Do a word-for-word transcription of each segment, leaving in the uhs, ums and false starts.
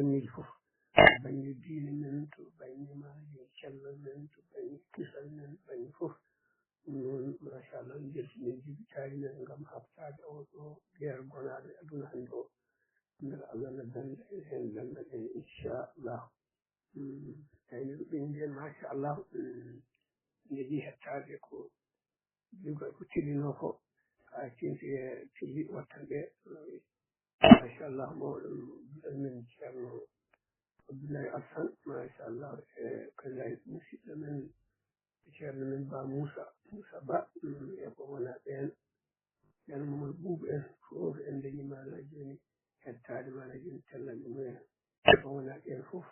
Fannuuji fof, to bannge diine men, to bannge maaji cellal men, to bannge kisal men, bannge fof. Ɗum noon, machallah, en mbeltanii jibitaali men ngam haɓtaade oo ɗoo geer gonaaɗo e aduna hannde oo. Mbela Allah no dannda en heen, dannda en, inchallah. Mm, tawi noon ɓe mbiyen, machallah, mm, nde hettaade ko Jogii ko tillinoo ko, haa tinte tilli wattan ɓe. Machallah, mawɗo men Ceerno Abdoulaye Alsan, machallah, e kadi musidɗo men Ceerno men Ba Moussa, Moussa Ba, mm, e ko wona ɓeen. Ceerno Mamadou Boubou en fof, en dañii maanaa jooni hettaade maanaa jooni tellal mumen. E ko wona ɓeen fof,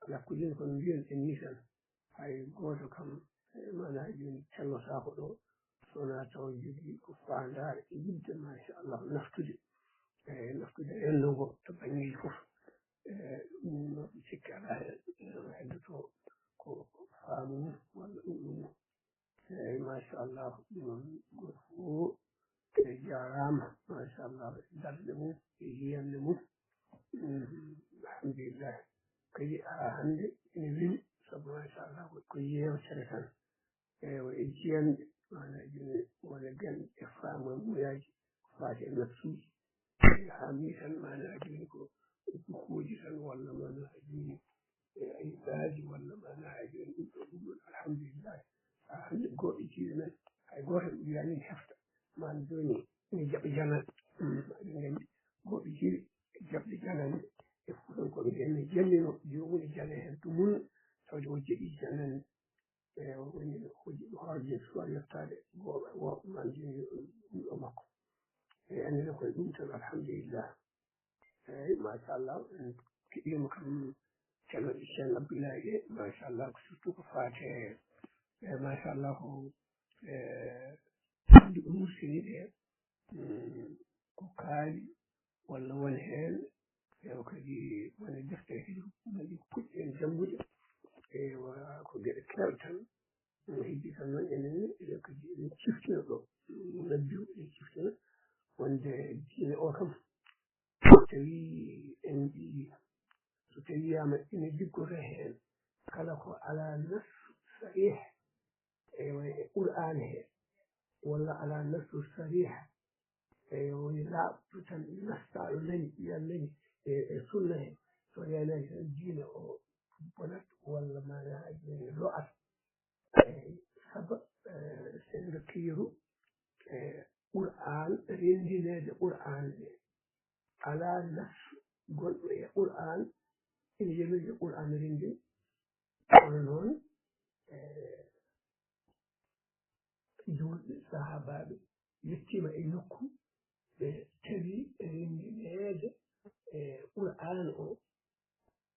alaa ko joni kono mbiyen en nii tan. Hay gooto kam, e maanaa jooni tellotaako ɗo, so wonaa taw jogii ko faandaare e yiɗde, machallah, naftude, e naftude renndo ngo to banngeeji fof. E ɗum noon, mi sikki alaa heen, e heddoto ko faamu mum walla ɗum ɗum mum. Eeyi, machallah, ɗum noon, gooto fof, e jaaraama, machallah, e darnde mum, e yiyannde mum. Mhm, alhamdulillah. Kadi haa hannde ene weli, sabu machallah, ko, ko yeewtere tan. Eewa, e jiyanɗe, maanaa jooni, wona ganɗe e faamamuyaaji, ko faati e nafsuuji. Haa mi tan, maanaa jooni, ko bukuuji tan, walla maanaa jooni, e ayibaaji, walla maanaa jooni, ɗum ɗo, ɗum ɗon, alhamdulillah. Haa hannde, gooɓe jiiɗe men, hay gooto wiyaani hefta. Maanaa jooni, ene jaɓa jananɓe. Mm, eɗen nganndi, gooɓe jiiɗe, jaɓde jananɓe. E Fuutankooɓe, ene jannino, joomum ene jana heen dumunna, tawde o jaɓii jananɓe. E o woni hojji hoorde suwa yottaade gooɓe, wo, maanaa jooni, ɗum ɗo makko. E annene koye ɗum tan, alhamdulillah. Eeyi, machallah, en keɗiima kam Ceerno Hussein Abdullahi ɗe, machallah, ko surtout ko faati e, e, machallah, ko, e, ɗum ɗo Murtini ɗe, mm, ko kaali walla won heen, ewa kadi won e defte kadi mbaɗi puɗɗi en janngude, ewa ko geɗe keewɗe tan, no heddi tan noon enen, eɗen kadi eɗen ciftina ɗo, nabbi o eɗen ciftina wonde diine o kam, so tawi en mbiyi, so tawi wiyaama ina liggora heen kala ko alaa nas sarih, ewa e Qur'aan he, walla alaa nas sarih, ewa woni laaɓɗo tan, nastaaɗo nani, ɓiyal nani e, e sunna he, so reenaaki tan diine o bonat, walla maanaa lo'at. Eyi, sabu, eh, senngo kiiru, eh, Qur'aan, renndineede Qur'aan nde. Alaa nas gonɗo e Qur'aan ina yamirde Qur'aan renndin. Kono noon, eh, juulɓe, sahaabaaɓe, yettiima e nokku, ɓe tawi renndineede, eh, Qur'aan o,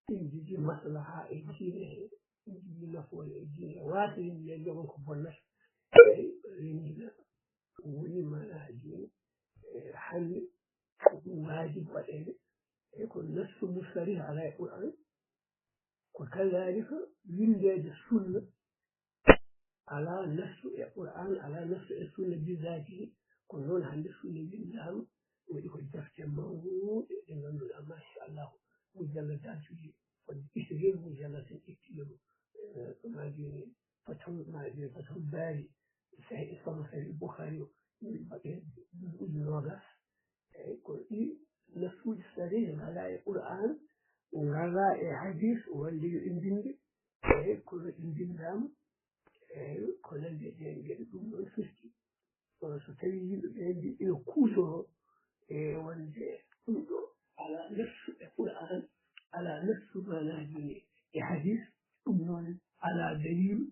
ina jogii maslaha e diine he, ina jogii nafoore e diine he, waasa renndineede, jogon ko bonnata. Eyi, renndina woni maanaa jooni, e hannde ko ɗum waajibi waɗeede, e ko nassu musarih alaa e Qur'aan, ko kadaalika winndeede sunna, alaa nassu e Qur'aan, alaa nassu e sunna bi zaatihi, ko noon hannde sunna winndaama, waɗi ko defte mawɗe ɗe ngannduɗaa, machallah, mujalladaatuuji fodde kiisirel mujallad en ƴettii ɗum, eh, maa jooni Fatahul, maa jooni Fatahul Baari, Sahih, Sahih Bukhari o, ɗum mbaɗi heen juzuuji noogaas. Eyi, ko ɗi nassuuji sarih ngalaa e Qur'aan, ngalaa e hadiis, wonde yo ɗi mbinnde, eyi, kono ɗi mbinndaama, eyi, ko nanndi e ɗeen geɗe, ɗum ɗoon firti. Kono so tawii yimɓe ɓe mbiyi ina kuutoroo e wonde ɗum ɗo alaa nassu e Qur'aan, alaa nassu maanaa jooni e hadiis, ɗum noon alaa dalil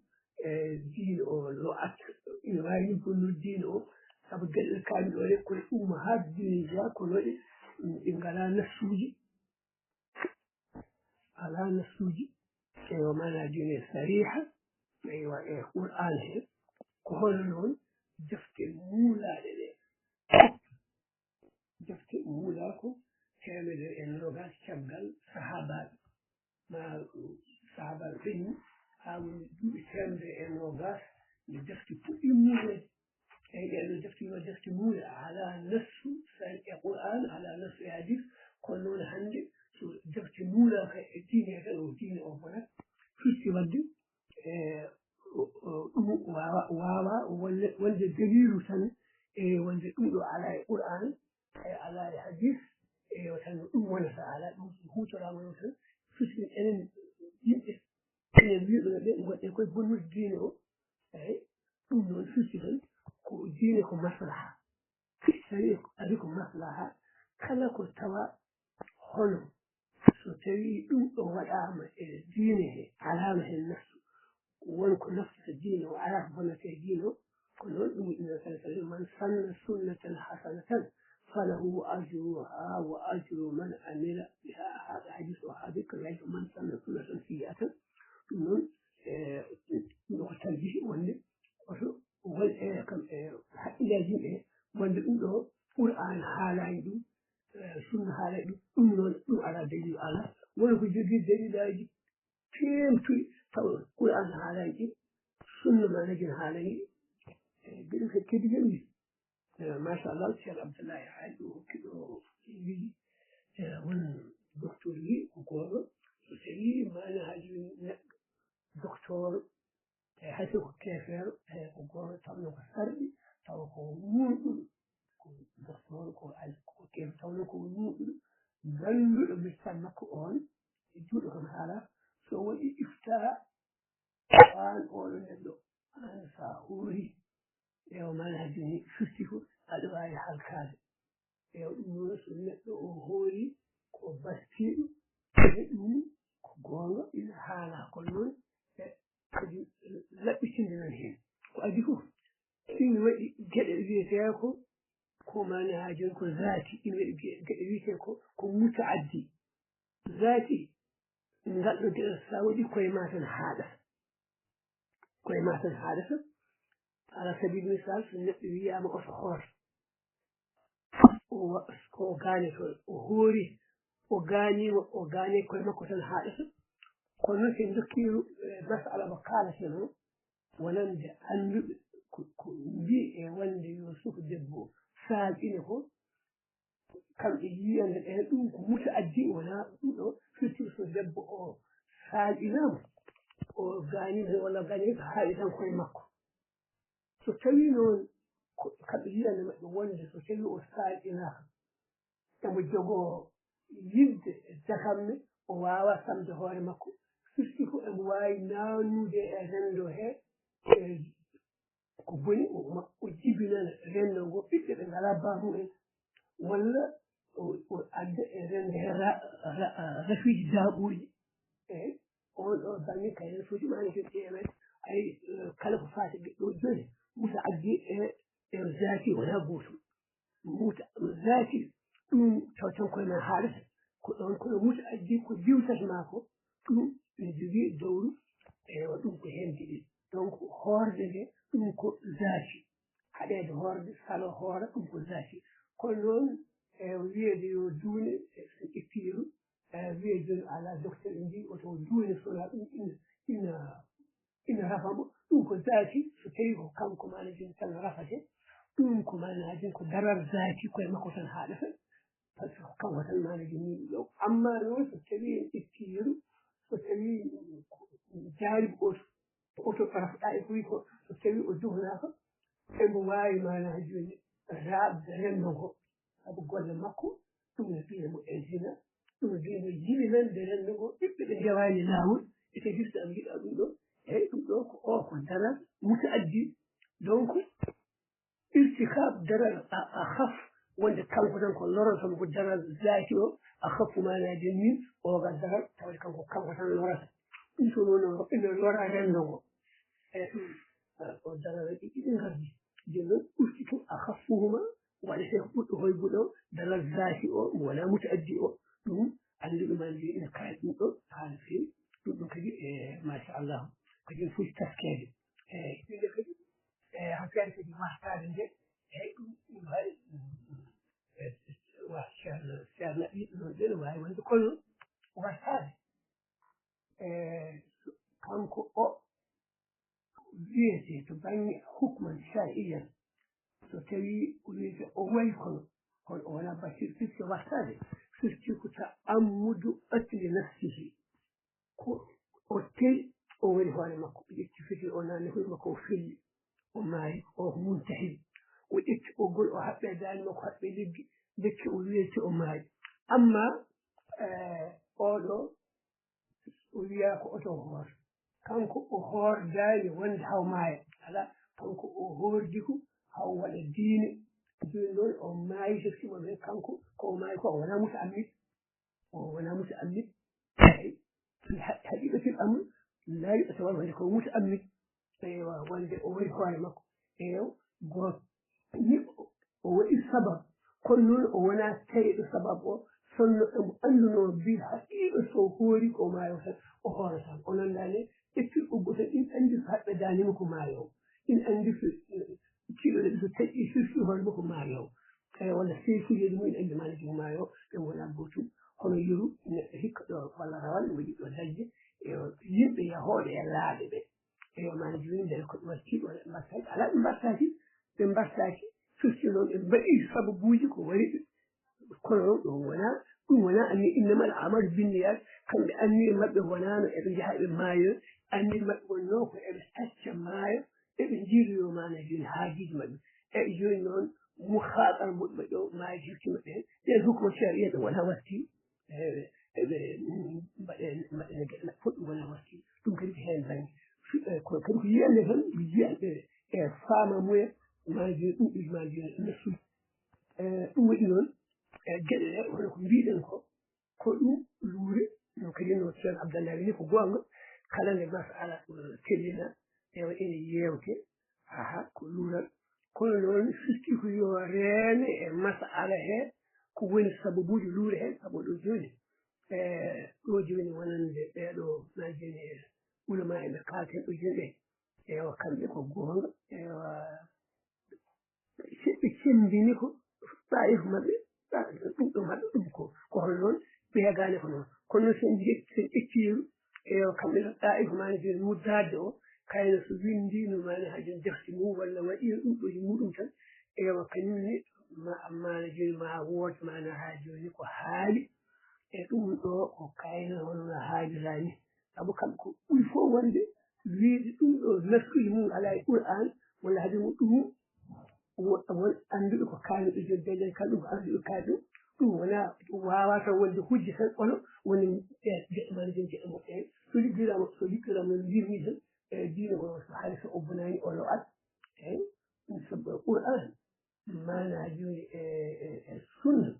e diine o lo'at, ina waawi ɗum bonnude diine o, sabu geɗe ɗe kaami ɗo ɗe, ko ɗe ummahaat diine jeyaa, kono ɗe, ɗe ngalaa nassuuji, alaa nassuuji, eywa, maanaa jooni e sariha, eywa, e Qur'aan he. Ko hono noon defte muulaaɗe ɗe, defte muulaa ko teemedere e noogaas caggal sahaabaaɓe, ma sahaabaaɓe ɓenni, haa woni duuɓi teemedere e noogaas, nde defte puɗɗii muuleede. Eyi, ɗee ɗoo defte yo defte muule, alaa nassu sari e Qur'aan, alaa nassu e hadiis, kono noon hannde So defte nuulaaka e diine tan, o diine o bonat. Firti waɗde, e, o, o, ɗum waawa, waawa wonde, wonde daliilu tan, e wonde ɗum ɗo alaa e Qur'aan, e alaa e hadiis, e yo tan no ɗum wonata, alaa ɗum so huutoraama noon tan, firti enen yimɓe, enen wiyɓe ɓe ngonɗen koye bonnude diine o, eey, ɗum noon firti tan ko diine ko maslaha. Firti tawi ari ko maslaha, kala ko tawa hono so tawi ɗum ɗo waɗaama e diine he, alaama heen nafsu, won ko naftata diine o, alaa ko bonnata e diine o, ko noon ɗum wiɗno sallallahu alayhi wa sallam, "Man sanna sunnatan hasanatan falahu ajruha wa ajru man amila biha." Haaɗa hadiis o haaɗi ko wiyata, "Man sanna sunnatan sayyi'atan." Ɗum noon, e, ɗum ɗo ko talbihi wonde oto won e kam e haqqillaaji yimɓe wonde ɗum ɗo Qur'aan haalaani ɗum, e, sunna haalaani ɗum, ɗum noon ɗum alaa daliilu alaa. Wona ko jogii daliilaaji teemtuɗi tawa Qur'aan haalaani ɗi, sunna ma najin haalaani ɗi. E, mbiɗo ke-, kedi jam ni. E, machallah, Ceerno Abdullahi Haali o hokki ɗo wiyi, e, won docteur wi ko gooto, so tawi maana haaji neɗɗo docteur, e, hay so ko keefeero, e, ko gooto tawno ko sarɗi, tawa ko muuɗuɗo, ko docteur, ko al-, ko keefeero tawno ko muuɗuɗo, gannduɗo misal makko on, e juuɗo kam haala, so waɗi ifta, aan oɗo neɗɗo, aan sa hoori, e o mala joni firti ko aɗa waawi halkaade. E ɗum noon, so neɗɗo o hoori ko bastiiɗo, e ɗum ko goonga, ina haala. Kono noon, e kadi laɓɓitinde noon heen. Ko adii fof, ina waɗi geɗe wiyetee ko, ko maana haa jooni ko zaati, ina waɗi ge-, geɗe wiyetee ko, ko mutaaddi. Zaati, ngal ɗo geɗal, so a waɗi koye ma tan haaɗata. Koye ma tan haaɗata. Ala sabiil misal, so neɗɗo wiyaama oto hoor, o wa-, ko o gaane to, o hoori, o gaaniima, o gaane koye makko tan haaɗata. Kono noon, so en ndokkii, eh, masala mo kaalaten o, wonande annduɓe ko, ko mbiyi e wonde yo suka debbo saaƴine ko, kamɓe yiyande ɓe ɗum ko mutaaddi, wonaa ɗum ɗo firti so debbo o saaƴinaama, o gaaniima walla o gaaniima, ko haaɗi tan koye makko. So tawii noon ko kamɓe yiyande maɓɓe wonde so tawii o saaƴinaaka, emo jogoo yiɗde dakamme, o waawaa samde hoore makko, firti ko emo waawi naannude e renndo he, e ko boni, o ma-, o jibinana renndo ngo ɓiɓɓe ɓe ngalaa baamu'en, walla o, o adda e renndo he ra-, ra-, rafiiji daaɓooji. Eey, oon ɗo bannge kayre foti maani ken ƴeewen, ay, eh, kala ko faati ɓe ɗo jooni, mutaaddi e, e zaati wonaa gootum. Muta-, zaati, ɗum taw tan koye ma haalata. Ko ɗoon kono mutaaddi ko diwtat ma ko, ɗum ina jogii dowru, ewa, ɗum ko heen jiɗi. Donc, hoorde nde, ɗum ko zaati. Haɗeede hoorde, salo hoora, ɗum ko zaati. Kono noon, e wiyeede yo duune, e so ƴettii ɗum, e wiyeede jooni alaa, docteur en mbiyi oto duune, so wonaa ɗum ina, ina ina rafa mo, ɗum ko zaati, so tawii ko kanko maana jooni tan rafate, ɗum ko maana jooni ko daral zaati koye makko tan haaɗata, par ce que ko kanko tan maana jooni ɗo. Amma noon so tawii en ƴettii yeru, so tawii ko jaariɓe oto, oto rafɗa e buy ko, so tawii o duhnaaka, emo waawi maana jooni raaɓde renndo ngo. Sabu golle makko, ɗum no mbiyen mo e zina, ɗum no mbiyen mo jibinande renndo ngo, ɓiɓɓe ɓe ndewaani laawol, e kadi so a yiɗa ɗum ɗo, eey, ɗum ɗo ko o ko daral mutaaddi. Donc, irtikaab daral a, a haf, wonde kanko tan ko lorata mo, ko daral zaati o, a hafu maanaaji min, o ga daral, tawde kanko, kanko tan lorata. Ɗum so noon, ina lora renndo ngo. Eey, ɗum, o daral ɗi, ɗi ngardi. Jooni noon, irtiku a hafuhuma, waɗetee ko ɓurɗo hoybude o, daral zaati o, mo wonaa mutaaddi o, ɗum annduɓe ma mbiyi ina kaali ɗum ɗo, haala feewi, ɗum ɗo kadi, e, machallah, kadi ene foti taskeede. E, ɗum ɗo kadi, e, affaire kadi wartaade nde, e, ɗum, ɗum waɗi, e, wa, ceerno, ceerno ɗi, ɗum ɗo ne waawi wonde kono wartaade. E, kanko o wiyetee to bannge hukman shar'iyyan, so tawii o wiyetee o wayi kono, kono o wonaa baccir firti wartaade. firti ko ta'ammudu qatli nafsihi. Ko o te'i, o waɗi hoore makko, o ƴetti fitila, o naatni hoore makko, o felli, o maayi, o ko muntahil. O ƴetti ɓoggol, o haɓɓi e daande makko, haɓɓi e leggi, lekki o weeti, o maayi. Amma, eh, oɗo, o wiyaa ko oto o hoor. Kanko o hoordaani wonde haw maaya. Alaa, kanko o hoordi ko haw waɗa diine. Jooni noon o maayi, firti mo ɓe kanko, ko o maayi ko o wonaa muta'ammid. O wonaa muta'ammid. Eey. Fi ha-, haqiiqatil amr, laa yu'tabar wonde ko muta'ammid. Eywa, wonde o waɗi hoore makko. Eywa, gooto. Ni o, o waɗi sabab. Kono noon o wonaa taweɗo sabab o. Sonno emo anndunoo mbi haqiiqa so hoori ko maayo tan, o hoorata. O nanndaani e firɓe gooto, ina anndi so haɓɓe daande mum ko maayo. Ina anndi so, eh, tiiɗo so taƴi firti hoore mum ko maayo. Eey, walla seykuyeeji mum ina anndi maanaji ko maayo, ɓe ngonaa gootum. Hono yeru, neɗɗo hikka ɗo walla rawal, ɓe njiɗ ɗo dañde, e yimɓe yahooɓe e laaɓe ɓe. Eey, maanaji jooni mbele ko ɓe mbaɗti, walla ɓe mbaɗtaaki. Alaa ɓe mbaɗtaaki, ɓe mbaɗtaaki. Firti noon ɓe mbaɗi sababuuji ko waɗi ɓe. Kono ɗum wonaa, ɗum wonaa anniya, innamal a'maalu binniyaat. Kamɓe anniya maɓɓe wonaano eɓe njaha eɓe maayo. Anniya maɓɓe wonnoo ko eɓe tacca maayo, eɓe njiiloyoo maanaji jooni haajiiji maɓɓe. E jooni noon, mukhaatabaaɓe maɓɓe o, maaji firti maɓɓe heen, ɓeen hukuma shari'a ɓe wonaa watti. E, eɓe, mm, mbaɗe, mbaɗe geɗe maɓɓe fof ɗum wona watti. Ɗum kadi ko heen bannge. Fi-, e, ko, kadi ko yiyande tan, ko yiyande e faamamuya, ma jooni ɗum, ma jooni nafsuuji. E, ɗum waɗi noon, e, geɗe ɗe, hono ko mbiɗen ko, ko ɗum luure, ɗum kadi no Ceerno Abdallah wini ko goonga, kala nde masala, e, tellina, ewa ene yeewte, aha, ko luural. Kono noon firti ko yo reene e masala he, ko woni sababuuji luure he, sabu ɗo jooni, e, ɗo jooni wonande ɓeeɗo, ma jooni e ulama en ɓe kaalten ɗo jooni ɓe. Ewa, kamɓe ko goonga, ewa, si ɓe cemmbini ko ɗaa'if maɓɓe, ɗa-, ɗum ɗo maɓɓe ɗum ko, ko hono noon, ɓe hegaani ko noon. Kono noon, so en nje-, so en ƴetti yeru, ewa, kamɓe ɗo ɗaa'if maana jooni muddaade o, kayno so winndii no maana haa jooni defte mum walla waɗii ɗum ɗo e muɗum tan, ewa, kañum ne ma, maana jooni ma wood maana haa jooni ko haali. E ɗum ɗo ko kayno hono no haaliraani. Sabu kamɓe ko ɓuri fof wonde wiyde ɗum ɗo nafsuuji mum alaa e Qur'aan walla hade mum ɗum wo-, won annduɓe ko kaalmi ɗo jooni, dañde kala ɗum ko annduɓe kaali ɗum. Ɗum wonaa, ɗum waawaa tan wonde hujja tan, kono woni e geɗe maana jooni geɗe moƴƴa. So liggoraama, so liggoraama no mbirmi tan, e diine ko so haali so o bonaani o lo'at. Eey, ɗum sabu Qur'aan. Maanaa jooni e, e, e sunna,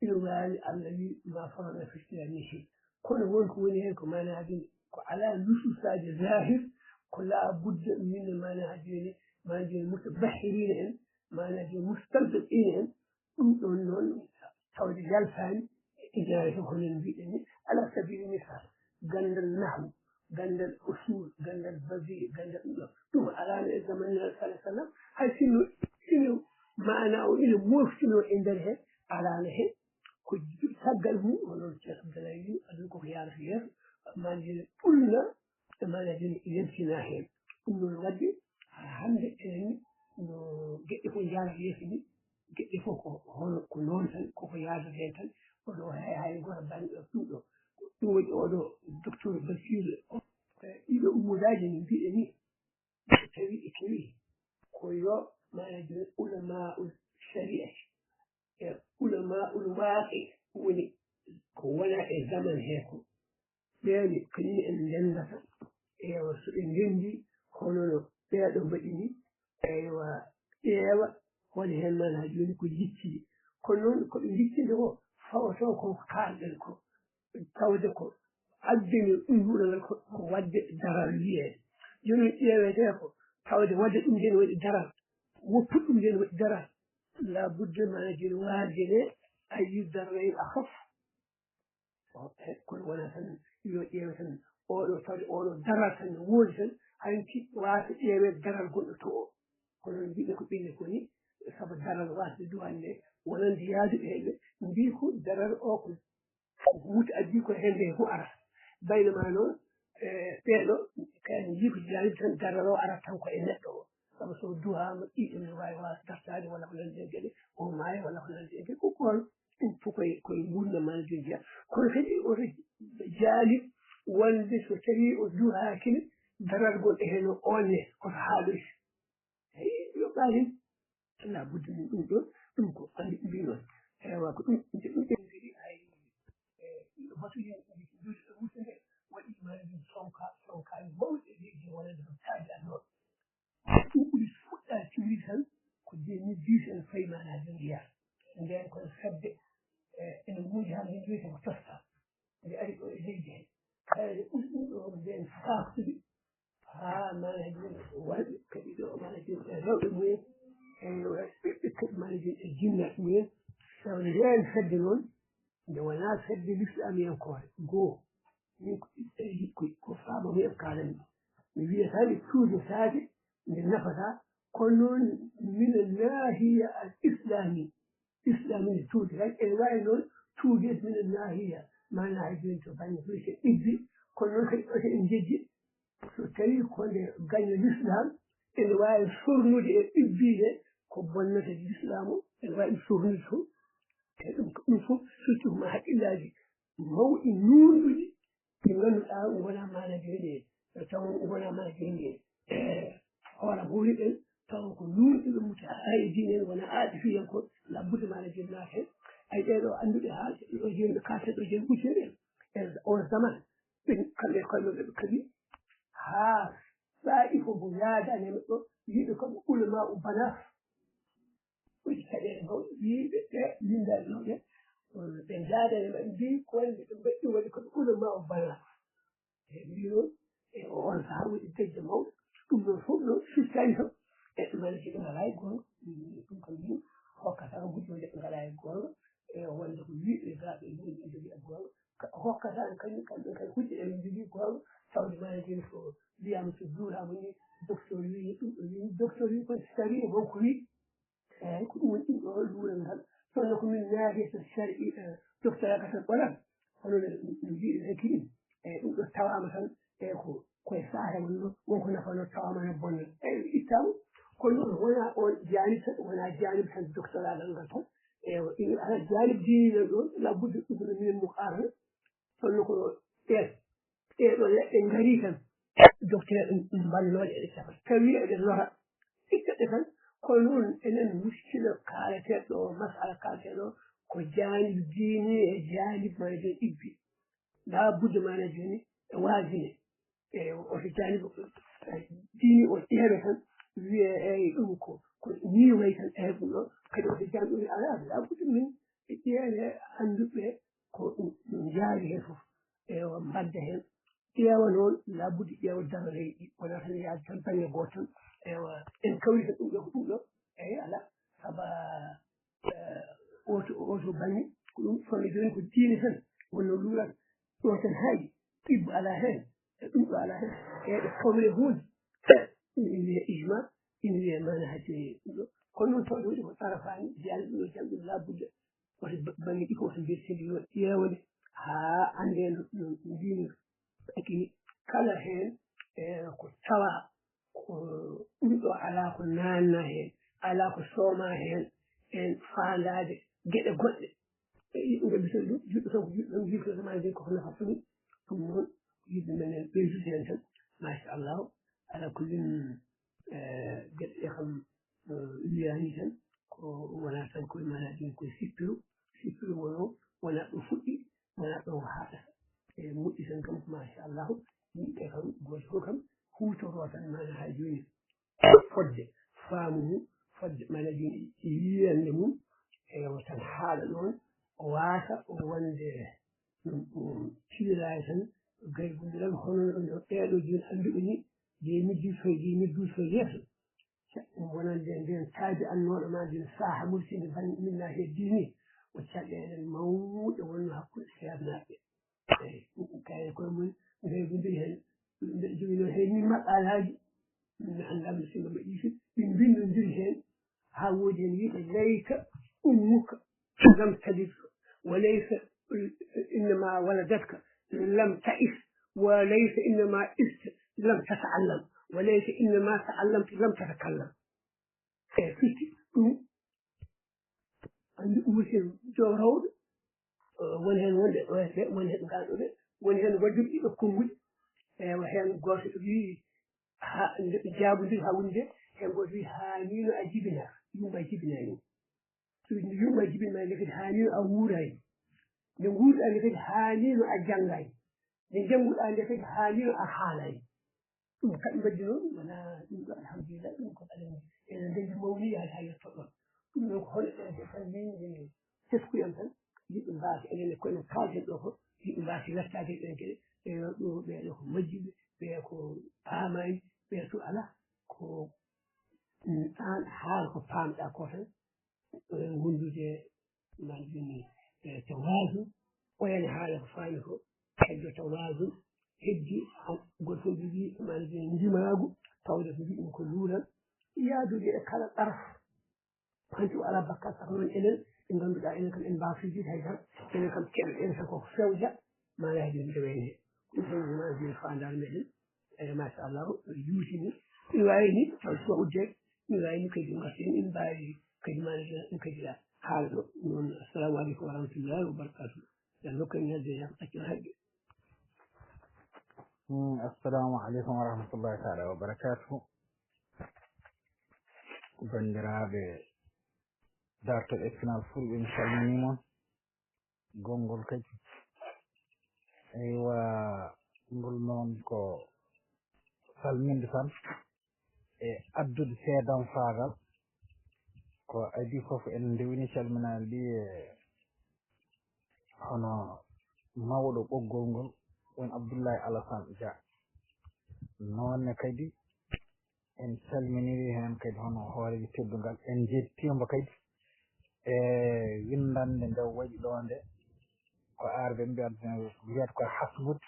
ina waawi Allah wi ma farratna fi kitabi min shay. Kono won ko woni heen ko maanaa jooni ko alaa nusuusaaji zahir, ko laa budda min maanaa jooni, maanaa jooni mutabahhiriina en, maanaa jooni mustanbiqiina en, ɗum ɗoon noon tawde yaltaani e inaare he, hono no mbiɗen ni, ala sabili misal, ganndal nahwu, ganndal usul, ganndal badi, ganndal ɗum ɗo. Ɗum alaano e zaman Nelaaɗo sallallahu alaihi wasallam, hay sinno ina maana o ina moftinoo e nder he, alaano he, ko caggal mum, o noon Ceerno Abdallah wi, aduna koko yaarata yeeso, maanaji ene ɓulna, e maanaji ene yaltina heen. Ɗum noon waɗde, haa hannde enen no geɗe fof njaarata yeeso ni, geɗe fof ko hono ko noon tan, koko yaadata heen tan. Kono hay, hay gooto bannge ɗo ɗum ɗo. Ɗum waɗi oɗo docteur Basiir, e ɗiɗo ummudaaji no mbiɗen ni, so tawi e tawi ko yo maanaji ulamaa ul shari'ati e ulamaa ul waaqi woni ko wona e zaman he ko. Ɓeene, kañum en ndenndata. Eewa, so ɓe ndenndi, hono no ɓeeɗo mbaɗi ni, eewa, ƴeewa, holi heen maanaa jooni ko jiccii. Kono noon, ko ɓe njiccinde ko, fawata ko kaalɗen ko, tawde ko addani ɗum luural ngal ko, ko waɗde daral wiyee. Jooni ƴeewetee ko, tawde waɗde ɗum ndeen waɗi daral, woppude ɗum ndeen waɗi daral. Laa budda maanaa jooni waasde ne, ayu darrayni akhaf. O, e, kono wonaa tan yo ƴeewe tan oɗo, tawde oɗo daral tan no woodi tan, hanki waasa ƴeewe daral gonɗo to o. Kono no mbiɗen ko ɓinne ko ni, sabu daral waasde duwande wonande yaaduɓe heɓe mbii ko daral o ko wuti addi ko hende ko ara. Baynama noon, e, ɓeeɗo kay njii ko jaari tan daral o ara tan ko e neɗɗo o. Sabu so duhaama ɗiɗo ne waawi waasa dartaade walla ko nanndi e geɗe, o maaya walla ko nanndi e geɗe, ko ko hol. ɗum fof koye, koye nguurndam maanaji jeyaa. Kono kadi oto jaalib wonde so tawii o duhaaki ne, daragol e heen o, oon ne oto haaɗoy. Eyi, yo ɓaali. Alaa budde min ɗum ɗoon, ɗum ko anndi ɗum mbiy noon. Ewa, ko ɗum, ɗum, ɗum ɓen mbiyi hay, e, ɗiɗo batuji ɗi jooɗi ɗo wutte nde, waɗi maanaji sonka, sonka mawɗi e leydi wonande ɗum taadi annooɓe. Ɗum ɓuri fuɗɗa cuuri tan ko deux mille dix en fayi maanaji ndiya. Ndeen kono fedde, e, ene woodi hannde joyi ko tosta. Nde ari ɗo e leydi he. Kayre ɓuri ɗum ɗo ndeen faaktude. Haa maanaji men warɓe kadi ɗo maanaji men e rewɓe mumen, e ɓiɓɓe kadi maanaji men e jinnaaɓe mumen. Tawa ndeen fedde noon, nde wonaa fedde lislaamiyankoore. Goo, min ko ɓiɓɓe, ko, ko faama mumen kaalanmi. Mi wiyata nde tuujotaake, nde nafataa, kono noon minen naahiya al islami, islami ne tuuti tan, ene waawi noon tuudeede minen naahiya, maanaa hay jooni to bannge fof so ibbi, kono noon kadi oto en njejje, so tawii ko nde gaño l'islam, ene waawi sornude e ibbiide ko bonnata l'islam o, ene waawi ɗum sornude fof. E ɗum, ɗum fof surtout ma haqqillaaji mawɗi nuunɗuɗi, ɗi ngannduɗaa wonaa maana jooni, taw wonaa maana jooni, e hoore mawni ɗen, taw ko nuunɗuɓe muta haa e diine en, wonaa aadi fiyankooɓe, labbude maana jooni naata heen. Ay, ɓee ɗo annduɓe haa ɗo jooni ɓe kaata ɗo jooni ɓuccere en, e on zaman, ɓen kamɓe e koye maɓɓe ɓe kaɓi haa saa'i fof mo yaadani e maɓɓe ɗo, wiiɓe kamɓe ulama u banaaf. Ɓuri caɗeele mawɗe, wiiɓe ɓe linndaaɓe mawɓe, ɓe njaada e maɓɓe mbii ko wonde ɓe mbaɗi ɗum waɗi ko ɓe ulama o bana. E mbii noon, e on sahaa waɗi dejje mawɗe. Ɗum ɗon fof ɗo firtaani tan. E maanaji ɓe ngalaa e goonga. Ɗum kam mbii hokkata ko gujjo waɗi ɓe ngalaa e goonga. E wonde ko wiiɓe gaaɓe mbii ɓe njogii e goonga. Hokkata en kañum, kamɓe kadi hujja eɓe njogii goonga. Tawde maanaji ko mbiyaama so juulaama ni, docteur wii ɗum, ɗo wii docteur wii kon sari e wonko wii. Eeyi, ko ɗum woni ɗum ɗo luural ngal. Kono ko min naati e sariya, e, doctorat ka tan ɓolal. Kono no, no mbiɗen hakkille. Eeyi, ɗum ɗo tawaama tan, eeyi, ko, koye saare mon ɗo, wonko nafanoo tawaama no bonna. Eeyi, ittaama. Kono noon wonaa oon jaanib tan, wonaa jaanib tan doctorat ngal ngal tan. Eeyi, ina alaa jaanib diinal ɗoon, labbude ɗum no minen mo arata. Kono ko ɗeen, ɗee ɗoo leɗɗe ngarii tan, docteur en mballooje eɗe cafa. Tawi eɗe lora, ittaɗe tan. Kono noon enen muskila kaalateeɗo o, masala kaalateeɗo o, ko jaanib diini e jaanib maanaji ibbi. Laa budda maanaji jooni e waajine. E oto jaanib, e, diini o ƴeewe tan, wiyee, eeyi, ɗum ko, ko nii wayi tan, eeyi, ɗum ɗo, kadi oto jaanib ɗum alaa, laa budda min e ƴeewe annduɓe ko ɗum, ɗum yaari heen fof. Ewa, mbadda heen. Ƴeewa noon, laa budda ƴeewa daroree ɗi, wonaa tan yaade tan bannge gooto tan. Ewa, en kawri tan ɗum ɗo ko ɗum ɗo. Eeyi, alaa, saba, eh, oto, oto bannge, ko ɗum, kono jooni ko diine tan, wonno luural. Ɗo tan haaɗi, ɗibbo alaa heen, e ɗum ɗo alaa heen. E ɗo kawre huunde, ina wiyee ijma, ina wiyee maana hajji ɗum ɗo. Kono noon, tawde waɗi ko tarafaani, jaali ɗum ɗo jam ɗum laa budda. Wata ba-, bannge ɗi fof so mbeltini yo ƴeewde haa anndee no, no, no diine ɗakini. Kala heen, e, ko tawa ko ɗum ɗo alaa ko naanna heen, alaa ko sooma heen, en faandaade geɗe goɗɗe. E, ɗum ɗo biso ɗum, juɗɗo tan ko juɗɗo tan, juɗɗo tan maa koko nafata ɗum. Ɗum noon, yiɗde men en ɓeydude heen tan. Machallahu. Ala kullin, e, geɗe ɗe kam, e, wiyaani tan, ko wonaa tan koye maanaji ɗin koye sippiru, sippiru wonoo, wonaa ɗo fuɗɗi, wonaa ɗo haaɗata. E moƴƴi tan kam, ko machallahu, yimɓe kam, gooto fof kam, huutoroo tan maana haa jooni. Fodde faamu mum, fodde maanaji yiyannde mum, e o tan haaɗa ɗoon, o waasa o wonde, mm, mm, ciwilaare tan, gaygundiral, hono no ɗo ɓeeɗo jooni annduɓe ni, deux mille dix foy, deux mille douze foy yeeso. Ɗum wonande ndeen taadi annooɗo ma ndin saaha Mauritanie ban-, min naati e diini, ko caɗeele mawɗe wonno hakkunde seernaaɓe. Eeyi, kay koye mum, mbeɗa jogii heen, mbeɗa jogii noon heen ni maqaalaaji, mi anndaa mi sinno mbeɗa yiiti, ɓe mbinndondiri heen, haa woodi heen wiide, "Layka ummuka lam talidka, wa laysa innama waladatka lam ta'is, wa laysa innama ista lam tata'allam, wa laysa innama ta'allamta lam tatakallam." E firti ɗum, anndi ɗum woni heen jo-, rewɓe, won heen wonɓe ɗo ɓe, won heen ngaan ɗo ɓe, won heen waɗduɓe ɗiɗo konnguɗi. Ewa, heen gooto wii, haa nde ɓe njaabondiri haa woni nde, heen gooto wii, "Haaniino a jibinaa, yumma a jibinaani." So nde yumma a jibinaani nde kadi, haaniino a wuuraani. Nde nguurɗaa nde kadi, haaniino a janngaani. Nde njannguɗaa nde kadi, haaniino a haalaani. Ɗum kaɓe mbaɗdi noon, wonaa ɗum ɗo, alhamdulillah, ɗum ko alhamdulillah. Enen ndenndi mawni yaade haa yetto ɗoon. Ɗum noon ko hono ɓe tan min, min teskuyan tan, yimɓe mbaasa enen e ko enen kaalden ɗo ko, yimɓe mbaasa wertaade e ɗeen geɗe. Ɓe ɗo, ɓe ɗo ko majjuɓe, ɓe ko paamaani, ɓe to alaa, ko, mm, aan haala ko paamɗaa ko tan. Eh, wondude, maanaam, eh, tawaazu, o yani haala ko faami ko, heddo tawaazu, heddi, han-, gooto fof jogii, maanaam, ndimaagu, tawde ko mbiɗen ko luural, yaadude e kala ɗaraf. Hanti o alaa bakkat, saka noon enen, ɓe ngannduɗaa enen kam en mbaawa fijirde hay dara, enen kam keɗoɗen tan koko fewja, maanaam, hedde nde wayne. Ɗum ɗon wona jooni faandaare meɗen. Eyi, machallah, yuusini. Ina waawi ni, taw so udde, ina waawi ni kadi ngarten, ina mbaawi kadi maanaam ɗum kadi haala ɗo. Noon, assalamu aleykum wa rahmatullahi wa barakatuh. Yo Allah hokku en ñalde jam, accen haqqe. Hmm, assalamu aleykum wa rahmatullahi taala wa barakatuh. Banndiraaɓe darto e Canal Fulɓe, mi salminii mon. Gonngol kadi. Eywa, ngol noon ko salminde tan e addude seedam faagal. Ko adii fof en ndewni calminaali ɗi e hono mawɗo ɓoggol ngol, woni Abdoulaye Alassane Dia. Noon ne kadi en calminiri heen kadi hono hooreejo teddungal. En njettiima kadi e winndannde nde o waɗi ɗo nde. Ko arɓe mbiyata, mbiyata ko hasbude,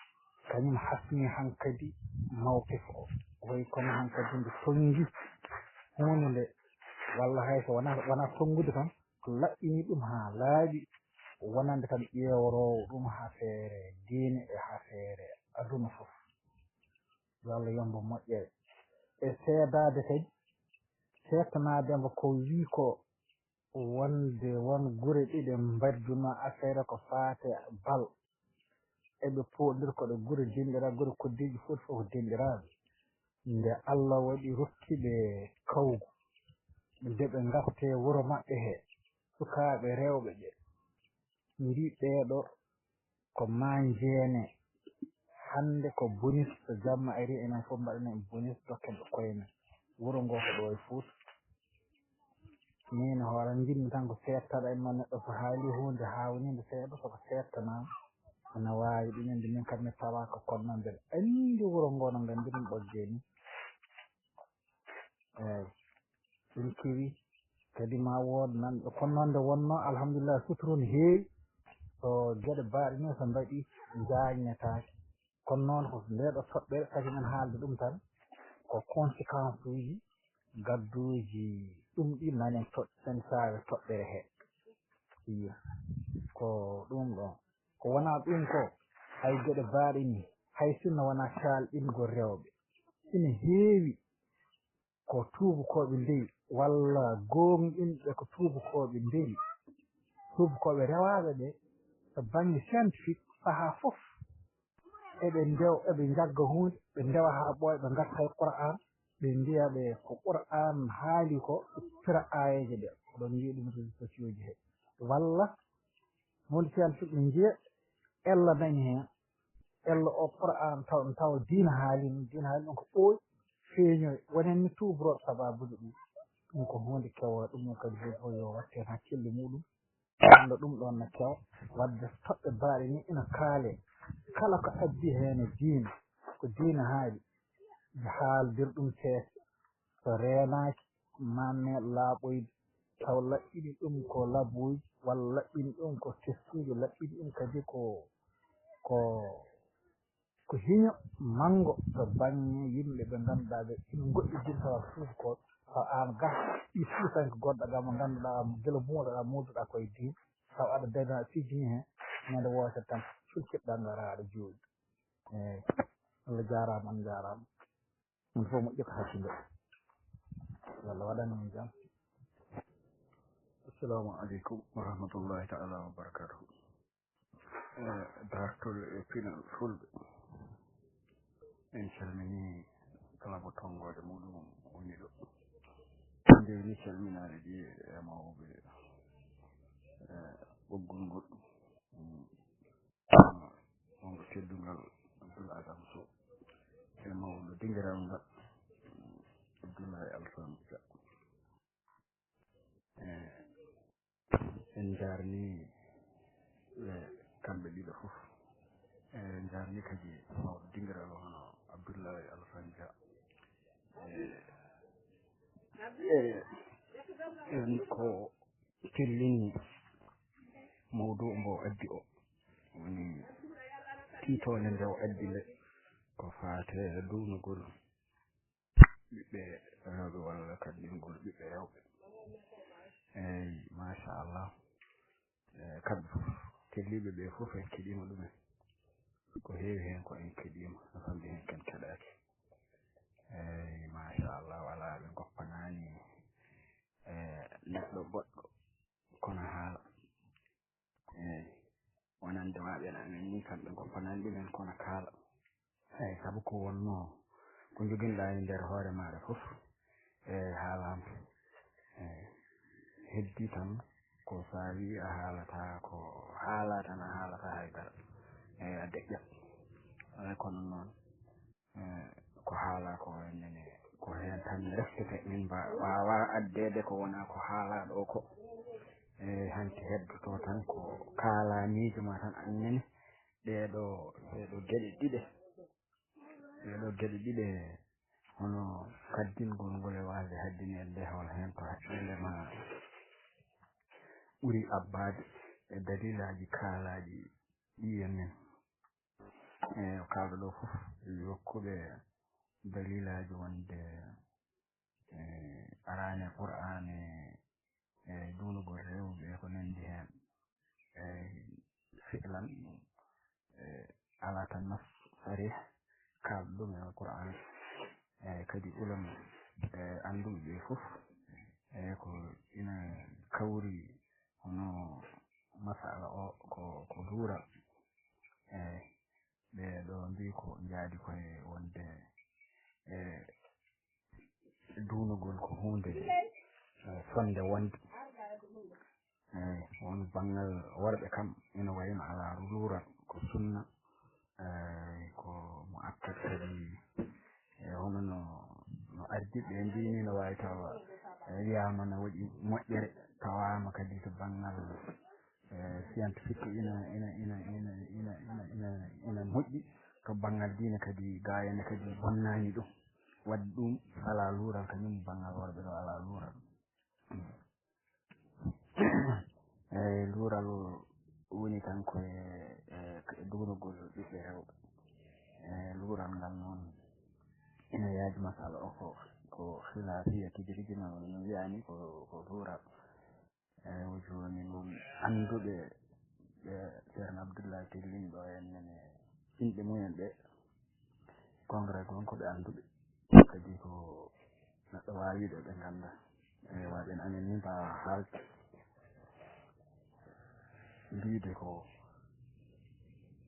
kañum hasni hankadi mawkif o. Wayi kono hankadi nde tonngi huunde nde, walla hay so wonaa, wonaa tonngude kam, laɓɓini ɗum haa laaɓi, wonande kam ƴeeworoowo ɗum haa feere diine e haa feere aduna fof. Yo Allah yombo moƴƴere. E seedaade kadi, seettanaade mbo ko wii ko wonde won gure ɗiɗe mbaddunoo affaire ko faati bal. Eɓe poondir ko ɗe gure denɗiraaɗe, gure koddeeji fof fof ko denɗiraaɓe. Nde Allah waɗi rokki ɓe kawgu, nde ɓe ngatte wuro maɓɓe he, sukaaɓe rewɓe ɓe, mbi ɓeeɗo ko ma njeene. Hannde ko bonis, so jamma ari, enen fof mbaɗanen bonis, dokken ɓe koye men. Wuro ngo ko ɗo e Fuuta. Min hoore am, njiɗmi tan ko seettaɗa en noon, neɗɗo so haali huunde haawniinde seeɗa, soko seettanaama, ene waawi ɗum en, nde min kam mi tawaaka, kono noon mbeɗa anndi wuro ngo no nganndirmi ɓoggee ni. Eeyi, ɗum kewi, kadi ma wood nanɓe. Kono noon nde wonnoo, alhamdulillah, sutura no heewi. So geɗe baaɗe ni so mbaɗi, njaaññetaake. Kono noon ko ndee ɗo toɓɓere, kañum en haalde ɗum tan, ko conséquence uji gadduuji ɗum ɗi nanen toɗ-, sensaaɓe toɓɓere he. Iyo. Ko ɗum ɗo. Ko wonaa ɗum ko, hay geɗe baaɗe ni, hay sinno wonaa kaalɗingol rewɓe. Ina heewi ko tuubakooɓe ndewi, walla gooŋɗinɓe ko tuubakooɓe ndewi. Tuubakooɓe rewaaɓe ɓe, to baŋnge scientifique, sahaa fof, eɓe ndew-, eɓe njagga huunde, ɓe ndewa haa ɓooya, ɓe ngatta e Qur'aan, ɓe mbiya ɓe ko Qur'aan haali ko, ɓe pira aayeeje ɗe. Oɗon njiya ɗum réseaux sociaux ji he. Walla huunde scientifique ɓe njiya, ella nani heen. Ella o Qur'aan taw, taw diina haali ɗum, diina haali ɗum ko ɓooyi, feeñoyi. Wonen ni tuubrooɓe sabaabude ɗum. Ɗum ko huunde kewaa, ɗum ɗum kadi huunde fof yo watte heen hakkille muɗum. Annda ɗum ɗoon na kew, wadde toɓɓe baaɗe ni ina kaale. Kala ko addi heen e diina, ko diina haali, haaldir ɗum seesa. So reenaaki, ma mee laaɓoyde, taw laɓɓini ɗum ko labuuji, walla laɓɓini ɗum ko testuuji, laɓɓini ɗum kadi ko, ko ko hiño manngo to baŋnge yimɓe ɓe ngannduɗaa ɓe ina ngoɗɗi gila tawa tuubakooɓe, tawa aan gaa ɗi suusanke goɗɗo gaa mo ngannduɗaa gila mooɗoɗaa mooduɗaa koye diine, tawa aɗa daña fijini heen, ñande wootere tan culkitɗaa ngaraa aɗa jooɗi. Eeyi, Allah jaaraama, on njaaraama. On fof moƴƴo ko hakkille. Yo Allah waɗan en jam. Assalamu aleykum wa rahmatullahi taala wa barakatuhu. Eh, dartol e pinal fulɓe. En calmini kala mo tonngoode muɗum woni ɗo. Ndewni calminaare ɗi e mawɓe, eh, ɓoggol ngol. Mm. Wonko teddungal Abdoul Adam Sow e mawɗo dingiral ngal, mm, Abdoulaye Alassane Dia. Eh, en njaarni ɓe kamɓe ɗiɗo fof. Eh, en njaarni kadi mawɗo dingiral hono Abdoulaye Alassane Dia. Eh, eh, en ko tellini mawduu mbo addi o. Woni tiitoonde nde o addi nde ko faate duunugol ɓiɓɓe rewɓe walla kaddingol ɓiɓɓe rewɓe. Eeyi, machallah. Eh, kamɓe fof, telliiɓe ɓe fof en keɗiima ɗumen. Ko heewi heen ko en keɗiima, no famɗi heen ken keɗaaki. Eeyi, machallah, alaa ɓe ngoppanaani, eh, neɗɗo goɗɗo, kono haala. Eeyi, wonande waaɓe en amen ni, kamɓe ngoppanaani ɗumen, kono kaala. Eeyi, sabu ko wonnoo, ko njoginɗaa e nder hoore maaɗa fof, eeyi, haalaama. Eeyi, heddii tan ko so a wii a haalataa, ko haalaa tan a haalataa hay dara. Eeyi, a deƴƴat. Eeyi, kono noon, eh, ko haalaa ko enen, ko heen tan reftete. Min mba-, waawaa addeede ko wonaa ko haalaa ɗo ko. Eeyi, hanti heddotoo tan ko kaalamiijo ma tan annene. Ɗee ɗoo, ɗee ɗoo geɗe ɗiɗe, ɗee ɗoo geɗe ɗiɗe, hono kaddingol ngol e waasde haddineede nde, hol heen to haqqille ma ɓuri abbaade e dalilaaji kaalaaɗi ɗi e men? E ko kaalɗo ɗo fof, yokkuɓe dalilaaji wonde, e, araani e Qur'aane, e, duunugol rewɓe e ko nanndi heen. E, fi'lan, e, alaa tan nas sarih kaalɗo ɗum e Qur'aan. E, kadi ulama, e, annduɓe ɓe fof, e, ko ina kawri hono masala o ko, ko luural. E, ɓe ɗo mbii ko njaadi koye wonde, e, duunugol ko huunde, e, fotnde wonde. Eeyi, won banngal worɓe kam ina wayi no alaa luural, ko sunna, eeyi, ko mu'akkad kadi, e hono no, no ardiiɓe ɓe mbii ni, no waawi tawa, e, wiyaama no waɗi moƴƴere, tawaama kadi to banngal, e, scientifique ina, ina, ina moƴƴi, to banngal diine kadi gaayana kadi bonnaani ɗum. Waɗi ɗum alaa luural, kañum banngal worɓe ɗo alaa luural. Eeyi, luural woni tan ko e, e, e duunugol ɓiɓɓe rewɓe. E, luural ngal noon ina yaaji masala o ko, ko khilaafiya tigi rigi, no, no wiyaani ko, ko luural. Eeyi, o jooni noon annduɓe ɓe Ceerno Abdullahi Tellin ɗo en nene inɗe mumen ɓe. Congrès ko won ko ɓe annduɓe. Kadi ko neɗɗo waawi wiide ɓe ngannda. E waaɓe en amen ni mbaawa haalde. Mbiide ko,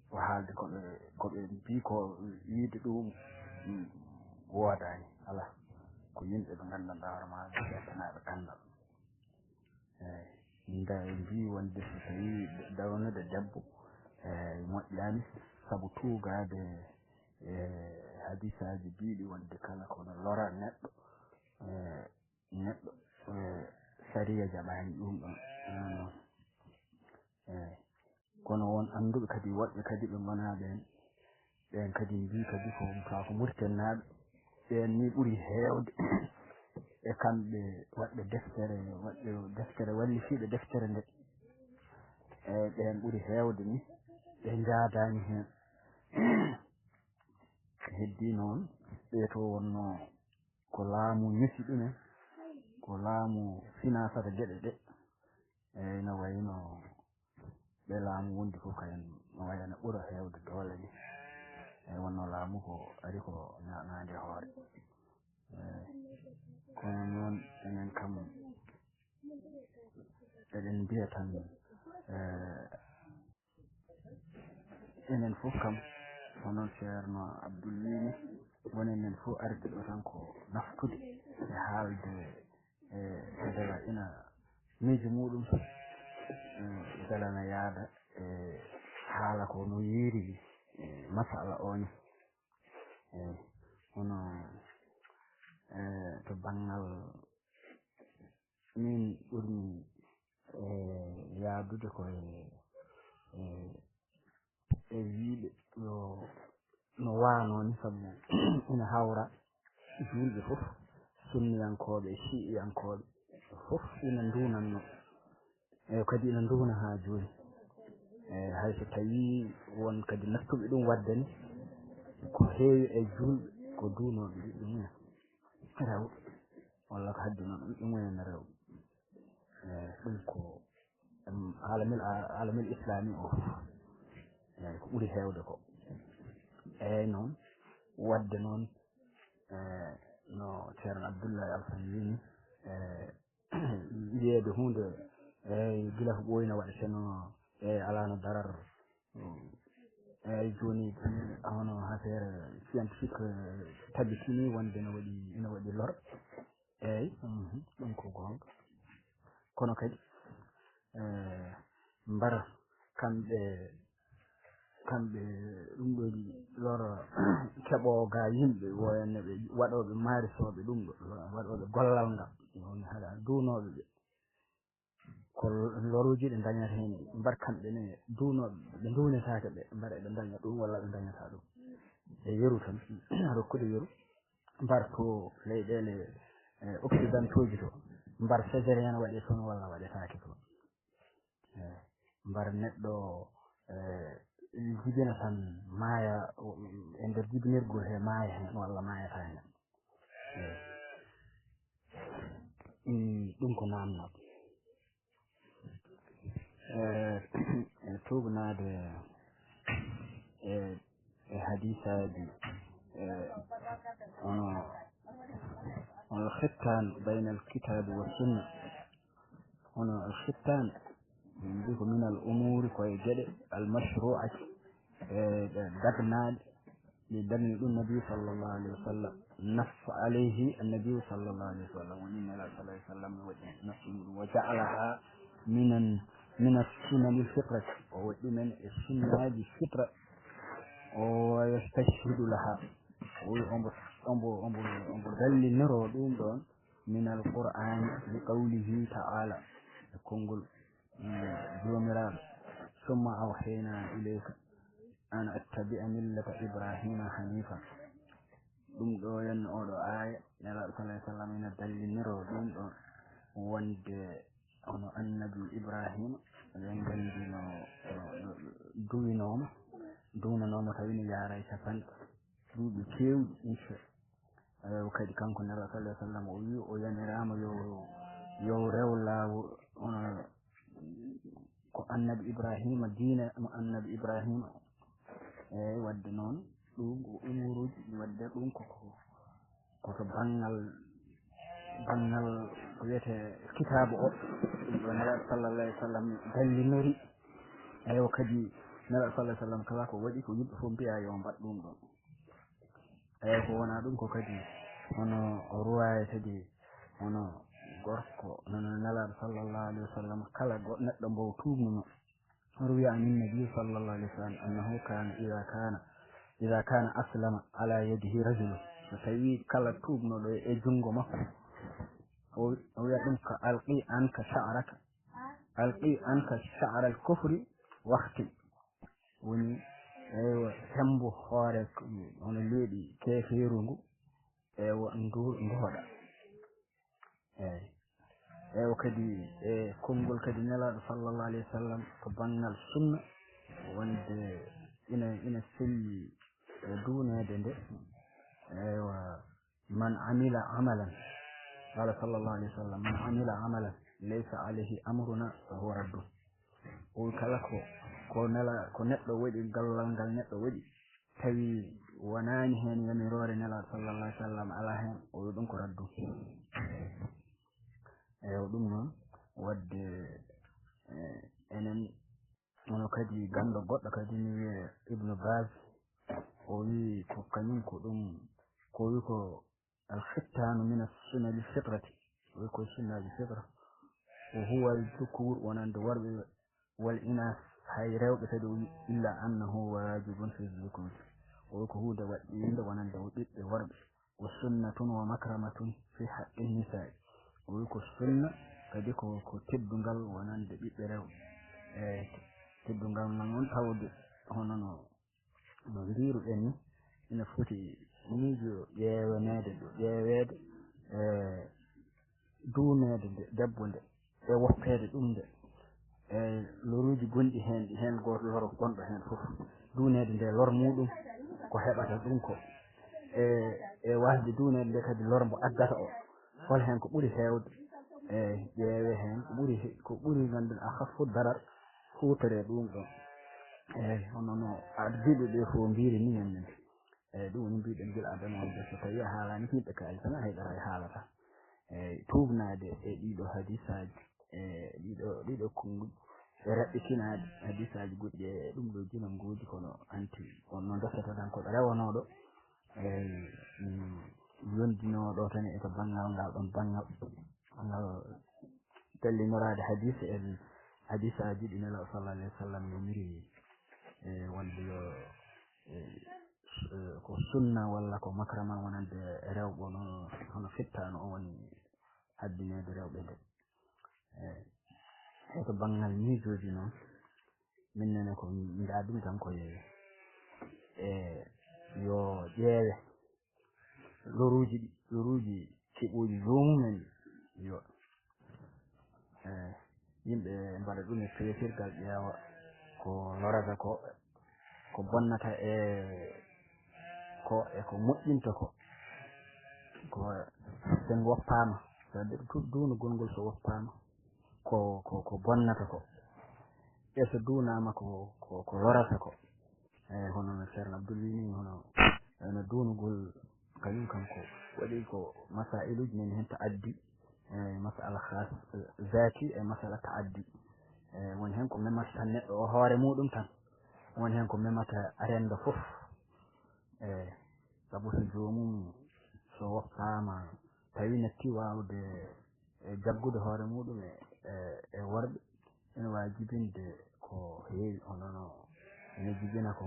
ko haalde ko ɓe, ko ɓe mbii ko wiide ɗum, mm, woodaani. Alaa. Ko yimɓe ɓe nganndanɗaa hoore maa, ɓe ɓe naaɓe ganndal. Eeyi, nda mbii wonde so tawii dawnude debbo, eeyi, moƴƴaani, sabu tuugaade e hadisaaji biiɗi wonde kala ko no lora neɗɗo, e, neɗɗo, e, sariya jaɓaani ɗum ɗon. Noon, noon. Eeyi. Kono won annduɓe kadi, woɗɓe kadi ɓe ngonaa ɓeen, ɓeen kadi mbii kadi ko, kaa ko Muritannaaɓe, ɓeen ni ɓuri heewde e kamɓe waɗɓe deftere, waɗɓe deftere, wallifiiɓe deftere nde. Eeyi, ɓeen ɓuri heewde ni, ɓe njaadaani heen. Heddii noon, ɓee to wonnoo ko laamu ñusi ɗumen, ko laamu finaasata geɗe ɗe. Eeyi, no wayi no ɓe laamu wondi fof kayen no wayi no ɓura heewde doole ni. Eeyi, wonno laamu ko ari ko na-, naange hoore. Eeyi, kono noon enen kam eɗen mbiya tan, eeyi, Enen fof kam, hono Ceerno Abdul wiini, wonenen fof arde ɗo tan ko naftude e haalde e mbela ina miijo muɗum, mbela na yaada e haala ko no yiiri e masala o ni. Eyi, hono e to banngal min ɓurmi e yaadude ko e e e wiide yo no waano ni, sabu ina hawra juulɓe fof, sunniyankooɓe e shi'iyankooɓe fof ina nduunanno. Eyi, kadi ina nduuna haa jooni. Eyi, hay so tawii won kadi nattuɓe ɗum waɗde ne, ko heewi e juulɓe ko duunooɓe ɓiɓɓe mumen rewɓe, walla ko haddi noon ɓiɓɓe mumen rewɓe. Eyi, ɗum ko, em, alamil, alamil islami o fof. Eyi, ko ɓuri heewde ko. Eyi noon, waɗde noon, e, no Ceerno Abdullahi Alfan wiini, e, wiyeede huunde, eyi, gila ko ɓooyna waɗeteno, eyi, alaano darar. Eyi, jooni, hono affaire scientifique, e, tabitini wonde no waɗi, ina waɗi lor. Eyi, mhm, ɗum ko goonga. Kono kadi, e, mbara kamɓe, kamɓe ɗum ɗo lor keɓoowo ga yimɓe, woyanne ɓe waɗooɓe maarisooɓe ɗum ɗo, waɗooɓe gollal ngal, woni haɗa duunooɓe ɓe. Ko loruuji ɗi ndañata heen, mbar kamɓe ne duunooɓe, ɓe nduunetaake ɓe, mbar eɓe ndaña ɗum walla ɓe ndañata ɗum. E yeru tan, rokkude yeru, mbar to leyɗeele, e, occidentaux ji to, mbar césarienne waɗe toon walla waɗetaake toon. E, mbar neɗɗo, e, jibina tan maaya, e nder jibinirgol he maaya heen walla maayata heen. E, mm, ɗum ko naamnal. E, e tuugnaade e, e hadiisaaji, e, hono, hono alkhittaan bayna alkitaabi wa sunna. Hono alkhittaan, min mbi ko min al umuuri, ko e geɗe al mashruu'ati, e ɗe dagnaaɗe, ɗe dagni ɗum Nabi sallallahu alayhi wa sallam, nassa alayhi Annabi sallallahu alayhi wa sallam, woni Nela sallallahu alayhi wa sallam waɗi nassu muɗum, wa ja'alaha minan, min as-sunani al-fitrati, o waɗi ɗumen e sunnaaji fitra, o wa yastashhidu laha, o wi ombo, ombo, ombo, ombo dalliniroo ɗum ɗoon min al-Qur'aani, li qawlihi ta'ala, e konngol, mm, Joomiraaɗo, summa awhaynaa ilayka an attabi'a millata Ibraahiima haniifa. Ɗum ɗo henna oɗo aaya, Nelaaɗo sallallahu alayhi wa sallam ina dalliniroo ɗum ɗo wonde hono Annabi Ibraahiima, eɗen nganndi no, no, no duwinooma, duwnanooma tawi no yaaray capanɗe duuɓi keewɗi, insa. Ewa kadi kanko Nelaaɗo sallallahu alayhi wa sallam o wi o yamiraama yo, yo rew laawol hono ko Annabi Ibraahiima, diina mo Annabi Ibraahiima. Eyi, waɗde noon ɗum ko umuruuji, waɗde ɗum ko, ko, ko to banngal, banngal ko wiyetee kitaabu o. Ɗum ɗo Nelaaɗo sallallahu alayhi wa sallam dallinori. Ewa kadi Nelaaɗo sallallahu alayhi wa sallam kala ko waɗi ko yimɓe fof mbiya yo mbaɗ ɗum ɗo. Eyi, ko wonaa ɗum ko kadi hono ruwaaya kadi hono gorko, hono Nelaaɗo sallallahu alayhi wa sallam, kala go-, neɗɗo mbo tuubnuno. Ruwiya anin Nabi sallallahu alayhi wa sallam annahu kaana idaa kaana, idaa kaana aslama ala yadihi rajulun. So tawii kala tuubnuɗo e junngo makko, o, o wiya ɗum ka alqi anka sha'raka, alqi anka sha'ral kufri waqti. Woni, eywa, hemmbu hoore, hono leeɗi keefeeru ngu, eywa, ndu-, nduhoɗa. Eyi. Eywa, kadi, e konngol kadi Nelaaɗo sallallahu alayhi wa sallam to banngal sunna, wonde ina, ina selli e duuneede nde. Eywa, man amila amalan, qala sallallahu alayhi wa sallam, man amila amalan laysa alayhi amruna fa huwa raddun. O wi kala ko, ko nela-, ko neɗɗo waɗi, gollal ngal neɗɗo waɗi, tawi wonaani heen yamiroore Nelaaɗo sallallahu alayhi wa sallam, alaa heen, o wi ɗum ko raddu. Eywa, ɗum noon, waɗde, e, enen Ono kadi ganndo goɗɗo kadi ne wiyee Ibnu Baz, o wii ko kañum ko ɗum, ko wii ko al khittaanu min as-sunani fitrati, o wii ko sunnaaji fitra, o huwa al-dhukuur wonande worɓe, wal inaas hay rewɓe kadi o wii illa annahu waajibun fi dhukuur, o wii ko huunde waɗɗiinde wonande o ɓiɓɓe worɓe, wa sunnatun wa makramatun fi haqqi nisaa'i, o wii ko sunna kadi ko ko teddungal wonande ɓiɓɓe rewɓe, e teddungal ngal noon tawde hono no no mbiiruɗen ni, ina foti miijo ƴeewaneede ɗo ƴeeweede e duuneede nde debbo nde e woppeede ɗum nde e loruuji gonɗi heen ɗi heen gooto loro gonɗo heen fof duuneede nde lor muɗum ko heɓata ɗum ko e e wasde duuneede nde kadi lor mbo addata o hol heen ko ɓuri heewde e ƴeewe heen ko ɓuri ko ɓuri ngannduɗaa a haffu darar huutore ɗum ɗon. Eeyi, hono no ardiiɓe ɓee fof mbiiri nii en nii. Eeyi, ɗum woni mbiiɗen gila adana wonde so tawii a haalaani ko yimɓe kaali tan, a heɗataa e haalata. Eeyi, tuugnaade e ɗiiɗoo hadisaaji, e ɗiiɗoo, ɗiiɗoo konnguɗi, e raɓɓitinaade hadisaaji goɗɗi e ɗum ɗoo jinanguuji kono anti on no ndosata tan ko ɗo rewanooɗo. Eeyi, yondinooɗo tan e ko banngal ngal ɗon banngal, ngal dallinoraade hadis en hadisaaji ɗi Nelaaɗo sallallahu alayhi wa sallam yamiri e wonde yo e ko sunna walla ko makraman wonande rewɓe no hono fittaano o woni haddineede rewɓe nde e e to banngal miijooji noon min nene ko mbiɗa ɗum tan ko e e yo ƴeewe loruuji ɗi loruuji keɓooji joomumen yo e yimɓe mbaɗa ɗum e peesirgal ƴeewa ko lorata ko ko bonnata e ko e ko moƴƴinta ko ko sen woppaama c'est-à-dire tout duunugol ngol so woppaama ko ko ko bonnata ko e so duunaama ko ko ko lorata ko eyi hono no ceerno abdoul wini hono no duunugol kañum kam ko waɗi ko masailuji nani heen ta addi e masala khas zati e masala ta addi e woni heen ko memata tan neɗɗo o hoore muɗum tan woni heen ko memata rendo fof e sabu so joomum so woppaama tawi natti waawde e jaggude hoore muɗum e e e worɓe ene waawi jibinde ko heewi hono no ene jibina ko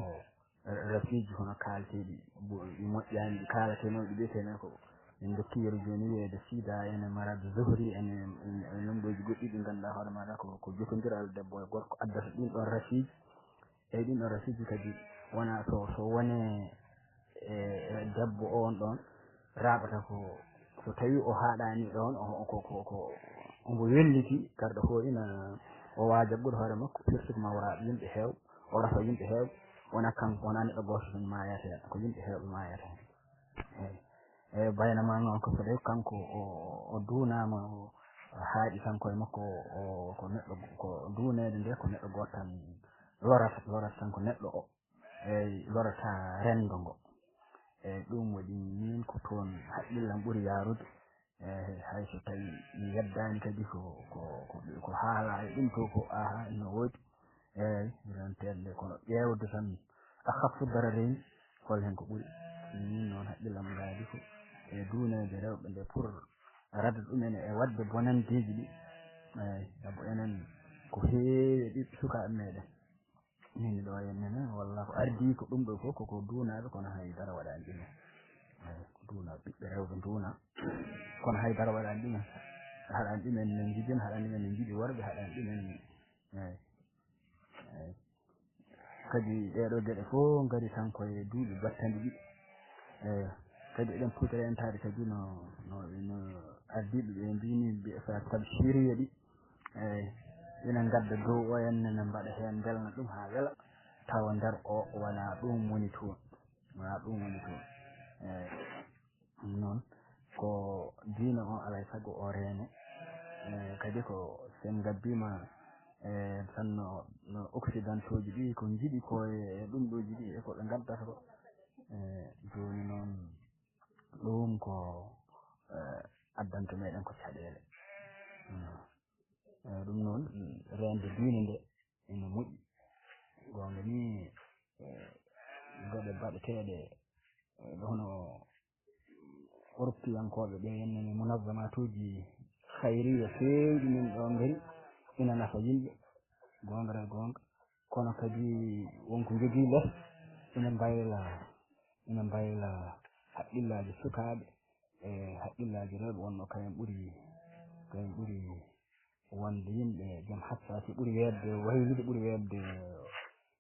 rafiiji hono kaalteeɗi ɗi moƴƴaani ɗi kaalatenoo ɗi ɓeetenoo ko en ndokki yeru jooni wiyeede sida ene marad zohri ene e nomɗooji goɗɗi ɗi ngannduɗaa hoore maaɗa ko ko jotondiral debbo e gorko addata ɗin ɗon rafiiji eyyi ɗin ɗon rafiiji kadi wona so so wone e debbo on ɗon raaɓata ko so tawi o haaɗani ɗon ko ko ko omo welliti garɗo ko ina o waawi jaggude hoore makko surtout ko mawraaɓe yimɓe heew o rafa yimɓe heew wona kanko wona neɗɗo gooto tan maayata heen ko yimɓe heewɓe maayata heen eyyi eyyi baynama noon ko so tawi kanko o o duunama o haaɗi kanko e makko o ko neɗɗo ko duuneede nde ko neɗɗo gooto tan lorata lorata tan ko neɗɗo o eyyi lorata renndo ngo eyyi ɗum waɗi min ko toon haqqillam ɓuri yaarude eyyi hay so tawi mi yeddaani kadi ko ko ko ko haala e ɗum to ko aha no woodi eyyi rentende kono ƴeewde tan a haffu darareni hol hen ko ɓuri min noon haqqillam ngaadi ko e duuneede rewɓe nde pour rada ɗumen e waɗde bonandeeji ɗi eyyi sabu enen ko heewi e ɓiɓɓe sukaaɓe meɗen min ɗo e menen walla ko ardii ko ɗum ɗo fof koko duunaaɓe kono hay dara waɗaani ɗumen eyyi ko duunaaɓe ɓiɓɓe rewɓe duuna kono hay dara waɗaani ɗumen haɗaani ɗumen min njijin haɗaani ɗumen min njiɗi worɓe haɗaani ɗumen eyyi eyyi kadi ɗeɗo geɗe fof ngari tan koye duuɓi battandi ɗiɗi eyyi kadi eɗen puutira entaade kadi no no no ardiiɓe ɓe mbini mbiya sa tabsiriya ɗi eyyi ina ngadda dow o en nene mbaɗa heen mbelna ɗum haa wela tawa nder o wona ɗum woni toon wona ɗum woni toon eyyi ɗum noon ko diina o alay sago o reene eyyi kadi ko sen ngaddima e tan no no occidentauji ɗi ko jiiɗi ko e ɗum ɗoji ɗi e ko ɓe ngaddata ko eyyi jooni noon ɗum ko addanta meɗen ko caɗeele eyyi ɗum noon reende diine nde ene moƴƴi Goonga ni, eh, geɗe baɗeteeɗe, eh, hono Europeyankooɓe ɓe, en nani munazamatuuji khayriya feewɗi men ɗo ngari, ina nafa yimɓe, goonga e goonga. Kono kadi won ko njogii les, ina mbayla, ina mbayla haqqillaaji sukaaɓe, e haqqillaaji rewɓe, wonno kayen ɓuri, kayen ɓuri wonde yimɓe jom hassasi, ɓuri weeɓde waylude, ɓuri weeɓde,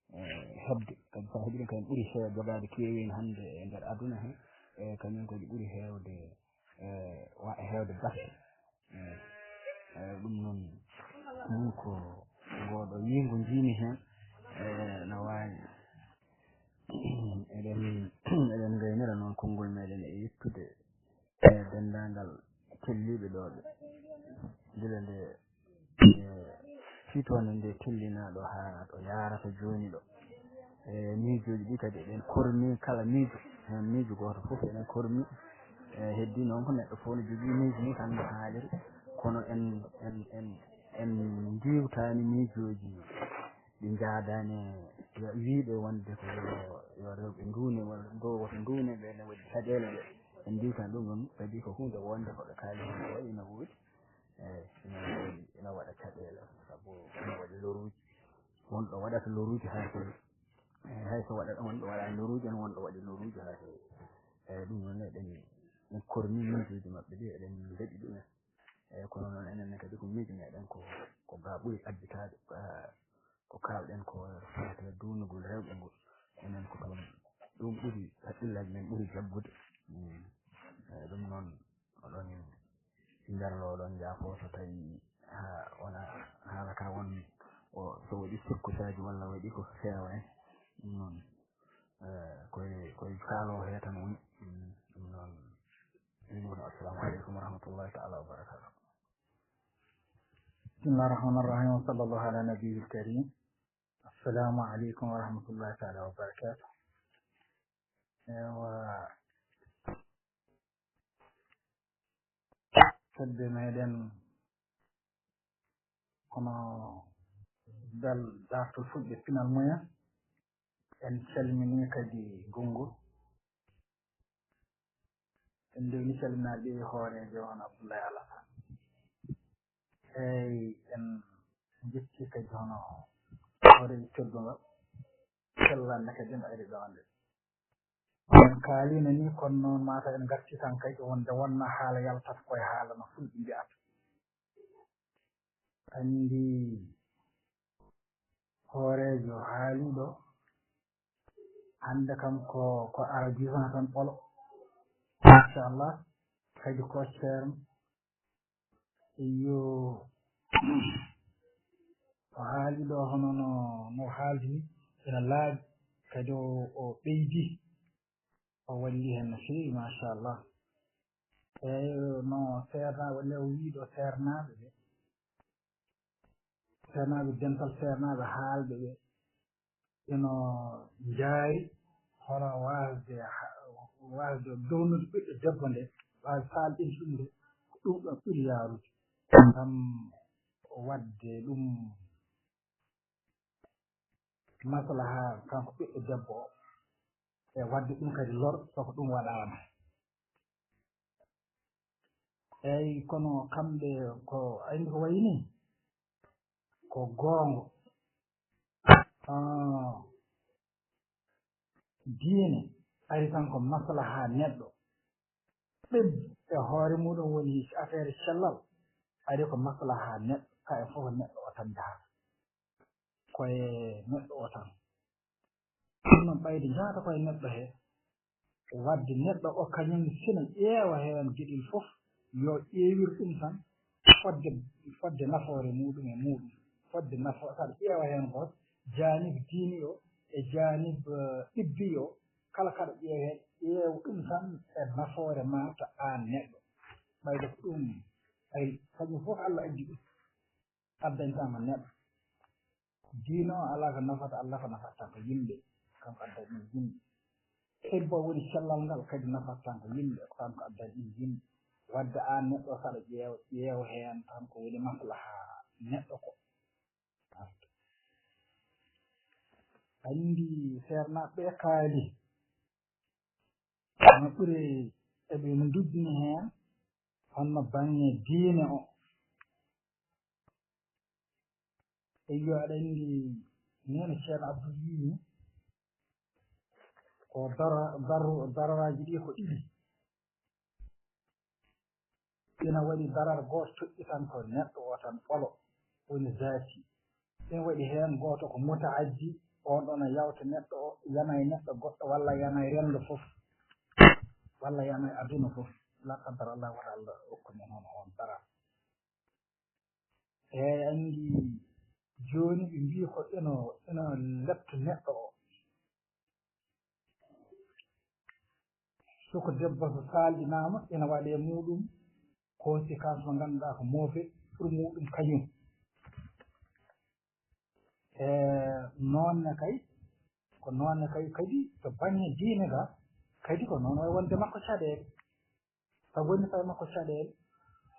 eh, heɓde. Kadi so a heɓi ɗum, kañum ɓuri heew-, jogaade keewin hannde e nder aduna he, e kañum kadi ɓuri heewde, eh, wa-, heewde batte. Eh, eh, ɗum noon, min ko ngooɗo wiingu njiimi heen, eh, no waawi. Eɗen, eɗen ngaynira noon konngol meeɗen e yettude e denndaangal telliiɓe ɗo ɓe. Gila nde, e, fittoonde nde tellinaaɗo haa ɗo yaarata jooni ɗo. E, miijooji ɗi kadi eɗen kormi kala miijo, heen miijo gooto fof eɗen kormi. E, heddii noon ko neɗɗo fof no jogii miijo mum tan no haaliri, kono en, en, en, en ndiiwtaani miijooji ɗi njaadaani e wiyɓe wonde ko yo, yo rewɓe nduune walla ɗo woto nduune, ɓe ne waɗi caɗeele ɗe. En ndiiwtan ɗum ɗon kadi ko huunde wonde ko ɓe kaali heen ko ina woodi. Eeyi, ina woodi, ina waɗa caɗeele, sabu ina waɗi loruuji. Wonɗo waɗata loruuji haa heewi. Eeyi, hay so waɗa, wonɗo waɗa loruuji, en wonɗo waɗi loruuji haa heewi. Eeyi, ɗum noon eɗen, en kormi miijooji maɓɓe ɗi, eɗen mbeɗi ɗum en. Eeyi, kono noon enen ne kadi ko miijo meɗen ko, ko ga ɓuri additaade, ga ko kaalɗen ko fewte duunugol rewɓe ngol. Enen ko ɗum, ɗum ɓuri haqqillaaji men ɓuri jaggude. Mm. Eeyi, ɗum noon oɗon njarlo, oɗon njaafo so tawi haa wona haala ka won o, so waɗi surkusaaji walla waɗi ko feewa en. Ɗum noon, eeyi, koye, koye kaalo he tan woni. Mm, ɗum noon. Ɗum woni. Assalamu aleykum wa rahmatullahi taala wa barakatuh. Bismillah rahman rahim. Wa sallallahu ala nabiyil karim. Assalamu aleykum wa rahmatullahi taala wa barakatuh. Ewa, fedde meɗen kono dal darto fuɗɗe pinal mumen. En calmini kadi gonngol. En ndewni calminaade hooreejo on Abdoulaye Alassane. Eeyi, en njetti kadi hono hooreejo teddungal. Sellande kadi en ari ɗo nde. En kaalino ni, kono noon mata en ngarti tan kadi wonde wonna haala yaltata koye haala no fulɓe mbiyata. Anndi hooreejo haaliiɗo hannde kam ko, ko arabisant tan ɓolo. Machallah, kadi ko ceerno. Iyo, o haali ɗo hono no, no haaldi ni, ina laaɓi, kadi o, o ɓeydi, o walli heen no feewi, machallah. Eeyi, no seernaaɓe, walla o wii ɗo seernaaɓe ɓe, seernaaɓe, dental seernaaɓe haalɓe ɓe, ino njaari hono waasde ha-, waasde downude ɓiɗɗo debbo nde, waasde saalɗinde ɗum nde, ko ɗum ɗon ɓuri yaarude. Ngam waɗde ɗum maslaha kanko ɓiɗɗo debbo o, e waɗde ɗum kadi lor, so ko ɗum waɗaama. Eeyi, kono kamɓe ko, anndi ko wayi ni? Ko goonga. Ah, diine ari tan ko maslaha neɗɗo. Ɓen e hoore muɗum woni affaire cellal, ari ko maslaha neɗɗo, ka e fof neɗɗo o tan jahata. Ko e neɗɗo o tan. Ɗum noon ɓayde jahata ko e neɗɗo he, wadde neɗɗo o kañum sina ƴeewa heen geɗel fof, yo ƴeewir ɗum tan fodde, fodde nafoore muɗum e muɗum. Fodde nafo-, saɗa ƴeewa heen ko janib diini o e janib, eh, ɗibbi o, kala kaɗa ƴeewa heen, ƴeew ɗum tan e nafoore ma to aan neɗɗo. Ɓayde ko ɗum, ay, kañum fof Allah addi ɗum. Addantaama neɗɗo. Diine o alaa ko nafata Allah, ko nafata ko yimɓe. Kanko addani ɗum yimɓe. Hibbo woni cellal ngal kadi nafata ko yimɓe, ko kanko addani ɗum yimɓe. Wadde aan neɗɗo saɗa ƴeew, ƴeew heen tan ko woni maslaha neɗɗo ko. Arta. Anndi seernaaɓe ɓe kaali no ɓuri eɓe no nduddini heen honno baŋŋe diine o. Eyyo, aɗa anndi neene Ceerno Abdul wiyi ko dara daru daroraaji ɗi ko ɗiɗi. Ina waɗi darar gooto toɗɗi tan ko neɗɗo o tan ɓolo woni zaati. Ina waɗi heen gooto ko mutaaddi, oon ɗoon o yawta neɗɗo o, yana e neɗɗo goɗɗo walla yana e renndo fof walla yana e aduna fof. La qaddar Allah wata Allah okku men hono oon darar. Eeyi, anndi jooni ɓe mbii ko ino ino lepta neɗɗo o. Soko debbo so saalɗinaama ina waɗee muuɗum conséquence mo ngannduɗaa ko mauvais pour muuɗum kañum. E noon ne kay ko noon ne kay kadi to baŋŋe diine ga kadi ko noon way wonde makko caɗeele. Sabu woni tawi makko caɗeele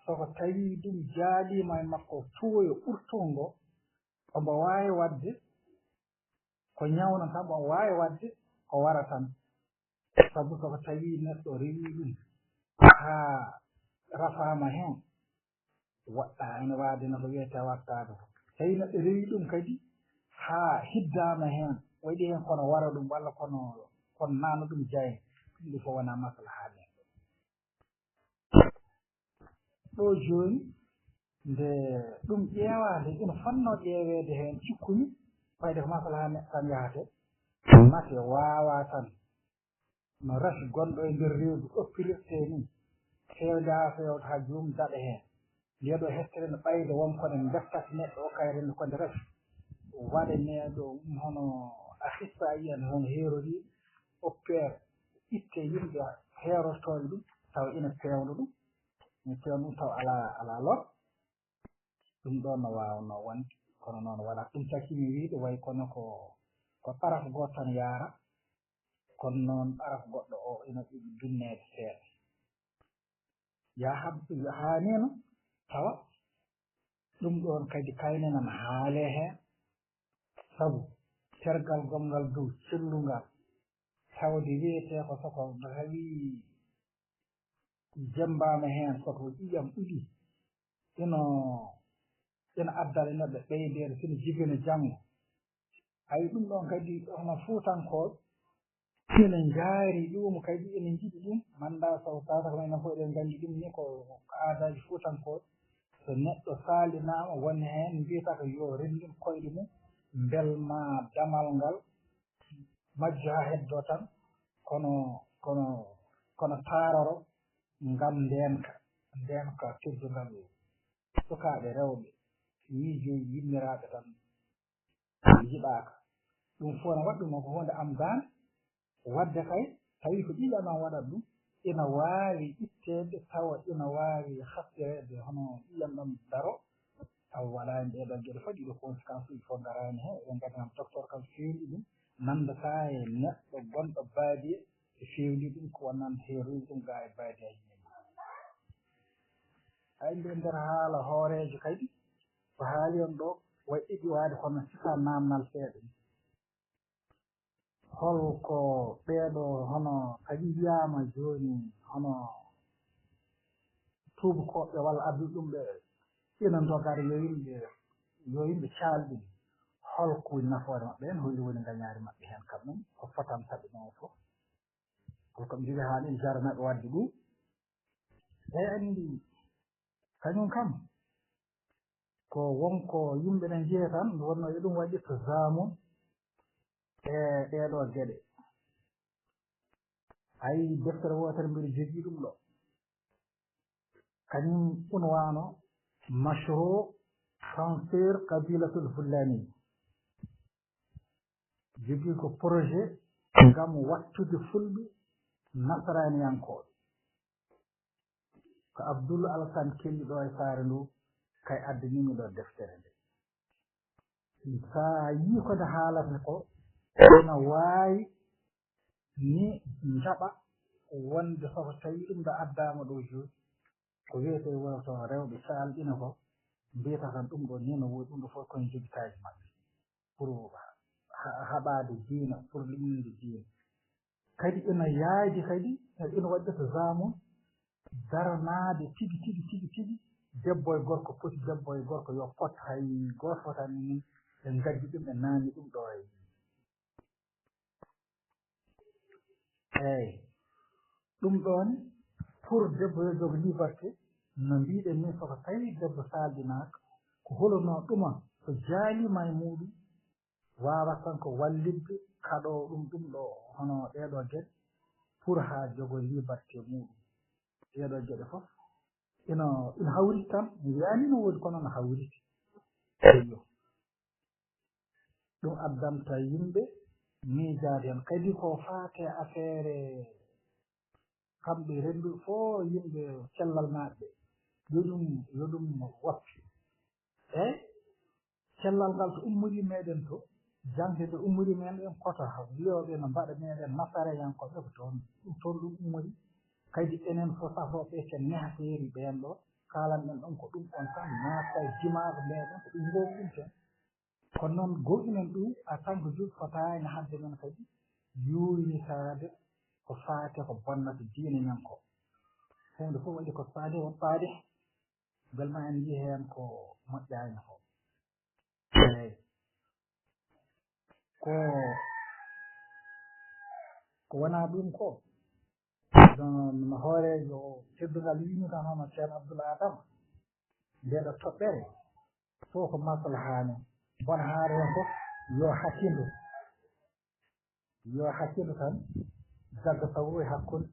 soko tawi ɗum jaaɗiima e makko tuwoyo ɓurtungo omo waawi waɗde ko ñawnata mo waawi waɗde ko wara tan. Sabu so ko tawii neɗɗo rewii ɗum haa rafaama heen, waɗɗaa ene waade no ko wiyetee waɗtaade ko. Tawi neɗɗo rewii ɗum kadi haa hiddaama heen, waɗi heen kono wara ɗum walla kono kono naano ɗum jayna, ɗum ɗo fof wonaa maslahaa neɗɗo. Ɗo jooni nde ɗum ƴeewaande ina fotnoo ƴeeweede heen cikkumi fayde ko maslaha neɗɗo tan yahate mate waawa tan no rafi gonɗo e nder reedu ɗoppirirtee ni feewda feewta haa joom daɗa heen. Nde ɗo hestere no ɓayde won kone mbettata neɗɗo o kay renndo kone rafi waɗaneeɗo ɗum hono a hissa a yiyan hono heeroriiɗo oppeer itte yimɓe heerotooɓe ɗum tawa ina peewna ɗum. Mi teew ɗum taw alaa alaa lor. Ɗum ɗoon no waawnoo wonde kono noon waɗat ɗum cakkimi wiyde way kono ko ko ɓaraf gooto tan yaara. Kono noon ɓaraf goɗɗo o ina ɗuɗi binneede seeɗa. Yaha haanino tawa ɗum ɗoon kadi kayne nana haalee heen. Sabu tergal gonngal dow cellungal tawde wiyetee ko soko no tawi jemmbaama heen soko ƴiƴam ɗuɗi ino ina addana neɗɗo ɓeydeede sino jibina janngo. Hay ɗum ɗoon kadi hono fuutankooɓe ina njaari ɗum kadi ina njiɗi ɗum mannda so tawata ko enen fof eɗen nganndi ɗum ni ko aadaaji fuutankooɓe. So neɗɗo saalinaama woni heen mbiyata ko yo renndin koyɗe mum mbel ma damal ngal majjo haa heddoo tan kono kono kono taaroro ngam ndeenka ndeenka teddungal sukaaɓe rewɓe miijo yimmiraaɓe tan njiɗaaka. Ɗum fof no waɗ ɗum ko huunde am daan waɗde kay tawi ko ƴiƴam am waɗat ɗum ina waawi itteede tawa ina waawi haɓtireede hono ƴiƴam ɗam daro. Taw waɗaani ɗee ɗoo geɗe fof ɗiɗo conséquence uji fof ngaraani heen eɗen ngaddanam docteur kam feewndi ɗum nanndataa e neɗɗo gonɗo baadiye ɓe feewndi ɗum ko wonnanta heeruuji ɗum gaa e baadiyaaji men. Hay nde nder haala hooreejo kadi ko haali on ɗo waɗi ɗiɗi waade kono sifaa naamnal seeɗa ni. Hol ko ɓeeɗo hono kadi wiyaama jooni hono tuubakooɓe walla adduɓe ɗum ɓe ina ndogata yo yimɓe yo yimɓe caalɗin hol ko woni nafoore maɓɓe heen holi woni ngañaari maɓɓe heen kam ɗum ko fotam saɗi noon fof hol ko ɓe njogi haa ɗum jaranaɓe waɗde ɗum e anndi kañum kam ko wonko yimɓe ne njiya tan wonno e ɗum waɗi ko zaamun e ɗeeɗoo geɗe. Hay deftere wootere mbiɗo jogii ɗum ɗo kañum unwaano mashru transfer kabilatul fullani jogii ko projet ngam wattude fulɓe nasaraaniyankooɓe. Ko Abdul Alkan kelli ɗo e saare ndu kay addani mi ɗo deftere nde. Sa yii ko nde haalata ko ina waawi ni njaɓa wonde soko tawi ɗum ɗo addaama ɗo jooni ko wiyetee woto rewɓe caalɗina ko mbiyata tan ɗum ɗo ni no woodi ɗum ɗo fof koye jogitaaji maɓɓe pour ha-, haɓaade diina, pour liɓninde diina. Kadi ina yaajii kadi, ina waɗde to zaamun daranaade tigi, tigi, tigi, tigi, debbo e gorko poti, debbo e gorko yo pot, hay gooto fotaani ni ɓe ngaddi ɗum, ɓe naamni ɗum ɗo hay. Eey, ɗum ɗoon pour debbo yo jog liberté, no mbiɗen ni, soko tawi debbo saalɗinaaka, ko holonoo ɗuma, so jaaliima e muuɗum, waawata kanko wallitde kaɗo ɗum, ɗum ɗo, hono ɗee ɗoo geɗe, pour haa jogo liberté muuɗum. Ɗee ɗoo geɗe fof ina, ina hawriti tan, mi wiyaani no woodi, kono no hawriti. Eyyo. Ɗum addanta yimɓe miijaade heen. Kadi ko faati e affaire kamɓe rennduɓe fof, yimɓe cellal maɓɓe, yo ɗum, yo ɗum woppi. Eey, cellal ngal to ummori meɗen to, jangde nde ummori meɗen, koto wiyooɓe no mbaɗa meɗen nasarayankooɓe ko toon, ɗum toon ɗum ummori. Kadi enen fof safrooɓe ken nehateeri ɓeen ɗo, kaalanɗen ɗum ko ɗum ɗoon tan naata e dimaagu meɗen, ko ɗum ngoowi ɗum ken. Kono noon, gooƴinen ɗum en tant que julɓe, fotaani hadde men kadi yuurnitaade ko faati ko bonnata diine men ko. Huunde fof waɗi ko faati, won faati, mbele ma en njiy heen ko moƴƴaani ko. Eey. Ko, ko wonaa ɗum ko, no, no hooreejo teddungal wiyi ni tan, hono Ceerno Abdul Adama, nde ɗo toɓɓere, fof ko maslaha men. Bon, haare heen fof yo hakkindo, yo hakkindo tan, jagga sabu e hakkunde.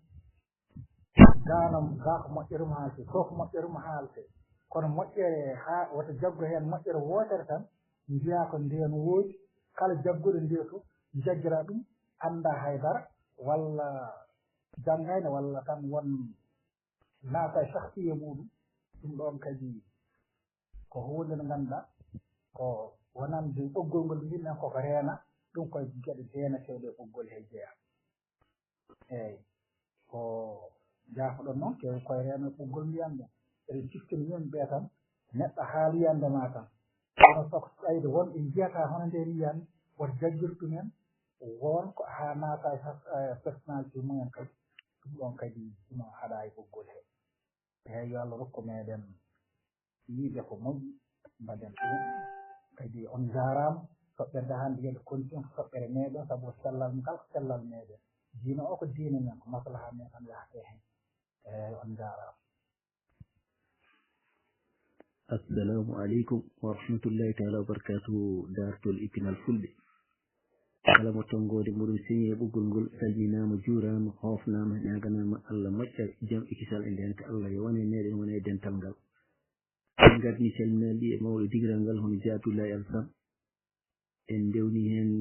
Gaanam, gaa ko moƴƴere mum haalte, ko ko moƴƴere mum haalte. Kono moƴƴere haa wota jaggo heen moƴƴere wootere tan, mbiyaa ko ndeen woodi, kala jagguɗo nde to, jaggira ɗum, annda haydara, walla janngayno, walla tan won naata e sahsiya muɗum. Ɗum ɗoon kadi ko huunde nde ngannduɗaa ko wonande ɓoggol ngol mbinɗen koko reena, ɗum koye geɗe deeneteeɗe e ɓoggol he jeyaa. Eey, ko jaafoɗon noon, kew koye reeno e ɓoggol mbiyan ɗum. Eɗen ciftini yimɓe ɓee tan, neɗɗo haali yiyannde ma tan. Kono soko ɓayde wonɓe njiyata hono nde yiyan, woto jaggir ɗumen, won ko haa naata e sas-, e personnalité mumen kadi. Ɗum ɗoon kadi ina haɗa e ɓoggol he. Eey, yo Allah rokku meɗen yiide ko moƴƴi, mbaɗen ɗum. Kadi on njaaraama, toɓɓere nde hannde yo nde continue ko toɓɓere meɗen, sabu ko cellal ngal ko cellal meɗen. Diine o ko diine men, ko maslaha men tan yahata heen. Eey, on njaaraama. Assalamu aleykum wa rahmatullahi taala wa barakatuhu, daartol Ippinal Fulɓe. Kala mo tonngoode muɗum seŋi e ɓoggol ngol, salminaama, juuraama, hoofnaama, ñaaganaama Allah moƴƴere, jam e kisal e ndeenka Allah yo wone meɗen, wone e dental ngal. En ngardi calminaali ɗi e mawɗo digiral ngal, hono Jaa Abdullahi Alsan. En ndewni heen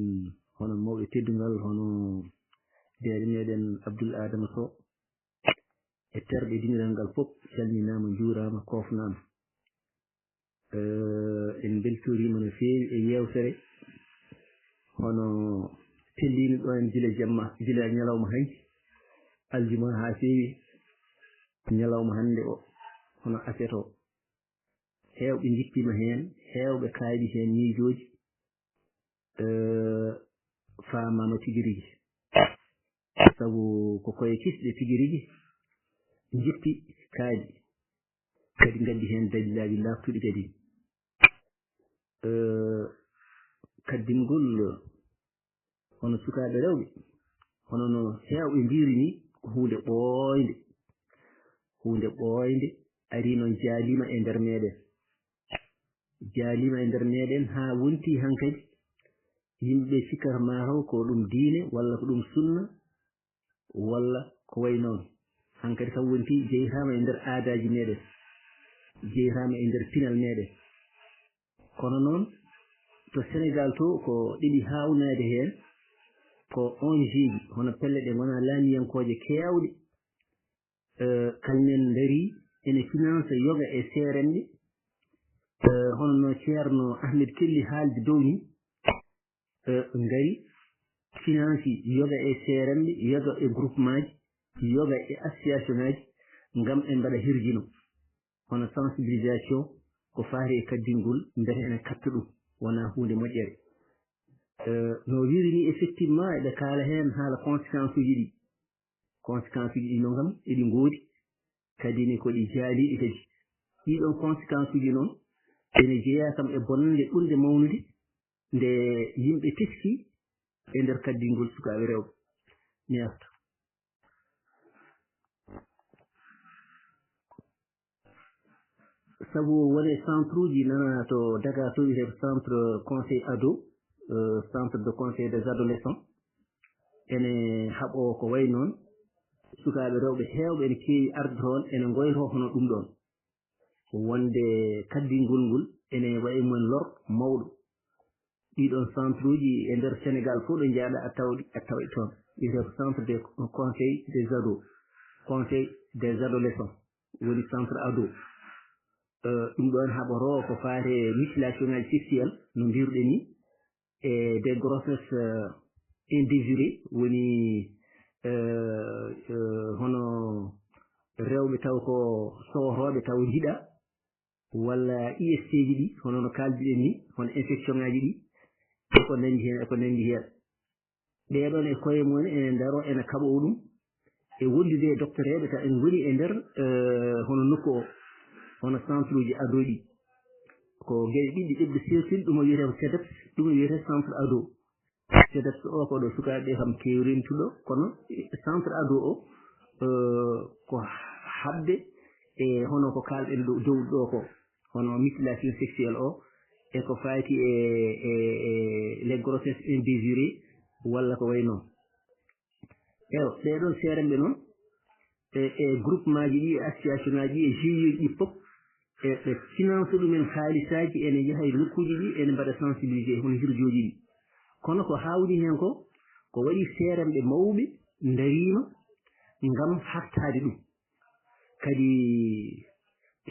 hono mawɗo teddungal, hono deere meɗen Abdul Adama Sow. E terɗe digiral ngal fof, calminaama, juuraama, koofnaama. Eh, en mbeltoriima no feewi e yeewtere, hono telliino ɗo en gila jamma, gila ñalawma hanki, aljuma haa feewi ñalawma hannde o, hono aset o. Heewɓe njippiima heen, heewɓe kaaɗi heen miijooji, eh, faamaama tigi rigi. Sabu ko koye kisɗe tigi rigi njippi kaaɗi. Kadi ngaddi heen dalilaaji laaɓtuɗi kadi. Eh, kaddingol hono sukaaɓe rewɓe, hono no heewɓe mbiiri ni, ko huunde ɓooynde. Huunde ɓooynde arii noon jaaliima e nder meɗen. Jaaliima e nder meɗen haa wonti hankadi yimɓe cikkata maa taw ko ɗum diine walla ko ɗum sunna, walla ko wayi noon. Hankadi kam wonti jeytaama e nder aadaaji meɗen, jeytaama e nder pinal meɗen. Kono noon, to Senegaal to, ko ɗiɗi haawnaade heen, ko O N G ji, hono pelle ɗe ngonaa laamiyankooje keewɗe, eh, kañumen ndarii ene finance yoga e seeremɓe, eh, hono no Ceerno Ahmed Kelly haaldi dow ni, eh, ngari finance yoga e seeremɓe, yoga e groupement ji, yoga e association ngaji, ngam ɓe mbaɗa hirjino. Hono sensibilisation ko faati e kaddingol, mbete ene katta ɗum, wonaa huunde moƴƴere. No wiiri ni, effectivement, eɓe kaala heen haala conséquence uji ɗi. Conséquence uji ɗi noon kam eɗi ngoodi, kadi ne ko ɗi jaaliiɗi kadi. Ɗiɗon conséquence uji noon ene jeyaa kam e bonannde ɓurnde mawnude nde yimɓe teski e nder kaddingol sukaaɓe rewɓe. Mi arta. Sabu wone centre uji nana to Dakar to wiyetee centre conseil ado, euh, centre de conseil des adolescents, ene haɓoo ko wayi noon. Sukaaɓe rewɓe heewɓe ene keewi arde toon, ene ngoytoo hono ɗum ɗoon. Wonde kaddingol ngol ene wayi mumen lor mawɗo. Ɗiɗon centre uji e nder Sénégal fof ɗo njaaɗa a tawɗi, a tawɗi toon. Wiyetee ko centre de conseil des ados, conseil des adolescents, woni centre ado. Euh, ɗum ɗoon haɓoroo ko faati e mutilation ngaji sexuelle, no mbiruɗen ni, e des grossesses, euh, indésirées, woni, euh, euh, hono rewɓe taw ko sootooɓe taw njiɗa, walla I S T ji ɗi, hono no kaaldiɗen ni, hono infection ngaji ɗi, e ko nanndi heen, e ko nanndi heen. Ɓee ɗoon e koye mumen ene ndaroo, ene kaɓoo ɗum, e wondude e doktoreeɓe, taw en ngoni e nder, eh, hono nokku o, hono centre uji ado ɗi. Ko geɗe ɗiɗi ɗeɓɗe seertude, ɗum o wiyetee ko CDEPS, ɗum o wiyetee centre ado. CDEPS o ko ɗo sukaaɓe ɓe kam keewi rentude, kono centre ado o, eh, ko haɓde e hono ko kaalɗen ɗo, dow ɗo ko, hono mutilation sexuelle o, e ko fayti e, e, e les grossesses indésirées, walla ko wayi noon. Ewa, ɓee ɗoon seeremɓe noon, e, e groupement ji ɗi, e association ngaji ɗi, e G I E ji ɗi fof, e ɓe finance ɗumen haalisaaji, ene njaha e nokkuuji ɗi, ene mbaɗa sensibilisé hono hirjooji ɗi. Kono ko haawni heen ko, ko waɗi seeremɓe mawɓe ndariima ngam haɓtaade ɗum. Kadi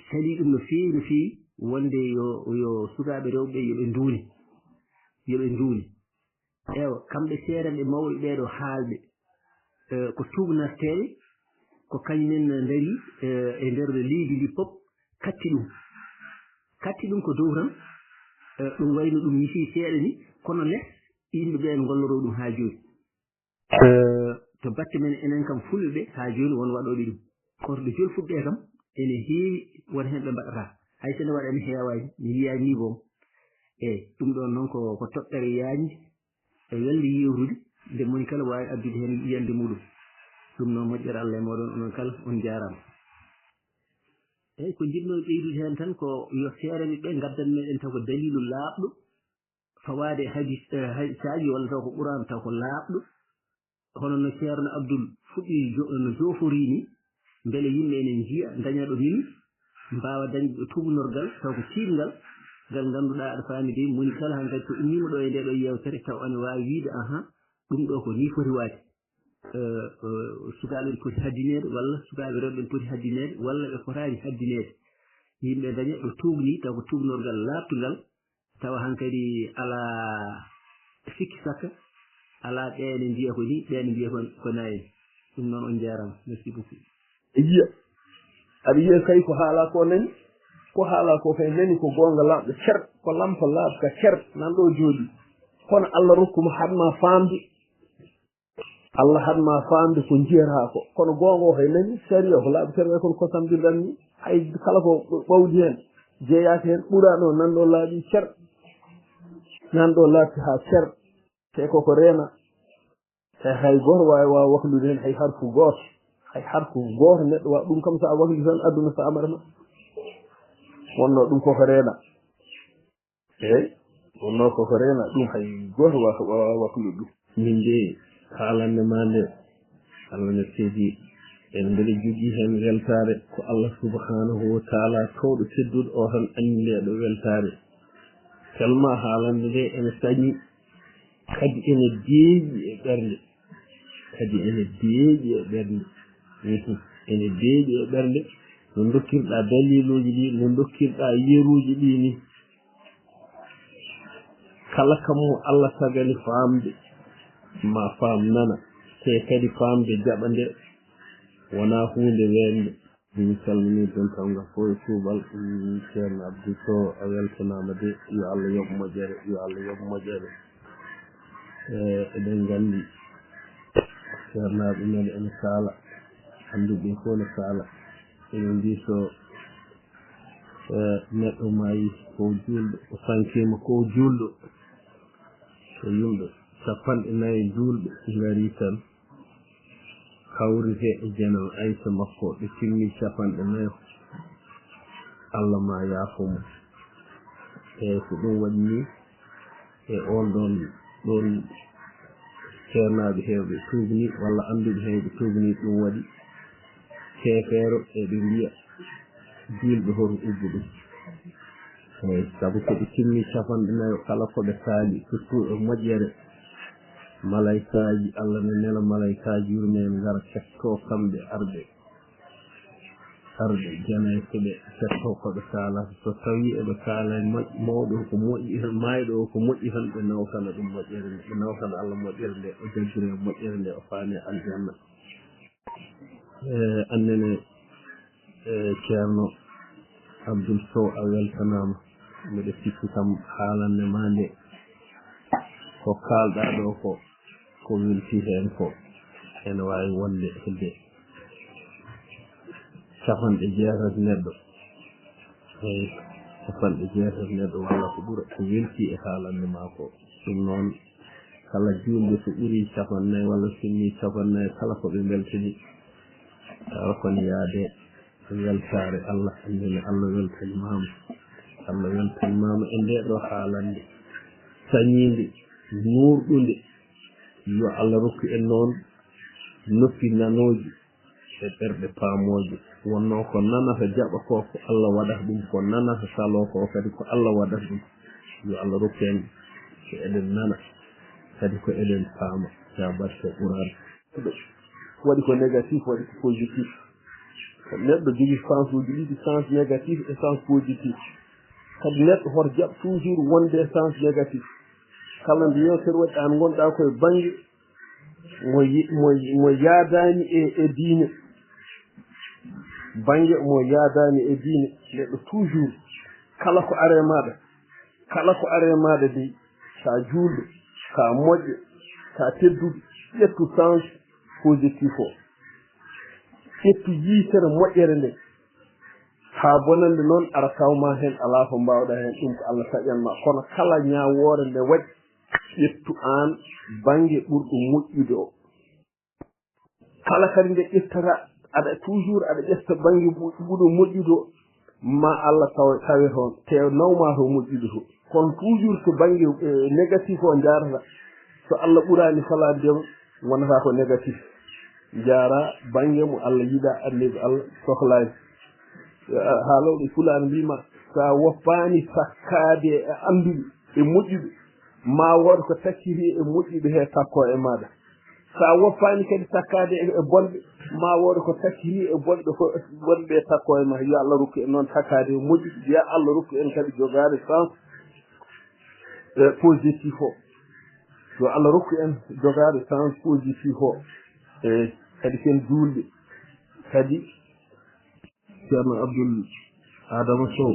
salii ɗum no feewi, no feewi, wonde yo, yo sukaaɓe rewɓe yo ɓe nduune, yo ɓe nduune. Ewa, kamɓe seeremɓe mawɓe ɓee ɗo haalɓe, eh, ko tuubnarteeɓe, ko kañumen ndarii, eh, e nder leydi ndi fof, katti ɗum. Katti ɗum ko dow tan, eh, ɗum wayno ɗum ñifii seeɗa ni, kono les yimɓe ɓe ene ngolloroo ɗum haa jooni. Eh, to batte men enen kam fulɓe ɓe, haa jooni won waɗooɓe ɗum. Kono ɗo jolfuɓe ɓe kam, ene heewi won heen ɓe mbaɗataa. Hay so ene waɗa ene heewaani, mi wiyaani ni boom. Eeyi, ɗum ɗoon noon ko, ko toɓɓere yaañde, e welde yeewtude, nde moni kala waawi addude heen yiyannde muɗum. Ɗum noon moƴƴere Allah e mooɗon, onon kala, on njaaraama. Eeyi, ko njiɗnoo ɓeydude heen tan ko yo seeremɓe ɓe ngaddan meɗen taw ko daliilu laaɓɗo, fawaade e hadis, eh, hadisaaji walla taw ko Quraan taw ko laaɓɗo, hono no Ceerno Abdul fuɗɗi jo-, no jooforii ni, mbele yimɓe ene njiya, ndaña ɗo nini, mbaawa dañde ɗo tuugnorgal, taw ko tiiɗngal, ngal ngannduɗaa aɗa faami de, moni kala hankadi so ummiima ɗo e nde ɗo yeewtere, taw ene waawi wiyde, ahan, ɗum ɗo ko ni foti waade. Eh, eh, sukaaɓe ene poti haddineede, walla sukaaɓe rewɓe ene poti haddineede, walla ɓe potaani haddineede. Yimɓe ndaña ɗo tuugni, taw ko tuugnorgal laaɓtungal, tawa hankadi alaa sikki sakka, alaa ɓe ene mbiya ko ni, ɓe ene mbiya ko, ko nayi. Ɗum noon on njaaraama. Merci beaucoup. E yiya. Aɗa yiya kay ko haalaa ko nani, ko haalaa ko kay nani ko goonga laaɓɗo cer, ko lampa laaɓka cer, nan ɗo jooɗi. Kono Allah rokku mo haɗ ma faamde. Allah haɗ ma faamde ko njiyataa ko. Kono goonga o hay nani, sariya ko laaɓi cer, way kono kosam mbirɗan ni. Hay kala ko ɓawdi heen, jeeyaaka heen, ɓuraano nan ɗo laaɓi cer. Nan ɗo laaɓti haa cer. Te koko reena. Te hay gooto waawi waawa waklude heen hay harfu gooto. Hay harfu gooto neɗɗo wa-, ɗum kam so a wakli tan, aduna so amata ma. Wonno ɗum koko reena. Eey, wonno koko reena, ɗum hay gooto wa-, waawaa waklude ɗum. Min de, haalande ma nde, Allah ne seedi, en mbeɗa jogii heen weltaare, ko Allah subhanahu wa taala toowɗo tedduɗo o tan anndi nde ɗo weltaare. Tellement haalande nde ene sañi, kadi ene deeƴi e ɓernde, kadi ene deeƴi e ɓernde. Mhm. Ene deeƴi e ɓernde, no dokkirɗaa daliluuji ɗi, no dokkirɗaa yeruuji ɗi ni. Kala kam mo Allah tagali faamde, ma faam nana, te kadi faamde jaɓa nde, wonaa huunde weeɓnde. Min calminii dental ngal fof e kuuɓal. Mm, Ceerno Abdou Sow, a weltanaama de. Yo Allah yoɓ moƴƴere, yo Allah yoɓ moƴƴere. E, eɗen nganndi, ceernaaɓe men ene kaala, annduɓe fof ne kaala. Eɗen mbiyi so, e, neɗɗo maayi ko juulɗo, o sankiima ko juulɗo, so yimɓe capanɗe nayi juulɓe ngarii tan, kawritee e jeenam aysa makko, ɓe timmii capanɗe nayo, Allah ma yaafo mo. E ko ɗum waɗi nii, e oon ɗoon, ɗoon ceernaaɓe heewɓe tuubnii, walla annduɓe heewɓe tuubnii, ɗum waɗi keefeero, eɓe mbiya, juulɓe hoto ubbu ɗum. Eey, sabu so ɓe timmii capanɗe nayo, kala ko ɓe kaali, surtout e moƴƴere, malaykaaji, Allah ne nela malaykaaji yurmeen ngara kettoo kamɓe arɓe, arɓe janayɓe ɓe, kettoo ko ɓe kaalata. So tawii eɓe kaala e moƴ-, mawɗo o ko moƴƴi tan, maayɗo o ko moƴƴi tan, ɓe nawtana ɗum moƴƴere nde, ɓe nawtana Allah moƴƴere nde, o jaggiree moƴƴere nde, o faanee aljanna. E, annene, e, Ceerno Abdul Sow, a weltanaama. Mbeɗa sikki kam haalannde maa nde, ko kaalɗaa ɗo ko, ko weltii heen ko, ene waawi wonde hedde capanɗe jeetati neɗɗo. Eey, capanɗe jeetati neɗɗo walla ko ɓura ko weltii e haalannde maa ko. Ɗum noon, kala juulɓe so ɓurii capanɗe nayi walla so timmii capanɗe nayi, kala ko ɓe mbeltanii, tawa ko ne yaade weltaare Allah, annene Allah weltanimaama. Allah weltanimaama e ndee ɗoo haalannde sañiinde, nuurɗunde. Yo Allah rokku en noon noppi nanooji e ɓerɗe paamooje. Wonnoo ko nanata jaɓa ko, ko Allah waɗata ɗum, ko nanata saloo ko kadi ko Allah waɗata ɗum. Yo Allah rokku en ko eɗen nana, kadi ko eɗen paama. Yaa barke Qur'aan. Waɗi ko négatif, waɗi ko positif. Neɗɗo jogii sens uji ɗiɗi, sens négatif e sens positif. Kadi neɗɗo hoto jaɓ toujours wonde e sens négatif. Kala nde yewtere waɗi, aan ngonɗaa koye bannge mo ye-, mo, mo yaadaani e, e diine. Bannge mo yaadaani e diine, neɗɗo toujours, kala ko are maaɗa, kala ko are maaɗa dey, ka juulɗo, ka moƴƴo, ka tedduɗo, ƴettu sens positif o. Ƴettu yitere moƴƴere nde. Haa bonannde noon, ara taw ma heen alaa ko mbaawɗaa heen, ɗum ko Allah taƴan ma. Kono kala ñaawoore nde waɗi, ƴettu aan bannge ɓurɗo moƴƴude o. Kala kadi nde ƴettata, aɗa toujours aɗa ƴetta bannge ɓu-, ɓuɗo moƴƴude o, ma Allah taw, tawe toon, te naw ma to moƴƴude to. Kono toujours ko bannge, eh, négatif o njaarata. So Allah ɓuraani falaade ma, wonata ko négatif. Njaara bannge mo Allah yiɗaa, annabi Allah sohlaani. Eh, haalooɓe Pulaar mbiima, so a woppaani takkaade e annduɓe, e moƴƴuɓe, ma wooda ko takkiti e moƴƴuɓe he takkoo e maaɗa. So a woppaani kadi takkaade e, e bonɓe, ma wooda ko takkiti e bonɓe ko, bonɓe takkoo e ma. Yo Allah rokku en noon takkaade e moƴƴuɓe. Yo Allah rokku en kadi jogaade sens, eh, positif o. Yo Allah rokku en jogaade sens positif o. E kadi ken juulɓe. Kadi Ceerno Abdul Adama Sow,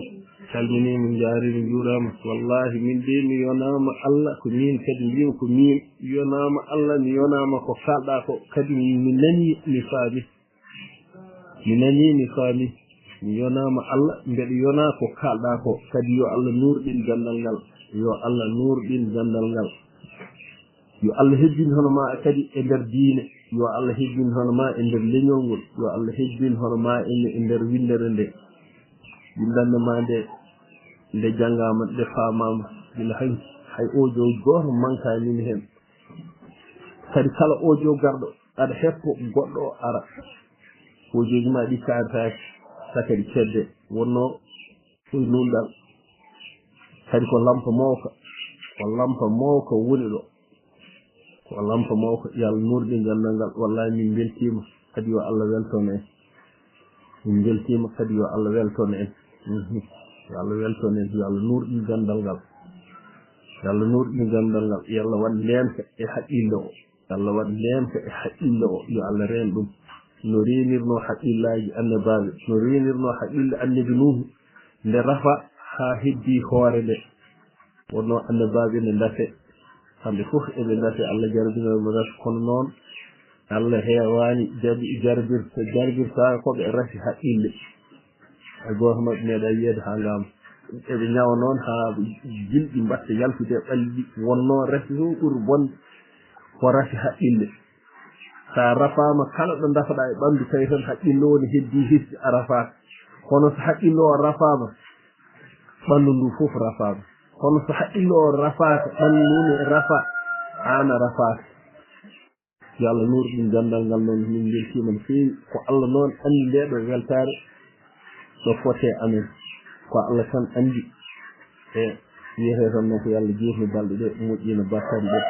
calminiima, njaariima, njuuraama. Wallaahi, min de mi yonaama Allah, ko miin kadi mbiymi, ko miin yonaama Allah, mi yonaama ko kaalɗaa ko, kadi mi nanii, mi faami. Mi nanii, mi faami. Mi yonaama Allah, mbeɗa yonaa ko kaalɗaa ko, kadi yo Allah nuurɗin ganndal ngal. Yo Allah nuurɗin ganndal ngal. Yo Allah hebbin hono maa kadi e nder diine. Yo Allah hebbin hono maa e nder leñol ngol. Yo Allah hebbin hono maa e, e nder winndere nde. Winndannde maa nde, nde janngaama, nde faamaama. Gila hay, hay audio gooto mankaani heen. Kadi kala audio garɗo, aɗa heppo goɗɗo o ara. Audioji maa ɗi kaaretaake, saka ɗi kedde. Wonnoo koye nunɗal. Kadi ko lampa mawka, ko lampa mawka woni ɗo. Ko lampa mawka, yo Allah nuurɗin ganndal ngal. Wallaahi min mbeltiima, kadi yo Allah weltoon en. Min mbeltiima, kadi yo Allah weltoon en. Mhm. Yo Allah weltoon en, yo Allah nuurɗin ganndal ngal. Yo Allah nuurɗin ganndal ngal, yo Allah waɗ ndeenka e haqqille o. Yo Allah waɗ ndeenka e haqqille o, yo Allah reen ɗum. No reenirnoo haqqillaaji annabaaɓe, no reenirnoo haqqille annabi Nuuhu, nde rafa haa heddii hoore nde. Wonnoo annabaaɓe nde ndafe, Kamɓe fof eɓe ngati, Allah jarbinooɓe ɓe ngati, kono noon Allah heewaani jarbi-, jarbirta, jarbirtaako ɓe rafi haqqille. Hay gooto maɓɓe meeɗaa yiyeede haa ngaama. Eɓe ñawa noon haa gilɗi mbaɗta yaltude e ɓalli ɗi. Wonnoo rafi fof ɓuri bonde ko rafi haqqille. So a rafaama, kala ɗo ndafaɗaa e ɓanndu, tawi tan haqqille o ne heddii hesɗi, a rafaaka. Kono so haqqille o rafaama, ɓanndu ndu fof rafaama. Kono so haqqille o rafaaka, ɓanndu ndu ne rafa, aan a rafaaka. Yo Allah nuur ɗum ganndal ngal noon, min mbeltiima no feewi. Ko Allah noon anndi ndee ɗoo weltaare ɗo fotee amen. Ko Allah tan anndi. E wiyetee tan noon ko yo Allah juutnu balɗe ɗe, moƴƴina battane ɗe.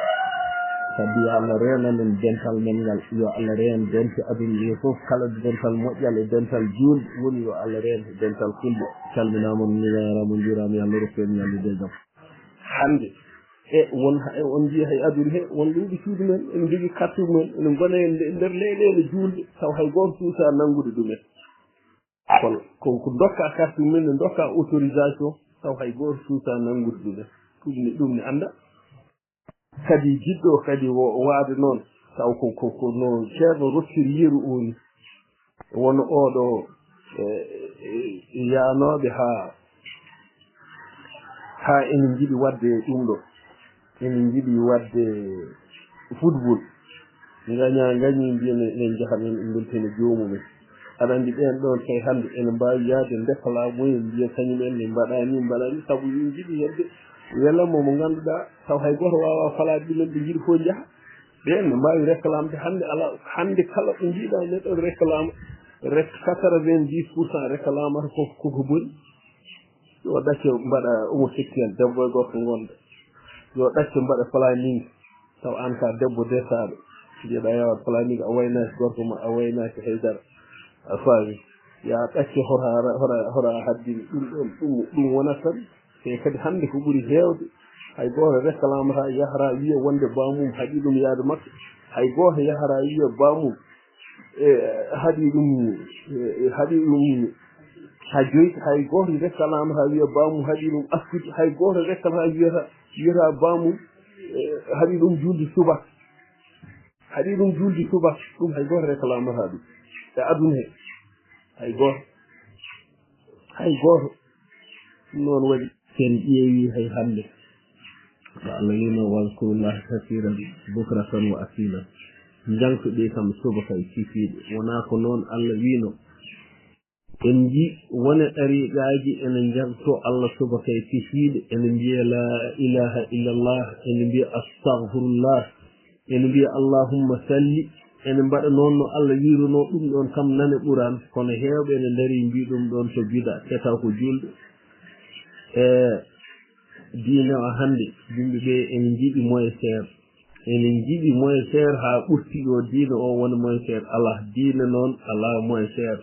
Sabi yo Allah reenan en dental men ngal, yo Allah reen dente aduna nde fof, kala dental moƴƴal e dental juulde woni, yo Allah reen dental fulɓe. Calminaama, on ñaaraama, on njuuraama, yo Allah rokku en ñallude e jam. Hannde, e won, e on njiya hay aduna he, won leyɗe cuuɗi men, ene njogii carte mumen, ene ngona e nde-, nder leyɗeele juulɗe, taw hay gooto suusaa nanngude ɗumen. Kono ko, ko ndokka carte mumen, ne ndokka autorisation, taw hay gooto suusaa nanngude ɗumen. Ɗum ne, ɗum ne annda. Kadi jiɗɗo kadi wo-, waade noon, taw ko, ko, ko no Ceerno rokkiri yeru o ni. Won oɗo, e, e, yaanooɓe haa, haa ene njiɗi waɗde ɗum ɗo. Ene njiɗi waɗde football. Ngaña, ngañi mbiya ne, ne njaha men, en mbeltene joomumen. Aɗa anndi ɓeen ɗoon kay hannde ene mbaawi yahde ndefa laamu en mbiya kañum en ne mbaɗa ni, mbaɗa ni, sabu ene njiɗi hedde wela mo, mo ngannduɗaa taw hay gooto waawaa falaade ɗumen, ɓe njiɗi fof njaha. Ɓeen ne mbaawi réclamde hannde, alaa, hannde kala ɗo njiiɗaa neɗɗo réclame, rek-, quatre-vingt-dix pour cent réclamata ko, ko, ko boni. Yo ɗacce mbaɗa homosexuel, debbo e gorko ngonda. Yo ɗacce mbaɗa planning, taw aan ka debbo desaaɗo. Mbiyeɗaa yawat planning, a waynaaki gorko ma, a waynaaki hay dara. A faami? Ya ɗacce hora, hora, hora haddini ɗum ɗoon, ɗum, ɗum wonat tan. Te kadi hannde ko ɓuri heewde, hay gooto réclamata, yahata wiya wonde baamum haɗi ɗum yaade makko. Hay gooto yahata wiya baamum, e, haɗi ɗum, e, haɗi ɗum hajjoy. Hay gooto réclamata wiya baamum haɗi ɗum askude. Hay gooto réclamata wiyata, wiyata baamum, e, haɗi ɗum juulde subaka. Haɗi ɗum juulde subaka. Ɗum hay gooto réclamata ɗum e aduna he. Hay gooto. Hay gooto. Ɗum noon waɗi. Sen ƴeewi hay hannde, ko Allah wiino, "Wadkurullaha kasiran bukratan wa asila." Njaŋtoɗee kam subaka e kikiiɗe. Wonaa ko noon Allah wiino. En nji wone ɗariiqaaji ene njaŋtoo Allah subaka e kikiiɗe, ene mbiya, "Laa ilaaha illallah," ene mbiya, "Astagfirullah." Ene mbiya, "Allahumma salli." Ene mbaɗa noon no Allah wiirunoo ɗum ɗoon kam nane ɓuran, kono heewɓe ene ndarii mbii ɗum ɗoon ko bida, te taw ko juulɓe. E diine o hannde, yimɓe ɓe ene njiɗi moye seer. Ene njiɗi moye seer haa ɓurti yo diine o wona moye seer. Alaa, diine noon alaa moye seer.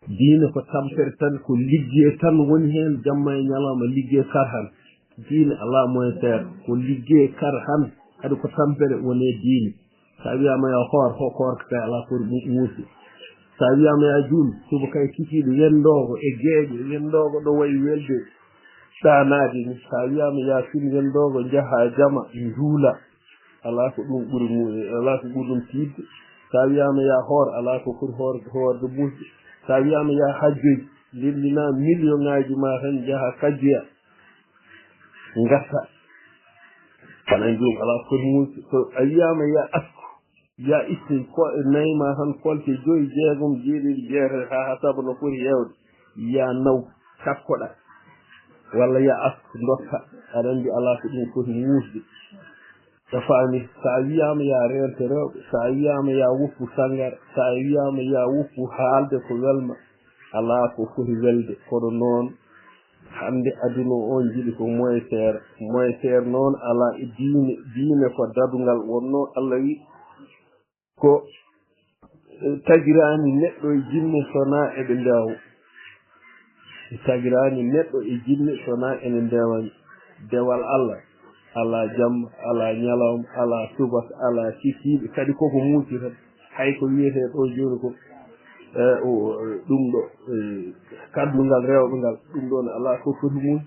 Diine ko tampere tan, ko liggey tan woni heen, jamma e ñalawma liggey karhan. Diine alaa moye seer, ko liggey karhan, kadi ko tampere woni e diine. So a wiyaama yo hoor, ho koorka kay alaa foti mu-, muusde. So a wiyaama yo juul, subaka e kikiiɗe, wendoogo e geeƴe, wendoogo ɗo wayi welde ɗaanaade ni. So a wiyaama yo fin, wendoogo njaha jama, njuula. Alaa ko ɗum ɓuri mu-, alaa ko ɓuri ɗum tiiɗde. So a wiyaama yo hoor, alaa ko foti hoor-, hoorde muusde. So a wiyaama yo hajjoy, lellinaa million ŋaaji ma tan njaha kajjoya. Ngatta. Kono en ɗum alaa foti muusde. So a wiyaama yo asku, yo itte ko e nayi ma tan, kolte joyi, jeegom, jeeɗiɗi, jeetati, haa, haa saba no foti heewde. Yo naw, takkoɗaa. Walla yo asku, ndokka. Aɗa anndi alaa ko ɗum foti muusde. A faami? So a wiyaama yo reente rewɓe, so a wiyaama yo woppu sanngara, so a wiyaama yo woppu haalde ko welma, alaa ko foti welde. Kono noon, hannde aduna o njiɗi ko moye seer. Moye seer noon alaa e diine. Diine ko dadungal wonnoo. Allah wi ko, eh, tagiraani neɗɗo e jinne sonaa eɓe ndewa. Tagiraani neɗɗo e jinne sonaa ene ndewani. Dewal Allah, alaa jamma, alaa ñalawma, alaa subaka, alaa kikiiɗe, kadi koko muusi tan. Hay ko wiyetee ɗo jooni ko, eh, o, ɗum ɗo, eh, kaddungal rewɓe ngal, ɗum ɗoon alaa ko foti muusi,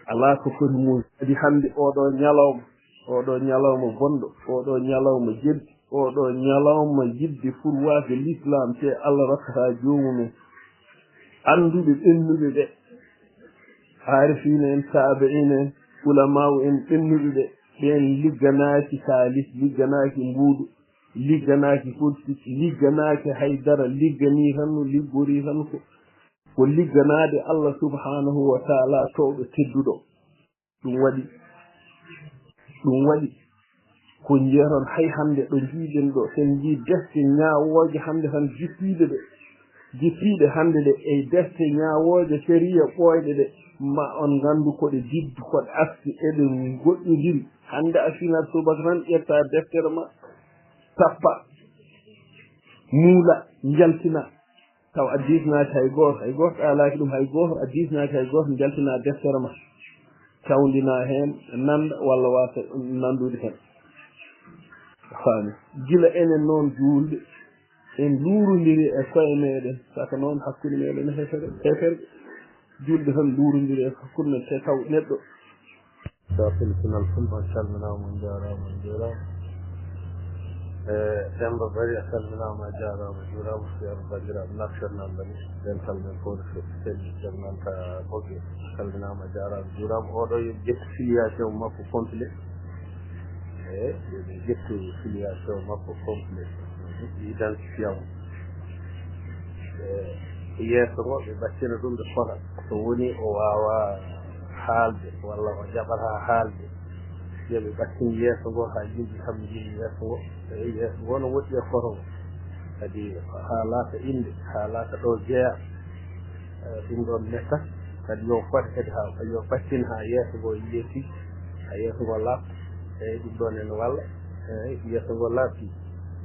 alaa ko foti muusi. Kadi hannde oɗo ñalawma, Oɗo ñalawma bonɗo, oɗo ñalawma jeddi, oɗo ñalawma yidde furwaade l'islam, te Allah rokkata joomum en. Annduɓe ɓennuɓe ɓe, aarifiina en, taabi'iina en, ulamaawu en ɓennuɓe ɓe, ɓeen ligganaaki kaalis, ligganaaki mbuuɗu, ligganaaki politik, ligganaaki hay dara, ligganii tan no liggorii tan ko, ko ligganaade Allah subhaanahu wa taala toowɗo tedduɗo. Ɗum waɗi, ɗum waɗi ko njeeton hay hannde ɗo njiiɗen ɗo, sen njii defte ñaawooje hannde tan jippiiɗe ɗe, jippiiɗe hannde ɗe, e defte ñaawooje sariya ɓooyɗe ɗe, ma on nganndu ko ɗe diddu, ko ɗe aksi, eɗe ngoɗɗondiri. Hannde a finat subaka tan ƴetta deftere ma, tappa, muula, njaltina. Taw a diisnaaki hay gooto, hay gooto ɗaalaaki ɗum hay gooto, a diisnaaki hay gooto, njaltinaa deftere ma, cawndinaa heen, nannda walla waasa nanndude heen. A faami? Gila enen noon juulɓe, en luurondiri e koye meeɗen, saka noon hakkunde meeɗen e heefere, heeferɓe. Juulɓe tan luurondiri e hakkunde men, te taw neɗɗo Safil Pinal Fulɓe, on calminaama, on njaaraama, on njuuraama. E Demba Bari, a salminaama, a jaaraama, a juuraama. Ceerno banndiraaɓe naatnooɓe men, dental men fof, fof, Seydi Ceerno Anta Bogge, a salminaama, a jaaraama, a juuraama. Oɗo yo ƴettu filiation makko complet. E yo ɓe ƴettu filiation makko complet. Identifiant. E yeeso ngo, ɓe ɓattina ɗum, ɓe fota. So woni o waawaa haalde walla o jaɓataa haalde, yo ɓe ɓattin yeeso ngo haa yimɓe kam njiya yeeso ngo. E yeeso ngo no woɗɗi e foto ngo. Kadi haalaaka innde, haalaaka ɗo jeyaa. E ɗum ɗoon mettat. Kadi yo fot kadi haa, yo ɓattin haa yeeso ngo yiya tigi, haa yeeso ngo laaɓta. Eeyi, ɗum ɗoon ene walla. Eeyi, yeeso ngo laaɓti.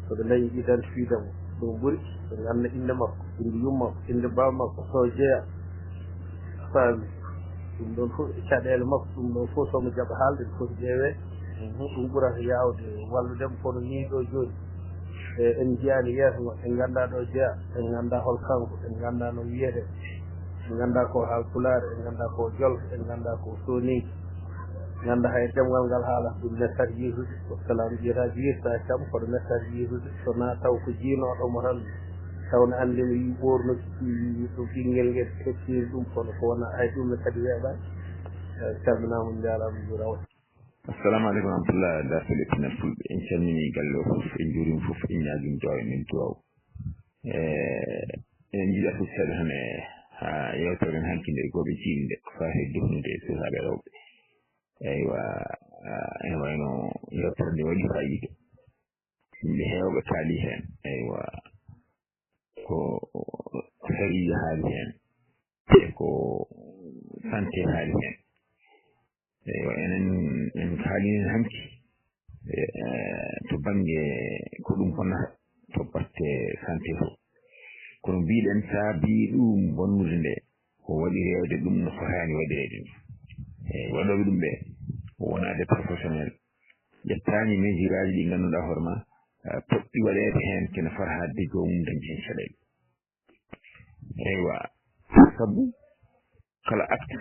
So ɓe ndañi identifié mo, ɗum ɓuri. Ɓe ngannda innde makko, innde yumma makko, innde baaba makko, so jeyaa. A faami? Ɗum ɗoon fof, caɗeele makko, ɗum ɗoon fof, so mo jaɓa haalde, ɗum fof ƴeewee. Mhm, ɗum ɓurata yaawde wallude mo, kono nii ɗo jooni, e, en njiyaani yeeso makko, en nganndaa ɗo jeyaa, en nganndaa hol kanko, en nganndaa no wiyetee, en nganndaa ko Haalpulaar, en nganndaa ko Jolof, en nganndaa ko Sooninke, en nganndaa hay ɗemngal ngal haalata ɗum, mettat yeesude, ko salaam ƴeetaaki, yeestaa kam, kono mettat yeesude, so na taw ko jiinooɗo mo tan, taw ne anndi mo, yii ɓoorno, yii ɗum ɓinngel ngel, teskiiri ɗum, kono ko wona hay ɗum ne kadi weeɓaani. Eh, calminaama, on njaaraama, on njuuraama. Assalamu aleykum wa rahmatullah, dartol e pinal fulɓe. En calminii galle o fof, en njuuriima fof, en ñaagii duwaaw, en duwaaw. Eh, en njiɗa fof seeɗa tan e haa yeewtere men hanki nde, gooɓe jiimi nde, ko faati e duhnude e sukaaɓe rewɓe. Eywa, ah, ene wayno yeewtere nde waɗi faayiida. Yimɓe heewɓe kaali heen. Eywa, ko sariya haali heen, e ko santé haali heen. Eywa, enen en kaali heen hanki, e, e, to bannge ko ɗum bonnata to batte santé fof. Kono mbiɗen saabi ɗum bonnude nde, ko waɗireede ɗum no fotaani waɗireede ni. Eeyi, waɗooɓe ɗum ɓe wonaa des professionnels, ƴettaani mesure aji ɗi ngannduɗaa hoore ma, eh, poɗɗi waɗeede heen kene fota haɗde joomum dañde heen caɗeele. Eywa, sabu kala acte,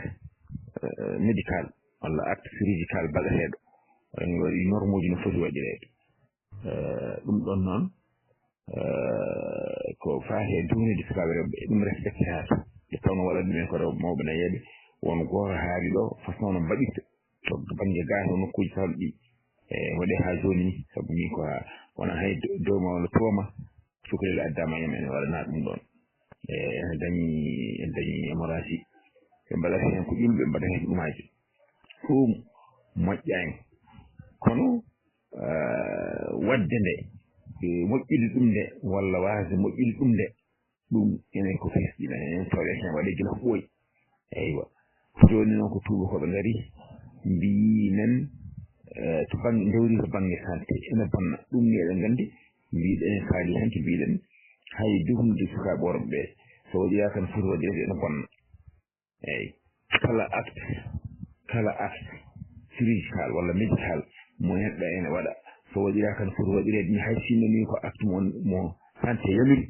eh, médical walla acte chirurgical baɗeteeɗo, ene waɗi norme uji no foti waɗireede. Eh, ɗum ɗon noon, eh, ko faati e duhnude sukaaɓe rewɓe, ɗum respectataake. Nde tawnoo waɗata ɗum en ko rewɓe mawɓe nayeeɓe, won gooto haali ɗo façon no mbaɗirta to bannge gato nokkuuji kala ɗi. E waɗi haa jooni ni, sabu min ko haa wona hay do-, dow ma walla tooma, cukalel addaama yam ene waɗanaa ɗum ɗoon. E ene dañi, ene dañi hémorragie. Ɓe mbaɗata heen ko ɗum, ɓe mbaɗata heen ɗumaaji. Ɗum moƴƴaani. Kono, eh, waɗde nde, e moƴƴude ɗum nde, walla waasde moƴƴude ɗum nde, ɗum enen ko fesɗi men, enen tawde heen waɗi gila ko ɓooyi. Eywa. Jooni noon ko tuubakooɓe ngari, mbiyi men, eh, to bannge, ndewri to bannge santé, ene bonna. Ɗum ni eɗen nganndi, mbiɗen, en kaali hanki, mbiɗen, hay duhnude sukaaɓe worɓe ɓe, so waɗiraaka no foti waɗireede, ene bonna. Eeyi. Kala acte, kala acte chirurgical walla médical mo neɗɗo ene waɗa, so waɗiraaka no foti waɗireede ni, hay sinno ni ko acte mo, mo santé yamiri,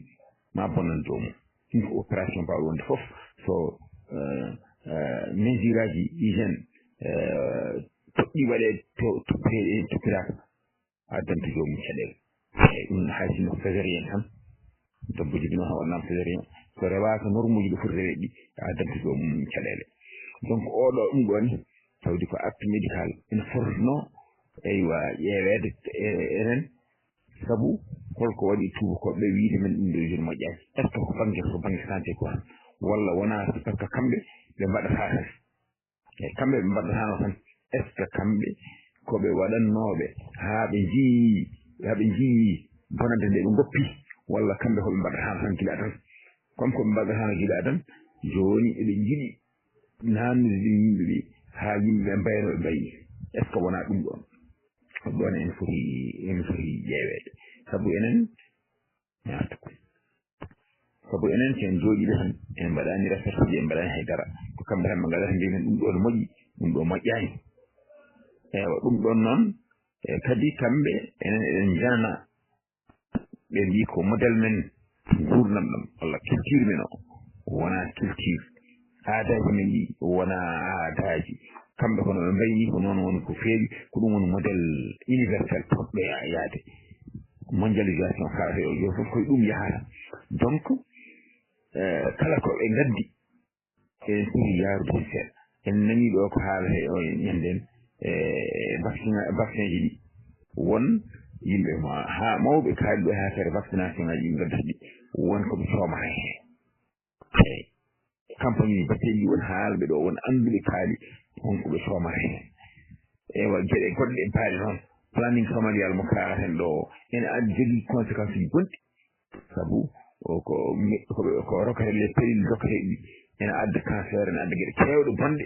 ma bonnan joomum. Ɗum ko opération mbaawɗo wonde fof, so, eh, eh, mesure aji hygiène, eh, poɗɗi waɗeede to toppireede en toppiraaka, a addanto joomum caɗeele. Eeyi, ɗum hay sinno césarien tan, debbo jibinoo haa waɗanaama césarien, so rewaaka normuuji ɗo foti reweede ɗi, a addanto joomum caɗeele. Donc, oo ɗoo ɗum ɗoo ni, tawde ko acte médical, ene fotnoo, eywa, ƴeeweede e, enen, sabu holko waɗi tuubakooɓe wiyde men ɗum ɗoo jooni moƴƴaani? Est-ce que ko bannge, ko bannge santé ko tan? Walla wonaa par ce que kamɓe ɓe mbaɗataa tan? E kamɓe ɓe mbaɗataano tan, est-ce que kamɓe ko ɓe waɗannooɓe haa ɓe njii, haa ɓe njii bonannde nde ɓe ngoppi, walla kamɓe ko ɓe mbaɗataano tan gila tan? Comme ko ɓe mbaɗataano gila tan, jooni eɓe njiɗi naamnude ɗum yimɓe ɓe, haa yimɓe ɓe mbayno ɓe mbayni. Est-ce que wonaa ɗum ɗoon? Ɗoon en foti, en foti ƴeeweede. Sabu enen, ñaatu. Sabu enen, so en njooɗiiɓe tan, en mbaɗaani recherche ji, en mbaɗaani hay dara. Ko kamɓe tan ɓe ngadata, mbiya men ɗum ɗoo no moƴƴi, ɗum ɗoo moƴƴaani. Eywa, ɗum ɗoon noon, e kadi kamɓe, enen eɗen njanana. Ɓe mbiyi ko modèle men nguurndam ɗam, walla culture men o, wonaa culture. Aadaaji men ɗi wonaa aadaaji. Kamɓe kono ɓe mbayni ko noon woni ko feewi, ko ɗum woni modèle universel potɗo ya-, yaade. Mondialisation faate o, yo fof koye ɗum yahata. Donc, eh, kala ko ɓe ngaddi, eɗen poti yaarude heen seeɗa. En nanii ɗo ko haalata e o ñande en, e vaccin, vaccin ji ɗi. Won yimɓe ma-, haa mawɓe kaali ɗo e affaire vaccination ngaji ɗi ngaddata ɗi. Won ko ɓe coomata heen. Eeyi. Campagne uji baɗteeɗi ɗi won haalɓe ɗo, won annduɓe kaali, won ko ɓe coomata heen. Ewa, geɗe goɗɗe en paali noon. Planning familial mo kaalata heen ɗo, ene addi jogii conséquence uji bonɗi. Sabu o ko, ko, ko rokata les cellules dokateeɗi, ene adda cancer, ene adda geɗe keewɗe bonɗe.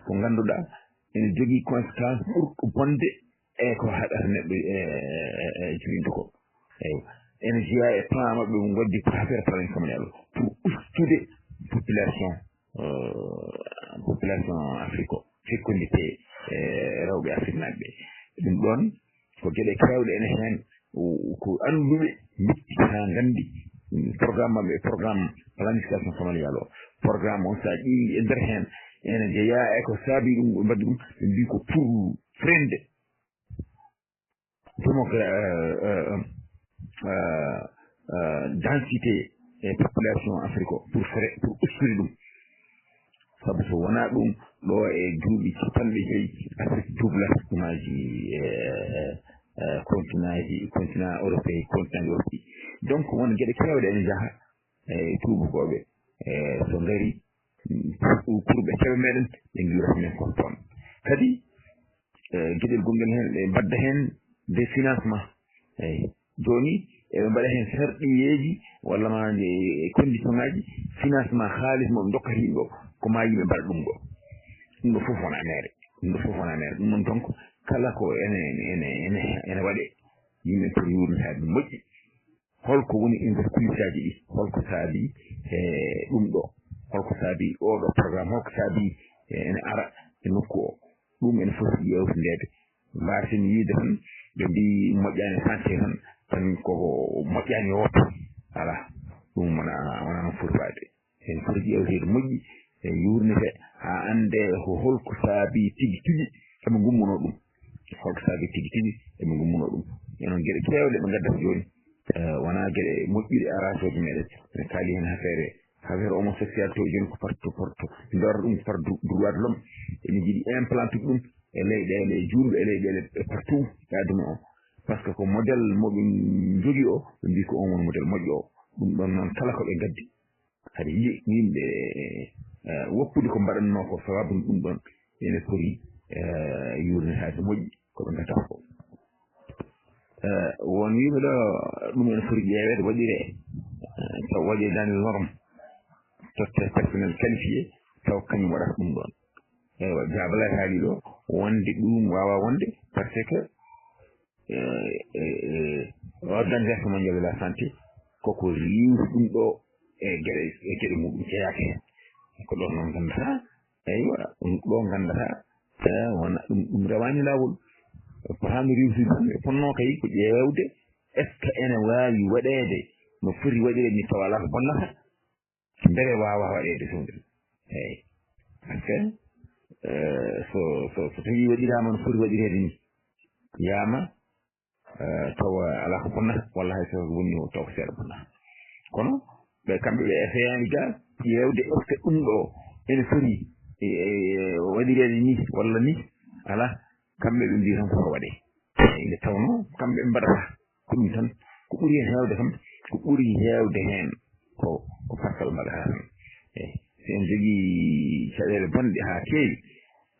Ko ngannduɗaa, ene jogii conséquence ɓurɗo bonde e ko haɗata neɗɗo e, e, e, e jibinta ko. Eywa. Ene jeyaa e plan maɓɓe mo ngoddi ko affaire plan familial pour ustude population, euh, population Afrique o, fécondité, e rewɓe Afrique naaɓe ɓe. Ɗum ɗoon ko geɗe keewɗe ene heen, o, ko annduɓe mbitti haa nganndi, mm, programme maɓɓe, programme planification familiale o. Programme on, so a ƴeewi e nder heen, ene jeyaa e ko saabi ɗum, ɓe mbaɗi ɗum, ɓe mbii ko pour freinde démographe, euh, euh, euh, euh, densité e population Afrique o, pour fre-, pour ustude ɗum. Sabu so wonaa ɗum, ɗo e duuɓi capanɗe joyi, Afrique duublata ɗumaaji, e, e, e, continent ji, continent européen, continent Europe. Donc, won geɗe keewɗe ene njaha, e, tuubakooɓe, e, so ngari, pour, pour ɓe keɓa meɗen, ɓe ngiwrata men kon toon. Kadi, e, geɗel gonngel heen, ɓe mbadda heen des financement. Eyi. Jooni, eɓe mbaɗa heen sarɗiyeeji walla ma nde condition ngaji, financement, haalis mo ɓe ndokkata yimɓe o, ko ma yimɓe mbaɗa ɗum ɗo. Ɗum ɗo fof wona meere. Ɗum ɗo fof wona meere. Ɗum noon, donc, kala ko ene, ene, ene, ene waɗe, yimɓe poti yuurnitaade moƴƴi. Holko woni e nder kulisaaji ɗi? Holko saabi, e, ɗum ɗo? Holko saabi oo ɗo programme? Holko saabi, e, ene ara e nokku o? Ɗum ene foti ƴeewtindeede. Mbaasemi wiyde tan, ɓe mbii moƴƴaani santé tan, tan ko moƴƴaani woto. Alaa, ɗum wona, wona no foti waɗde. En foti ƴeewteede moƴƴi, e yuurnite, haa annde ko holko saabi tigi tigi eɓe ngummunoo ɗum. Holko saabi tigi tigi eɓe ngummunoo ɗum. E noon geɗe keewɗe ɓe ngaddata jooni, e, wonaa geɗe moƴƴuɗe arasooje meɗen. Ene kaali heen affaire, affaire homosexualité o jooni ko partout, partout. Ndewata ɗum par dro-, droit de l'homme. Ene njiɗi implantude ɗum e leyɗeele, e juulɓe e leyɗeele e partout e aduna o. Par ce que ko modèle mo ɓe njogii o, ɓe mbii ko on woni modèle moƴƴo o. Ɗum ɗoon noon kala ko ɓe ngaddi, hade yi-, yimɓe, eh, woppude ko mbaɗannoo ko, sababu ɗum ɗoon ene foti, eh, yuurnitaade moƴƴi ko ɓe ngaddata ko. Eh, won yimɓe ɗo, ɗum ene foti ƴeeweede, waɗiree, eh, taw waɗiree dans les normes, tottee personnel qualifié, taw kañum waɗata ɗum ɗoon. Eywa, Jaabalay haali ɗo, wonde ɗum waawaa wonde, par ce que, eh, eh, eh, Organisation Mondiale de la Santé, koko riiwti ɗum ɗo e geɗe, e geɗe muɗum jeyaaka heen. Ko ɗo noon nganndataa, eywa, ɗum ɗo nganndataa, eh, wona ɗum, ɗum rewaani laawol. Potaano riiwtude ɗum, e fotnoo kay ko ƴeewde, est-ce que ene waawi waɗeede no foti waɗireede ni tawa alaa ko bonnata? Mbele waawaa waɗeede ɗum ɗum? Eey. Parce que eh, so, so, so tawii waɗiraama no foti waɗireede ni, yaama, eh, tawa alaa ko bonna, walla hay so woni o taw ko seeɗa bonna. Kono ɓe, kamɓe ɓe essayaani ga ƴeewde est-ce que ɗum ɗo ene foti, e, e, waɗireede ni walla ni, alaa, kamɓe ɓe mbiyi tan ko waɗee. Nde tawnoo kamɓe ɓe mbaɗata ko ɗum tan, ko ɓuri heen heewde kam, ko ɓuri heewde heen ko, ko partal mbaɗata tan. Eeyi, so en njogii caɗeele bonɗe haa keewi,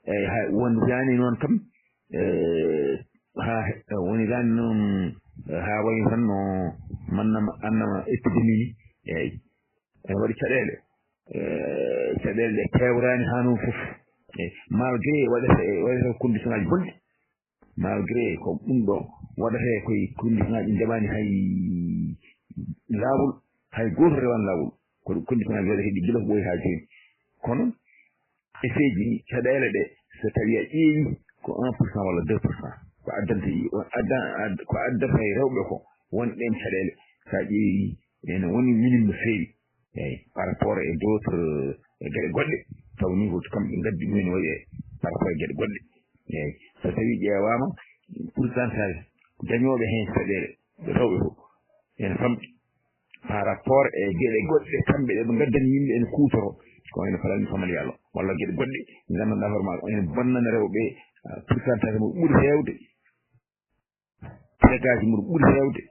eeyi, haa wondaani noon kam, eeyi, haa wondaani noon, haa wayi tan no mannama annama épidémie ni, eeyi, ene waɗi caɗeele, eeyi, caɗeele ɗe keewraani haa noon fof, eeyi, malgré waɗata, waɗata condition ŋaaji bonɗi, malgré ko ɗum ɗo waɗatee koye condition ŋaaji njaɓaani hay laawol, hay gooto rewaani laawol. Ko ɗum condition ŋaaji waɗatee ɗi gila ko ɓooyi haa jooni. Kono essai ji ɗi, caɗeele ɗe, so tawii a ƴeewi ko un pour cent walla deux pour cent. Ko addanta, ko addata e rewɓe ko won ɗeen caɗeele. So a ƴeewi ene woni minimum no feewi. Eeyi, par rapport e d'autres, e geɗe goɗɗe, taw niveau kamɓe ngaddi ɗumen wayi e par rapport e geɗe goɗɗe. Eeyi, so tawii ƴeewaama pourcentage dañooɓe heen caɗeele rewɓe fof ene famɗi par rapport e geɗe goɗɗe kamɓe ɗe ɓe ngaddani yimɓe ene kuutoro, ko ene falani famal yallo walla geɗe goɗɗe nganndanɗaa hoore maa ene bonnana rewɓe, ah, pourcentage mo ɓuri heewde. Dégâts ji mum ɓuri heewde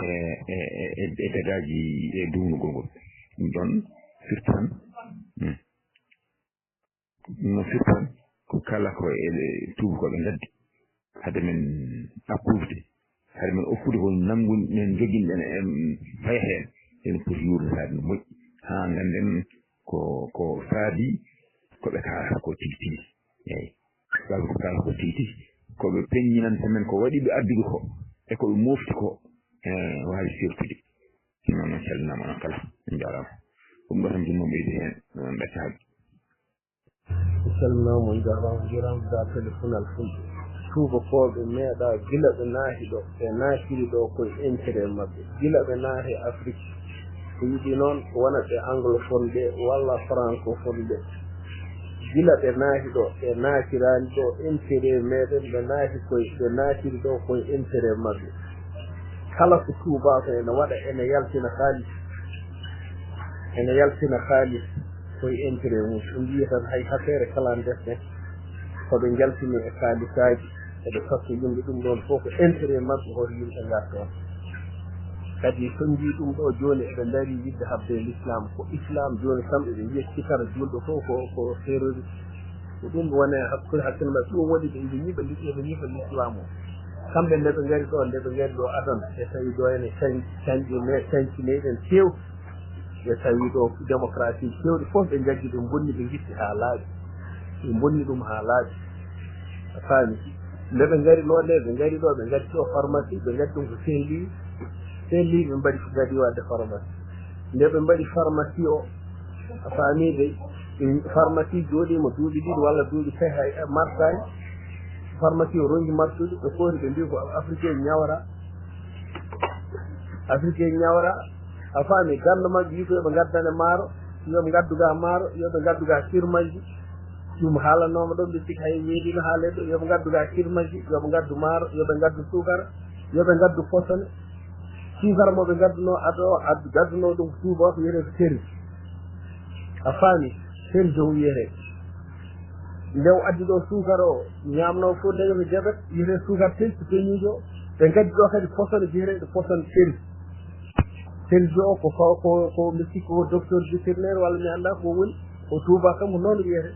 e, e, e, e dégâts ji e dumunugol ngol. Ɗum ɗoon firti tan, hmm. Ɗum noon firti tan ko kala ko e tuubakooɓe ngaddi hade men approuvé, hade men okkude ko nanngun-, men njoginɗen en faya heen, en poti yuurnitaade no moƴƴi haa ngannden ko, ko saabii ko ɓe kaalata ko tigi tigi. Eeyi. Kala ko, kala ko tigi tigi, ko ɓe peññinanta men ko waɗi ɓe addude ko, e ko ɓe mofti ko, e, waawi sertude. Ɗum noon, calminaama onon kala, on njaaraama. Ɗum ɗo tan jinnoo ɓeyde heen, on ɗacca haalde. On calminaama, on njaaraama, on njuuraama, daa pellifunal fulɓe. Tuubakooɓe meeɗaa gila ɓe naati ɗo, ɓe naatiri ɗo koye intérêt maɓɓe. Gila ɓe naati Afrik, ko yiɗi noon wona ɓe anglophone ɓe walla francophone ɓe. Gila ɓe naati ɗo, ɓe naatiraani ɗo intérêt meeɗen, ɓe naati koye, ɓe naatiri ɗo koye intérêt maɓɓe. Kala ko tuubaako ene waɗa, ene yaltina kaalis, ene yaltina kaalis koye intérêt mum. Ɓe mbiya tan hay affaire clandestin, ko ɓe njaltini e kaalisaaji. Eɓe totta yimɓe ɗum ɗoon fof ko intérêt maɓɓe, hoto yimɓe ngar toon. Kadi so njii ɗum ɗo jooni eɓe ndarii yiɗde haɓde e l'islam, ko islam jooni kam eɓe njiya cikara juulɗo fof ko, ko terroriste. Ko ɗum woni hakkude hakkille maɓɓe, ɗum waɗi ɓe njiyi ɓe njiɗi ɓe njiɗi l'islam o. Kamɓe nde ɓe ngari ɗo, nde ɓe ngari ɗo adana, e tawi ɗo ene can-, canɗi me-, canci meɗen few. Ɓe tawi ɗo démocratie kewɗi fof ɓe njaggi, ɓe mbonni, ɓe ngitti haa laaɓi. Ɓe mbonni ɗum haa laaɓi. A faami? Nde ɓe ngari ɗo, nde ɓe ngari ɗo, ɓe ngari ɗo pharmacie, ɓe ngari ɗum ko Saint-Louis. Saint-Louis ɓe mbaɗi, ɓe ngari waɗde pharmacie. Nde ɓe mbaɗi pharmacie o, a faami de, ɗum pharmacie jooɗiima duuɓi ɗiɗi walla duuɓi tati hay marsaani. Pharmacie o ronki marsude, ɓe kooti, ɓe mbi ko Afrique ñawra. Afrique ñawra, a faami, ganndo maɓɓe wi ko yo ɓe ngaddane maaro, yo ɓe ngaddu ga maaro, yo ɓe ngaddu ga kirmaji. Ɗum haalanooma ɗon, ɓe sikki hay weeɗiino haalee ɗo, yo ɓe ngaddu ga kirmaji, yo ɓe ngaddu maaro, yo ɓe ngaddu suukara, yo ɓe ngaddu posone. Suukara mo ɓe ngadduno ado, ad-, gadduno ɗum ko tuuba o, ko wiyetee ko seri. A faami, seri jow wiyetee. Nde o addi ɗo suukara o, ñaamnoo fof daña ko jabet, wiyetee suukara tel, ko peñuujo o. Ɓe ngaddi ɗo kadi posone, biyeteeɗo posone tel. Tel jo o ko, ko, ko, ko mi sikki ko docteur vétérinaire walla mi anndaa ko woni, ko tuuba kam ko noon wiyetee.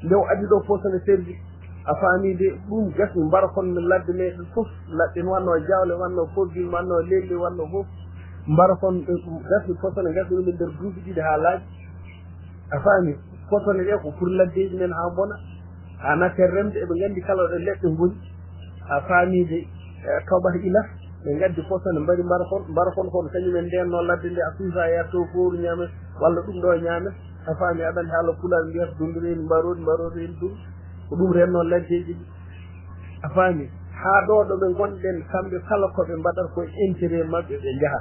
Nde o addi ɗo posone tel ji, a faami de, ɗum gasni mbara kon min ladde meɗen fof, ladde ne wannoo jawle, wannoo kobbin, wannoo lelli, wannoo fof. Mbara kon, eh, gasni posone, gasni ɗum e nder duuɓi ɗiɗi haa laaɓi. A faami? Posone ɗe ko pour laddeeji men haa mbona, haa natten remde, eɓe nganndi kala ɗo leɗɗe ngoni. A faami de, eh, toɓat ila, ɓe ngaddi posone, mbaɗi mbara kon, mbara kon kon, kañum en ndeenno ladde nde, a suusa, ya to fooru ñaamen, walla ɗum ɗo ñaamen. A faami? Aɗa anndi haala pulaar mbiyata dundu reeni mbaroodi, mbaroodi reeni dundu. Ko ɗum renno laddeeji ɗi. A faami? Haa ɗo, ɗo ɓe ngonɗen, kamɓe kala ko ɓe mbaɗata ko e intérêt maɓɓe ɓe njaha.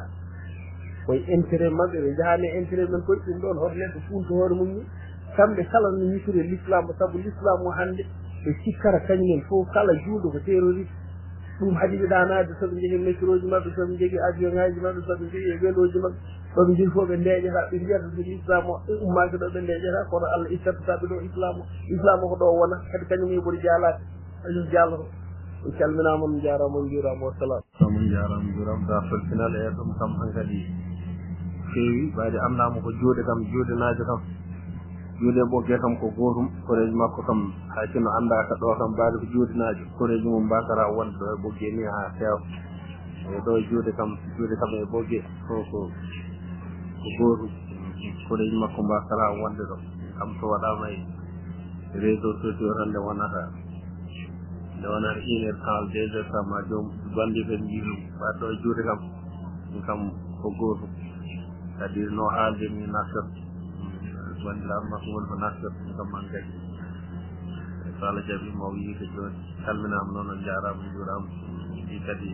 Ko e intérêt maɓɓe ɓe njaha, ne intérêt men koye ɗum ɗoon, hoto neɗɗo funto hoore mum ni. Kamɓe kala no ñittiri e l'islam o, sabu l'islam o hannde ɓe cikkata kañumen fof kala juulɗo ko terroriste. Ɗum haɗi ɓe ɗaanaade, so ɓe njogii métro ji maɓɓe, so ɓe njogii avion ŋaaji maɓɓe, so ɓe njogii e welooji maɓɓe, ɗo ɓe njogii fof ɓe ndeeƴata, ɓe mbiyata so l'islam o ɓe ummaaki ɗo ɓe ndeeƴata, kono Allah ittata ɓe ɗo islam o. Islam o ko ɗo wona, kadi kañum yoɓori jaalaade, kañum jaaloto. On calminaama, on njaaraama, on njuuraama, wassalam. On njaaraama, njuuraama. Dartol pinal e ɗum kam hankadi feewi, ɓayde anndaama ko juuɗe kam, juuɗe naajo kam. Juuɗe ɓogge kam ko gootum, koreeji makko kam hay sinno anndaaka ɗo kam, ɓayde ko juuɗe naajo. Koreeji mum mbasara wonde ɗo e ɓogge ni haa feewa. E ɗo e juuɗe kam, juuɗe kam e ɓogge ko, ko, ko gootum. Koreeji makko mbasara wonde ɗo. Kam so waɗaama e réseaux sociaux tan nde wonata. Nde wonata une heure temps, deux heures temps, ma joom bandi ɓen mbiɗum waɗɗo e juuɗe kam. Ɗum kam ko gootum. Kadi no haalde ni nafsat. Banndiraaɓe makko woni ko nafsat ɗum kam man kadi. So Allah jaɓi mo yiite jooni. Calminaama noon, on njaaraama, on njuuraama. Ɗi kadi,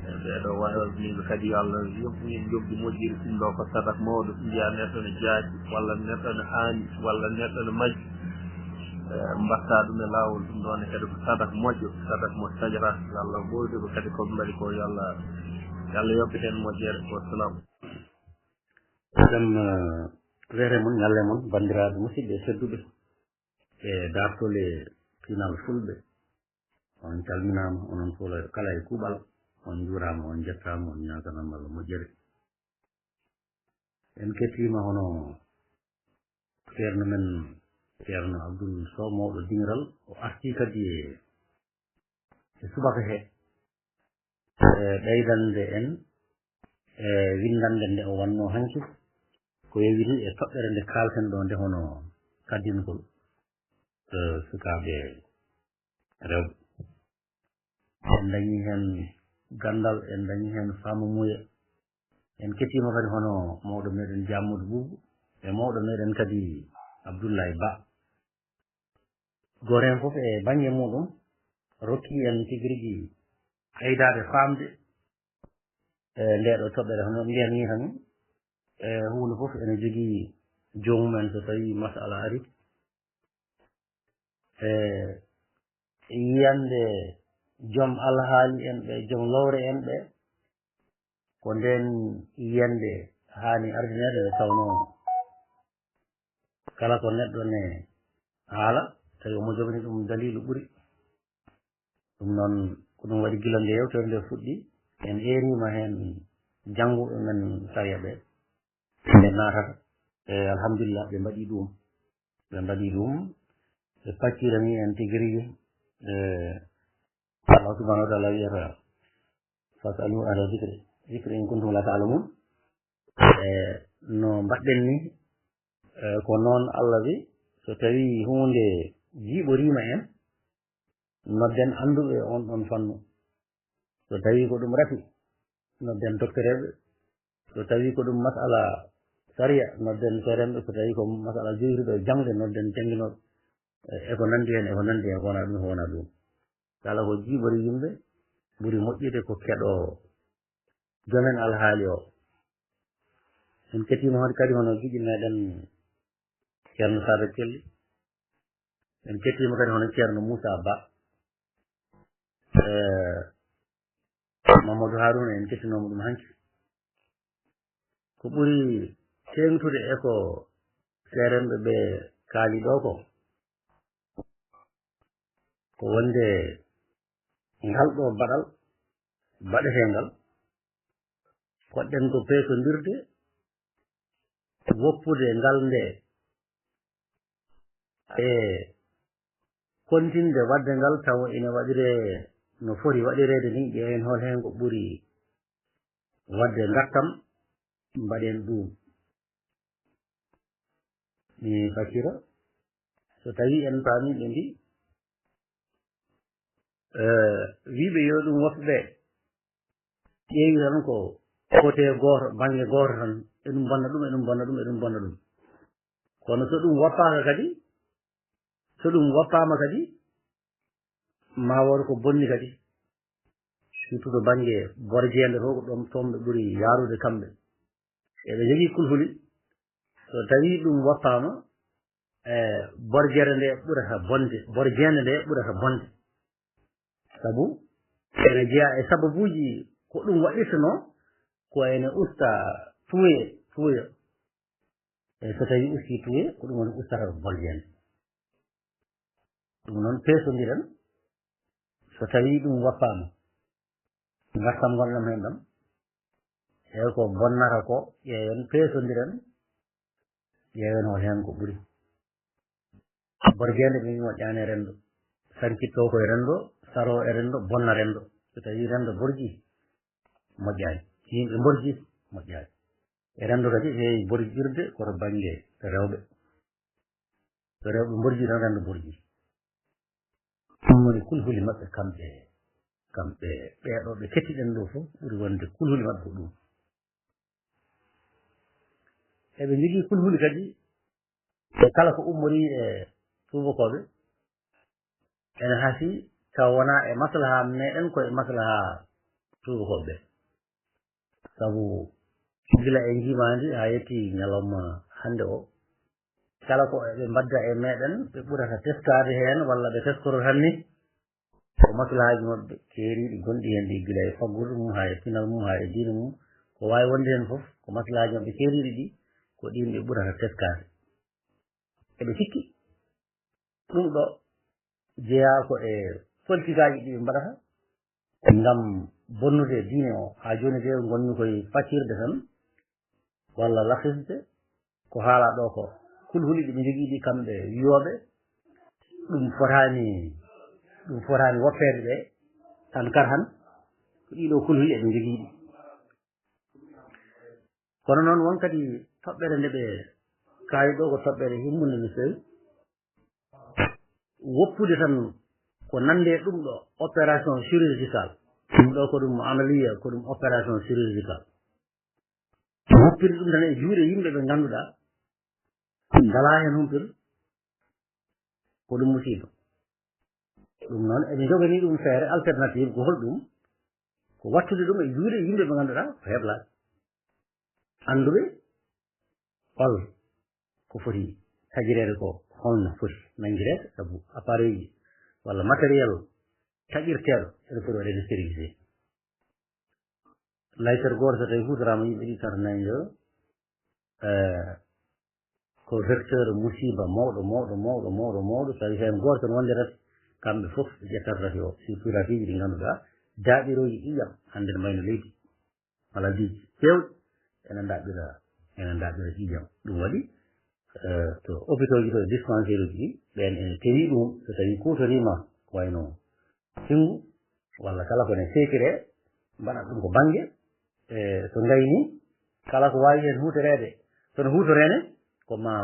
e ɓeeɗo wayooɓe min kadi yo Allah yoɓ min njoɓdi moƴƴiri. Ɗum ɗo ko sadak mawɗo. Mbiya neɗɗo ne jaaki, walla neɗɗo ne aani, walla neɗɗo ne majji. E, mbatta ɗum e laawol, ɗum ɗon ne kadi ko sadak moƴƴo, sadak mo taƴata. Yo Allah ɓooyde ko kadi ko ɓe mbaɗi ko, yo Allah, yo Allah yoɓ heen moƴƴere. Wassalam. Ɗum, eh, weere mon, ñalle mon, banndiraaɓe musidɓe tedduɓe e daartol e pinal fulɓe. On calminaama, onon fof kala e kuuɓal. On njuuraama, on njettaama, on ñaaganaama Allah moƴƴere. En kettiima hono ceerno men, ceerno Abdoul Sow, mawɗo diŋiral, o artii kadi e, e subaka he, e ɓeydande en, e winndannde nde o wannoo hanki, ko yowiti e toɓɓere nde kaalten ɗo nde hono kaddingol, e sukaaɓe rewɓe. En dañi heen ganndal, en dañi heen faamamuya. En kettiima kadi hono mawɗo meɗen Jammudi Buubu e mawɗo meɗen kadi Abdullahi Ba. Gooto heen fof e bannge muɗum rokki en tigi rigi ɓeydaade faamde e ndee ɗo toɓɓere. Hono mbiyan ni tan, e huunde fof ene jogii joomum en so tawii masala ari. E yiyannde joom alhaali en ɓe, joom lowre en ɓe, ko ndeen yiyannde haani ardineede, nde tawnoo kala ko neɗɗo ne haala, tawi omo jogani ɗum daliilu ɓuri. Ɗum noon, ko ɗum waɗi gila nde yewtere nde fuɗɗi, en eeriima heen jannguɓe men sariya ɓe, nde naatata. E alhamdulillah, ɓe mbaɗi ɗum. Ɓe mbaɗi ɗum, ɓe paccirani en tigi rigi. E Allah subhanahu wa taala wiyata, "Fasalu ahla zikri, zikri in kuntum la ta'lamun." E no mbaɗɗen ni, e ko noon Allah wi, so tawii huunde jiiɓoriima en, nodden annduɓe e on ɗon fannu. So tawii ko ɗum rafi, nodden doktoreeɓe. So tawii ko ɗum masala sariya, nodden feerenɓe. So tawii ko masala jowituɗo e jaŋde, nodden jannginooɓe. E, e ko nanndi heen, e ko nanndi heen, ko wonaa ɗum, ko wonaa ɗum. Kala ko jiiɓori yimɓe, ɓuri moƴƴude ko keɗoowo joomen alhaali o. En kettiima hon kadi hono giɗi meɗen Ceerno Sadio Kelly. En kettiima kadi hono Ceerno Moussa Ba. E, Mamadou Harouna, en kettinooma ɗum hanki. Ko ɓuri teeŋtude e ko seerenɓe ɓe kaali ɗo ko, ko wonde ngal ɗo baɗal baɗetee ngal, poɗɗen ko peesondirde, woppude ngal nde e kontinde waɗde ngal, tawa ina waɗiree no foti waɗireede ni, ƴeewen hol heen ko ɓuri waɗde ngakkam, mbaɗen ɗum. Mi fakkira, so tawii en paamii ɓe mbi, e, wiiɓe yo ɗum woɓɓe ɓe ƴeewi tan ko côté gooto, bannge gooto tan, eɗum bonna ɗum, eɗum bonna ɗum, eɗum bonna ɗum. Kono so ɗum woppaaka kadi, so ɗum woppaama kadi, ma wooda ko bonni kadi. Surtout to bannge borjeende to, ko ɗoon toon ɓe ɓuri yaarude kamɓe. Eɓe njogii kulhuli. So tawii ɗum woppaama, e borjere nde ɓurata bonde, borjende nde ɓurata bonde. Sabu ene jeyaa e sababuuji ko ɗum waɗirtenoo, ko ene usta tuuye, tuuye. E so tawii ustii tuuye, ko ɗum woni ustata borjende. Ɗum noon, peesondiren, so tawii ɗum woppaama, ngartam ngonɗam heen ɗam, e ko bonnata ko, ƴeewen, peesondiren, ƴeewen hol heen ko ɓuri. Borjende ɓe moƴƴaani e renndo, sankitto ko e renndo, saro e renndo, bonna renndo. So tawii renndo borji, moƴƴaani. Yimɓe mborji, moƴƴaani. E renndo kadi heewi borjirde ko to bannge rewɓe. So rewɓe mborji tan, renndo borji. Ɗum woni kulhuli maɓɓe kamɓe, kamɓe ɓeeɗo ɓe kettiɗen ɗo fof, ɓuri wonde kulhuli maɓɓe ko ɗum. Eɓe njogii kulhuli kadi e kala ko ummorii e tuubakooɓe, ene hasii taw wonaa e maslaha meɗen, ko e maslaha tuubakooɓe ɓe. Sabu gila e njiimaandi haa yettii ñalawma hannde o, kala ko eɓe mbadda e meɗen, ɓe ɓurata teskaade heen walla ɓe teskoro tan ni, ko maslahaaji maɓɓe keeriiɗi gonɗi heen ɗi, gila e faggudu mum haa e pinal mum haa e diine mum, ko waawi wonde heen fof, ko maslahaaji maɓɓe keeriiɗi ɗi, ko ɗiin ɓe ɓurata teskaade. Eɓe cikki ɗum ɗo jeyaa ko e politikaaji ɗi ɓe mbaɗata ngam bonnude diine o. Haa jooni de, ngonmi koye faccirde tan, walla laxisde ko haalaa ɗo ko. Kulhuli ɗi ɓe njogii ɗi kamɓe wiyooɓe, ɗum fotaani, ɗum fotaani woppeede ɓe, tan kar han, ko ɗiɗo kulhuli eɓe njogii ɗi. Kono noon, won kadi toɓɓere nde ɓe kaawi ɗo, ko toɓɓere himmunde no feewi. Woppude tan ko nande ɗum ɗo opération chirurgicale. Ɗum ɗo ko ɗum amaliya, ko ɗum opération chirurgicale. Woppirde ɗum tan e juuɗe yimɓe ɓe ngannduɗaa ngalaa heen humpito, ko ɗum musiiba. Ɗum noon, eɓe njoganii ɗum feere alternative, ko hol ɗum? Ko wattude ɗum e juuɗe yimɓe ɓe ngannduɗaa ko heblaaɓe, annduɓe hol ko foti taƴireede ko, holno foti nanngireede, sabu appareil walla matériel taƴirteeɗo ene foti waɗeede stérilisé. Laytere gooto so tawii huutoraama yimɓe ɗiɗi, tata, nayi, njoyo, eh, ko vecteur musiiba mawɗo, mawɗo, mawɗo, mawɗo, mawɗo. So tawii heen gooto tan wonde rafi, kamɓe fof ɓe ƴettata rafi o, surtout rafiiji ɗi ngannduɗaa daaɓirooji ƴiiƴam hannde ne mbayno leydi. Maladiiji keewɗi ene ndaɓɓira, ene ndaɓɓira ƴiiƴam. Ɗum waɗi, eh, to hôpitaux ji, to dispensaire uji ɗi, ɓeen ene keewi ɗum, so tawii kuutoriima ko wayno sinngu, walla kala ko ne seekiree, mbaɗat ɗum ko bannge, e so ngayni, kala ko waawi heen huutoreede, so no huutoree ne, ko ma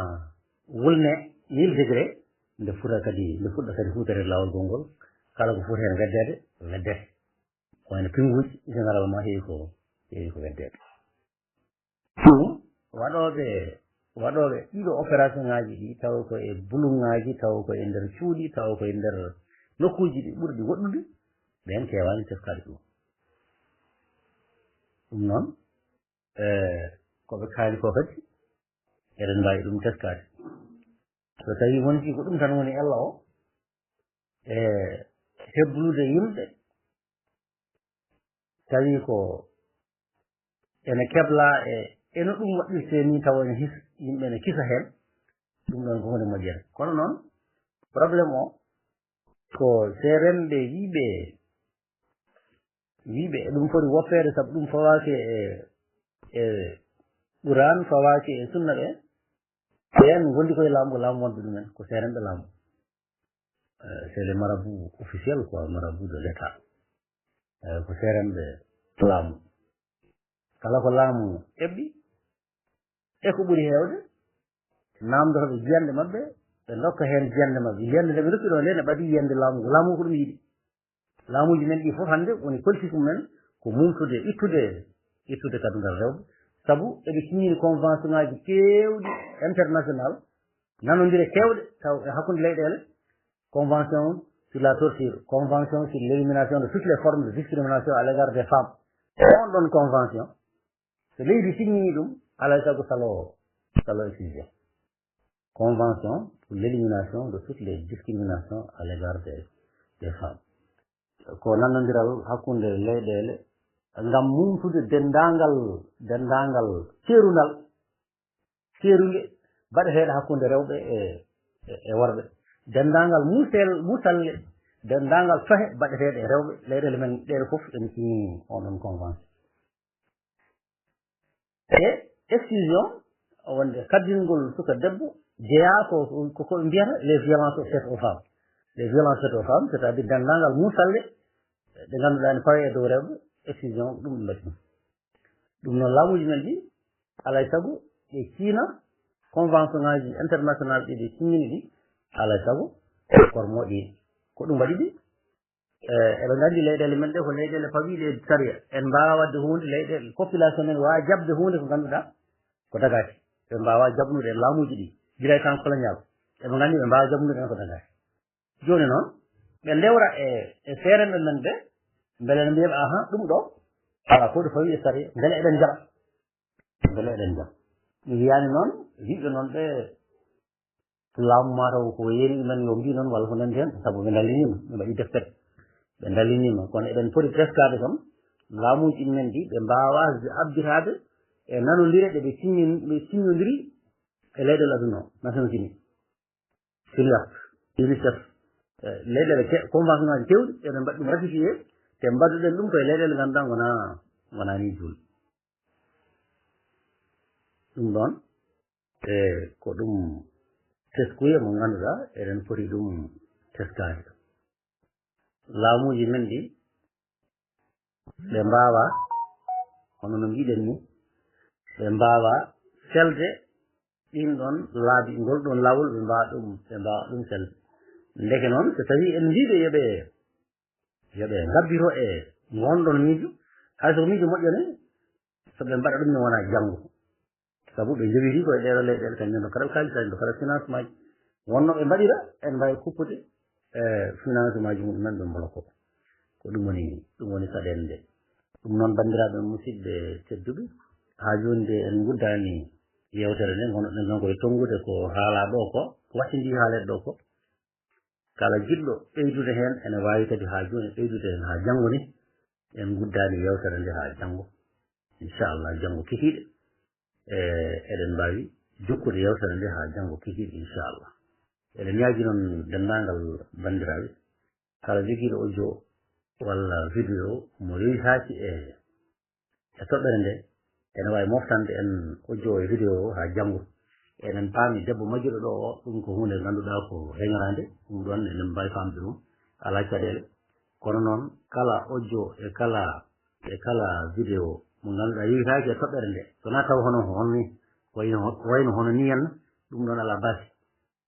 wulne mille degré, nde fuɗa kadi, nde fuɗɗa kadi huutoreede laawol gongol, kala ko foti heen weddeede, weddete. Ko wayno pinnguuji, généralement, heewi ko, heewi ko weddeede. Ɗum, waɗooɓe, waɗooɓe ɗiɗo opération ŋaaji ɗi, tawa ko e buluŋaaji, tawa ko e nder cuuɗi, tawa ko e nder nokkuuji ɗi ɓurɗi woɗɗude, ɓeen keewaani teskaade ɗum. Ɗum noon, e, ko ɓe kaali ko kadi, eɗen mbaawi ɗum teskaade. So tawii wonti ko ɗum tan woni ella o, e heblude yimɓe, tawi ko ene keblaa e, e no ɗum waɗirtee nii, tawa ene his-, yimɓe ene kisa heen, ɗum ɗoon ko huunde moƴƴere. Kono noon, problème o ko seeremɓe wiiɓe, wiiɓe eɗum foti woppeede, sabu ɗum fawaaki e, e Quraan, fawaaki e Sunna ɓe. Ɓeen ngondi koye laamu, ko laamu wonɓe ɗumen, ko seeremɓe laamu. Euh, c'est les marabouts officiels, quoi, marabouts de l'État. Euh, ko seeremɓe laamu. Kala ko laamu eɓɓi, e ko ɓuri heewde, naamndotooɓe jiyannde maɓɓe, ɓe ndokka heen jiyannde maɓɓe. Jiyannde nde ɓe ndokki ɗo nde, ne ɓadii yiyannde laamu, ko laamu ko ɗum yiɗi. Laamuuji men ɗi fof hannde woni politique mum en ko mumtude, ittude, ittude kadungal rewɓe. Sabu eɓe signini convention ŋaaji keewɗi international, nanondire keewɗe taw e hakkunde leyɗeele, convention sur la torture, convention sur l'élimination de toutes les formes de discrimination à l'égard des femmes. On ɗon convention, so leydi signini ɗum, alaa e sago salo, salo exclusion. convention pour l'élimination de toutes les discriminations à l'égard des, des femmes. Ko nanondiral hakkunde leyɗeele ngam mumtude denndaangal, denndaangal ceerungal, ceerunge baɗeteeɗe hakkunde rewɓe e, e, e worɓe. Denndaangal musel, musalle, denndaangal pehe baɗeteeɗe e rewɓe, leyɗeele men ɗee fof ene signini on ɗon convention. E exclusion, wonde kaddingol suka debbo, jeyaa ko, ko, ko mbiyata les violences faites aux femmes. Les violences faites aux femmes, c'est-à-dire denndaangal musalle ɗe ngannduɗaa ne pawee e dow rewɓe, exclusion ko ɗum ɓe mbaɗi ɗum. Ɗum noon laamuuji men ɗi, alaa e sago ɓe ciina convention ŋaaji international ɗi ɓe signini ɗi, alaa e sago kormo ɗi. Ko ɗum waɗi ɗi. Eh, eɓe nganndi leyɗeele men ɗe ko leyɗeele pawiiɗe e sariya. En mbaawaa waɗde huunde, leyɗeele, population men waawaa jaɓde huunde ko ngannduɗaa ko dagaaki. Ɓe mbaawaa jaɓnude en laamuuji ɗi. Gila e temps colonial. Eɓe nganndi ɓe mbaawaa jaɓnude en ko dagaaki. Jooni noon, ɓe ndewra e, e seeremɓe men ɓe, mbele no mbiyaɓe, aha, ɗum ɗo, alaa ko ɗo fawii e sariya. Mbele eɗen jaɓa. Mbele eɗen jaɓa. Mi wiyaani noon, yimɓe noon ɓe laamu maa taw ko yeeni men yo mbii noon walla ko nanndi heen, sabu ɓe ndalliniima, ɓe mbaɗi deftere. Ɓe ndalliniima, kono eɗen poti teskaade kam, laamuuji men ɗi, ɓe mbaawaa abbitaade e nanondire ɗe ɓe sinñin-, ɓe siññondiri e leyɗeele aduna o, Nations Unies, Siriyak, UNICEF, e leyɗeele ke-, convention ŋaaji keewɗi, eɗen mbaɗi ɗum ratifié, te mbaɗuɗen ɗum koye leyɗeele ngannduɗaa wonaa, wonaa ni juulɓe. Ɗum ɗoon, e ko ɗum teskuya mo ngannduɗaa eɗen poti ɗum teskaade. Laamuuji men ɗi, ɓe mbaawaa, hono no mbiɗen ni, ɓe mbaawaa selde ɗin ɗoon laabi, ngol ɗoon laawol, ɓe mbaawaa ɗum, ɓe mbaawaa ɗum selde. Ndeke noon, so tawii en mbii ɓe yo ɓe, yo ɓe ngabbito e ngoon ɗoon miijo, hay so ko miijo moƴƴo ne, so ɓe mbaɗa ɗum ne wonaa janngo. Sabu ɓe njowitii koye ɗeeɗoo leyɗeele, kañum en ndokkata kaalis, kañum ndokkata finance maaji. Wonno ɓe mbaɗira, en mbaawi kuppude, e, finance maaji mumen, ɓe mboloka ko. Ko ɗum woni, ɗum woni saɗeende nde. Ɗum noon, banndiraaɓe musidɓe tedduɓe, haa jooni de en nguddaani yeewtere nde, ngonoɗen tan koye tonngude ko haalaa ɗo ko, waɗtindii haaleede ɗo ko. Kala jiɗɗo ɓeydude heen ene waawi kadi haa jooni ɓeydude heen haa janngo ni. En nguddaani yeewtere nde haa janngo. Inchallah, janngo kikiiɗe, e, eɗen mbaawi jokkude yeewtere nde haa janngo kikiiɗe, inchallah. Eɗen ñaagi noon denndaangal banndiraaɓe, kala jogiiɗo audio walla vidéo mo yowitaaki e e toɓɓere nde, ene waawi moftande en audio e vidéo o haa janngo. Eɗen paami debbo majjuɗo ɗo o, ɗum ko huunde ngannduɗaa ko heñoraande, ɗum ɗoon eɗen mbaawi faamde ɗum, alaa caɗeele. Kono noon, kala audio e kala, e kala vidéo mo ngannduɗaa yowitaaki e toɓɓere nde, so wonaa taw hono, hono ni, wayno, wayno hono ni henna, ɗum ɗoon alaa baasi.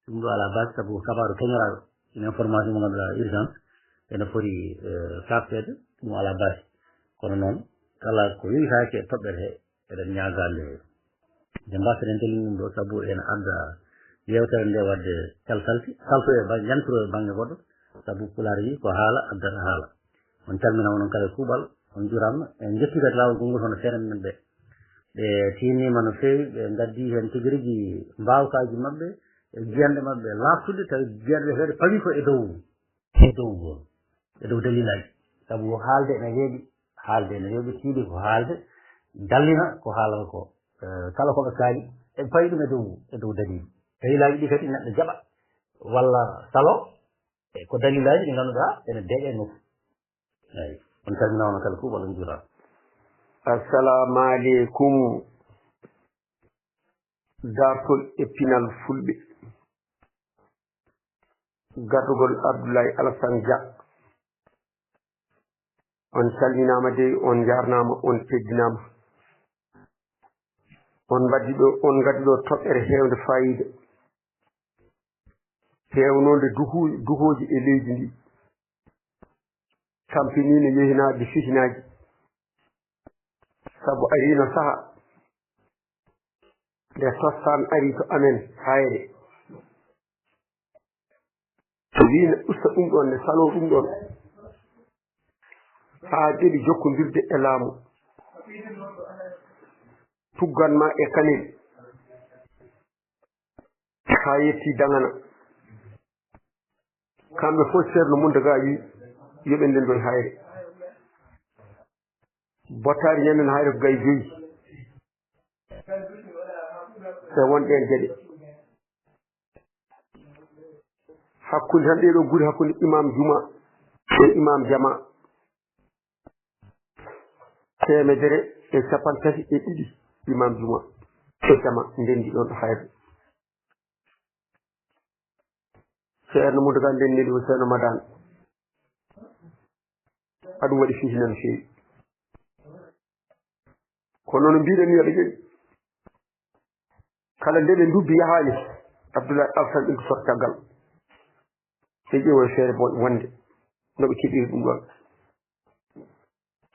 Ɗum ɗo alaa baasi, sabu ko kabaaru keñoraaɗo, une information mo ngannduɗaa urgente, ene foti, eh, faamteede, ɗum alaa baasi. Kono noon, kala ko yowitaaki e toɓɓere he, eɗen ñaagaa nde, nde mbaasen en tellini ɗum ɗo, sabu ene adda yeewtere nde waɗde salsalti, salto e ba-, yantiro e bannge goɗɗo, sabu Pulaar wii ko haala addata haala. On calminaama noon kala e kuuɓal, on njuuraama. En njettii kadi laawol konngol hono seeɗa men ɓe. Ɓe tiinniima no feewi, ɓe ngaddii heen tigi rigi mbaawkaaji maɓɓe, e jiyanɗe maɓɓe laaɓtuɗe, tawi jiyanɗe ɗe kadi pawii ko e dow, e dow, e dow dalilaaji. Sabu haalde ene weeɓi, haalde ene weeɓi, tiiɗi ko haalde, dallina ko haalata ko. Eh, kala ko ɓe kaali, ɓe pawi ɗum e dow, e dow dalil. Dalilaaji ɗi kadi neɗɗo jaɓa, walla salo, e ko dalilaaji ɗi ngannduɗaa ene deeƴa e nokku. Eeyi. On calminaama kala kuuɓal, on njuuraama. Assalaamu aleykum. Daartol e pinal Fulɓe. Gardugol Abdoulaye Alassane Dia. On calminaama dey, on njaarnaama, on teddinaama. On mbaddi ɗo, on ngaddi ɗo toɓɓere heewnde faayiida. Heewnoonde duhu-, duhooji e leydi ndi. Tampiniino yehinaaɓe fitinaaji. Sabu ariino saha nde tostan ari to amen hayre. Wiino usta ɗum ɗon, nde saloo ɗum ɗon. Haa ɓeli jokkondirde e laamu. Tuggan ma e kanel. haa yetti Dagana. Kamɓe fof Ceerno Muntaga wi yo ɓe ndenndoy hayre. Bottaari ñanden hayre ko gaye joyi. E wonɓe en geɗe. Hakkunde tan ɗee ɗoo gure, hakkunde imam juma e imam jama. Teemedere e cappanɗe tati e ɗiɗi imam juma e jama ndenndi ɗoon ɗo hayre. Ceerno Muntaga ndenndi ko Ceerno Madaan. Aɗum waɗi fitina no feewi. Kono no mbiɗen ni, aɗa ƴeewi. Kala nde ɓe ndubbi yahaani, Abdoulaye Alassane ɗum ko sot caggal. Ɓe ƴeewa feere bon wonde no ɓe keɓiri ɗum ɗoon.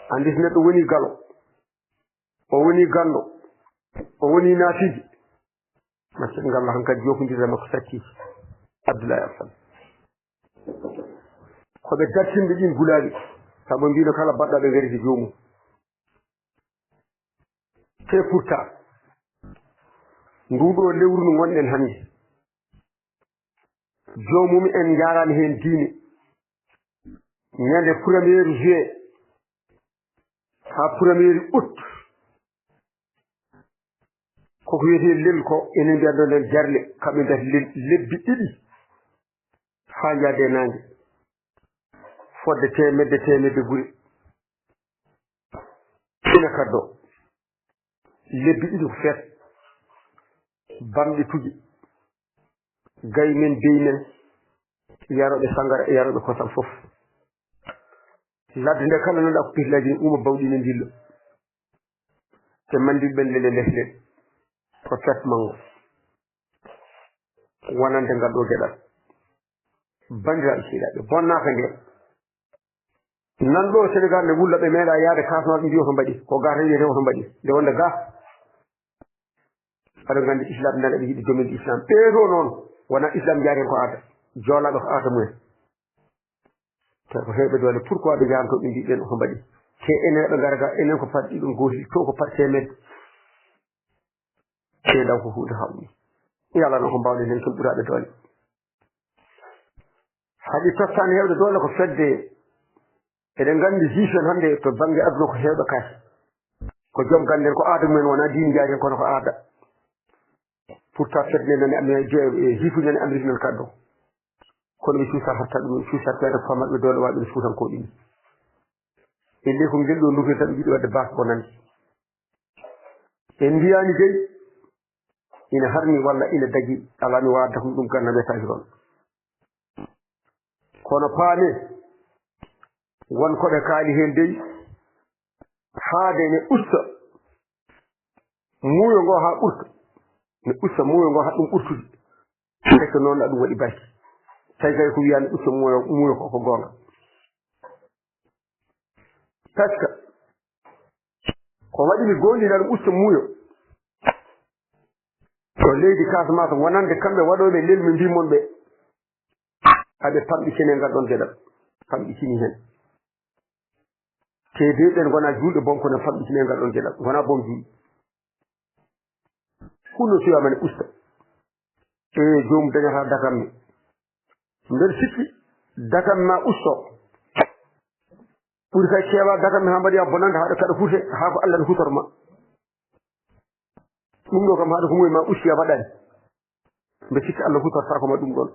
Anndi so neɗɗo woni galo, o woni ganndo, o woni naafiji, macce ɗe ngalla hankadi jokondirde makko sakkii Abdoulaye Alassane. Ko ɓe dartinɓe ɗin gulaaɗi, sabu mbino kala baɗɗo ɓe garidi joomum. Te pourtant, ndu ɗo lewru ndu ngonɗen hannde, joomum en njaaraani heen diine. Ñande premier juillet haa premier août, koko wiyetee lel ko enen mbiyatnoo nden jarle, kamɓe mbiyata lel-, lebbi ɗiɗi haa njaade e naange. Fodde teemedde, teemedde gure. Ina kaddoo. Lebbi ɗiɗi ko feet. Bamɗe tuji. Gayi men, beyi men, yarooɓe sanngara e yarooɓe kosam fof. Ladde nde kala nana ko pihlaaji ne uuma bawɗi ne ndilla. Te manndiɓe ɓen lele lehɗe. Ko feet manngo. Wonande ngal ɗo geɗal. Banndiraaɓe sehilaaɓe, bonnaaka nde. Nan ɗo Senegal ne wulla ɓe meeɗa yaade Casamance ɓe mbiya ko mbaɗi. Ko ga tan wiyete ko mbaɗi. Nde wonde ga. Aɗa nganndi Islam nana ɓe yiɗi domin Islam. Ɓee ɗo noon wona Islam jaaten ko aada. Joolaaɓe ko aada mumen. Te ko heewɓe doole, pourquoi ɓe njahanto ɓe mbiɗen ko mbaɗi? Te enen ɓe ngara ga, enen ko par ɗiɗon gooti, to ko par teemedde. Te ndaw ko huunde hawni. Yalla no ko mbawɗen heen ken ɓuraaɓe doole. Haɗi tottaani heewde doole ko fedde, eɗen nganndi juge en hannde to bannge aduna ko heewɓe kaasi. Ko joom gannden ko aada mumen wona diini jaaten kono ko aada. Pourtant fedde nani Amérique, eh, juge nani Amérique nan kaddo. Kono ɓe cuusat hatta ɗum, ɓe cuusat ɓe ko maɓɓe doole waɗɓe fuutankooɓe ni. E nde ko ngel ɗo nduke tan ɓe jiɗi waɗde baas bonande. En mbiyaani dey ina harmi walla ina dagi, alaa mi waawa dafnude ɗum ganna wiyataake ɗoon. Kono paame won ko ɓe kaali heen dey, haade ne usta muuyo ngo haa ɓurta, ne usta muuyo ngo haa ɗum ɓurtude. Ndeke noon ɗum waɗi barke. Tawi kay ko wiyaa ne usta muuyo, muuyo ko, ko goonga. Parce que ko waɗi mi goonɗinal usta muuyo. To leydi Casamance wonande kamɓe waɗooɓe lelmi mbii mon ɓe, aɓe pamɗitine ngal ɗon geɗal. Pamɗitini heen. Te de ɓen ngona juulɓe boom kono pamɗitine ngal ɗon geɗal. Ngona boom juulɓe. Hunno suyaama ne usta. E joom dañata dakam mi. Mbeɗa sikki dakam ma usto. Ɓuri kay keewa dakam mi haa mbaɗi a bonande haɗa kaɗa huute haa ko Allah ne hutor ma. Ɗum ɗo kam haɗa ko moy ma usti a waɗani. Mbeɗa sikki Allah hutortaako ma ɗum ɗon.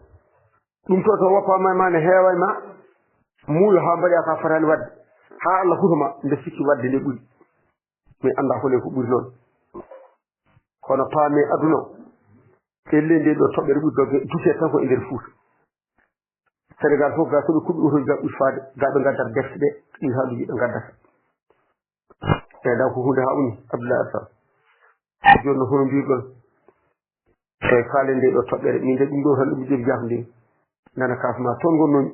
Ɗum to to woppa ma ma ne heeway ma. Muuyo haa mbaɗi a ka fotani waɗde. Haa Allah huto ma mbeɗa sikki waɗde nde ɓuri. Mi anndaa ko ne ko ɓuri noon. Kono paame aduna o. Pelle nde ɗo toɓɓere ɓuri dogge duse tan ko e nder Fuuta. Senegal fof ga soɓe kuɓi otoji ga ɓuri faade, ga ɓe ngaddata defte ɗe, ɗi haaluji ɓe ngaddata. E ndaw ko hunde hawni, Abdoulaye Alassane. Jooni no hono mbirgol. E faale nde ɗo toɓɓere, min de ɗum ɗo tan ɗum jeeɓi jafde. Nana kasma, toon ngonnomi.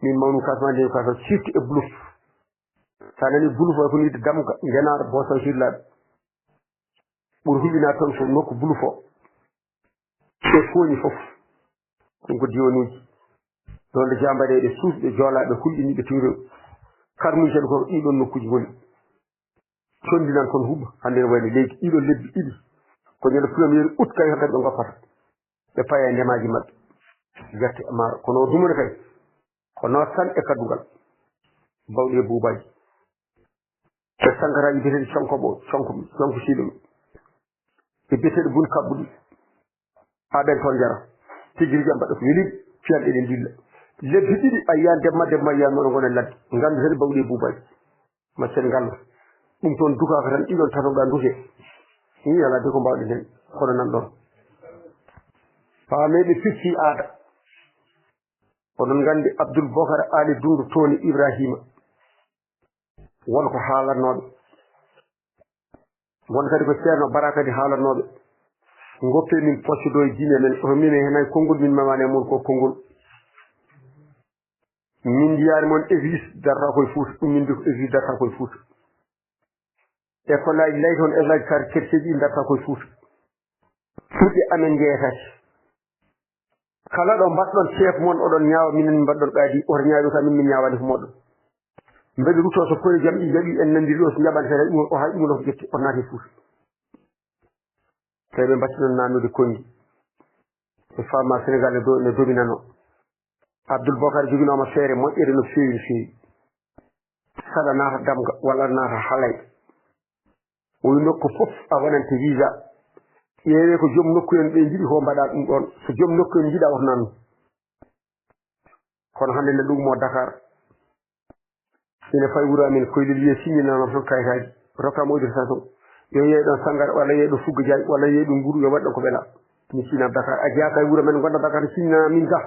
Min mawnu kasma nde kasma, sirti e buluf. Sa nani buluf, way ko ni damga, ngenaar, boso hirlaɓe. Ɓuri hulɓina toon ko nokku buluf o. Ɓe kooñi fof. Ɗum ko diwanuuji. Ɗoon ɗo jaambareeɓe suusɓe joolaaɓe hulɓiniiɓe tiwre. Karnuuji tan ko ɗiɗoon nokkuuji ngoni. Conndi nan kon huɓɓa. Hannde no wayno leydi ɗiɗoon lebbi ɗiɗi. Ko ñande premier août kay hankadi ɓe ngoppata. ɓe paya e ndemaaji maɓɓe. Gerte e maaro. Kono o dumone kay. Ko noot tan e kaddugal. Bawɗi e buubaaji. E sankaraaji biyeteeɗi Sonko ɓo, Sonko, Sonko Siɗo. E biyeteeɗo Bun Kaɓɓuɗi. Haa ɓen toon njara. Tigi rigi mbaɗa ko weli, piyanɗe ɗe ndilla. Lebbi ɗiɗi a yiyan demma, demma yiyan moɗo ngon e ladde. Ngandu tan bawɗi e buubaaji. Maccen ngallu. Ɗum toon dukaaka tan ɗiɗon tatoɗa duke. Ni alaa de ko mbaawɗen heen. Kono nan ɗon. Paamee ɓe firti aada. Oɗon nganndi Abdul Bokar Ali Dundu tooni Ibrahima. Won ko haalatnooɓe. Won kadi ko Ceerno Bara kadi haalatnooɓe. Ngoppe min poccudo e diine men. Oto min e henay konngol min mamani e mon ko konngol. Min mbiyaani mon église darta koye Fuuta. Ɗum min mbi ko église darta koye Fuuta. École aji layti on, école aji kar kerceeji ɗi darta koye Fuuta. Ɓiɓɓe amen njeeyataake. Kala ɗo mbaɗɗon chef mon, oɗon ñaawa, minen mbaɗɗon qaadi, oto ñaawi kam, min, min ñaawaani ko moɗon. Mbeɗa rutto so kori jam ɗi jaɓi en nanndiri ɗo, so njaɓani kadi ɗum, o hay ɗum ko ƴetti, o naati Fuuta. Tawi ɓe mbattinon naannude Konngi. Ɓe faama Senegal ne do-, ne dominano. Abdul Bokar joginooma feere moƴƴere no feewi, no feewi. Saɗa naata Damga, walla naata Halay. O wi nokku fof a waɗante visa. Ƴeewee ko joom nokku en ɓe njiɗi ko mbaɗa ɗum ɗoon. So joom nokku en njiɗa, woto naannu. Kono hannde nde ɗum mo Dakar. Ina fayi wuro amen, koylel wiye siññinanoo toon kayitaaji. Rokkaama autorisation. Yo yeey ɗoon sanngara, walla yeey ɗoon fugga jaay, walla yeey ɗoon nguru, yo waɗ ɗoon ko ɓela. Mi siññina Dakar. A jeyaa kay wuro men, ngonɗa Dakar, siññinanaa min ga.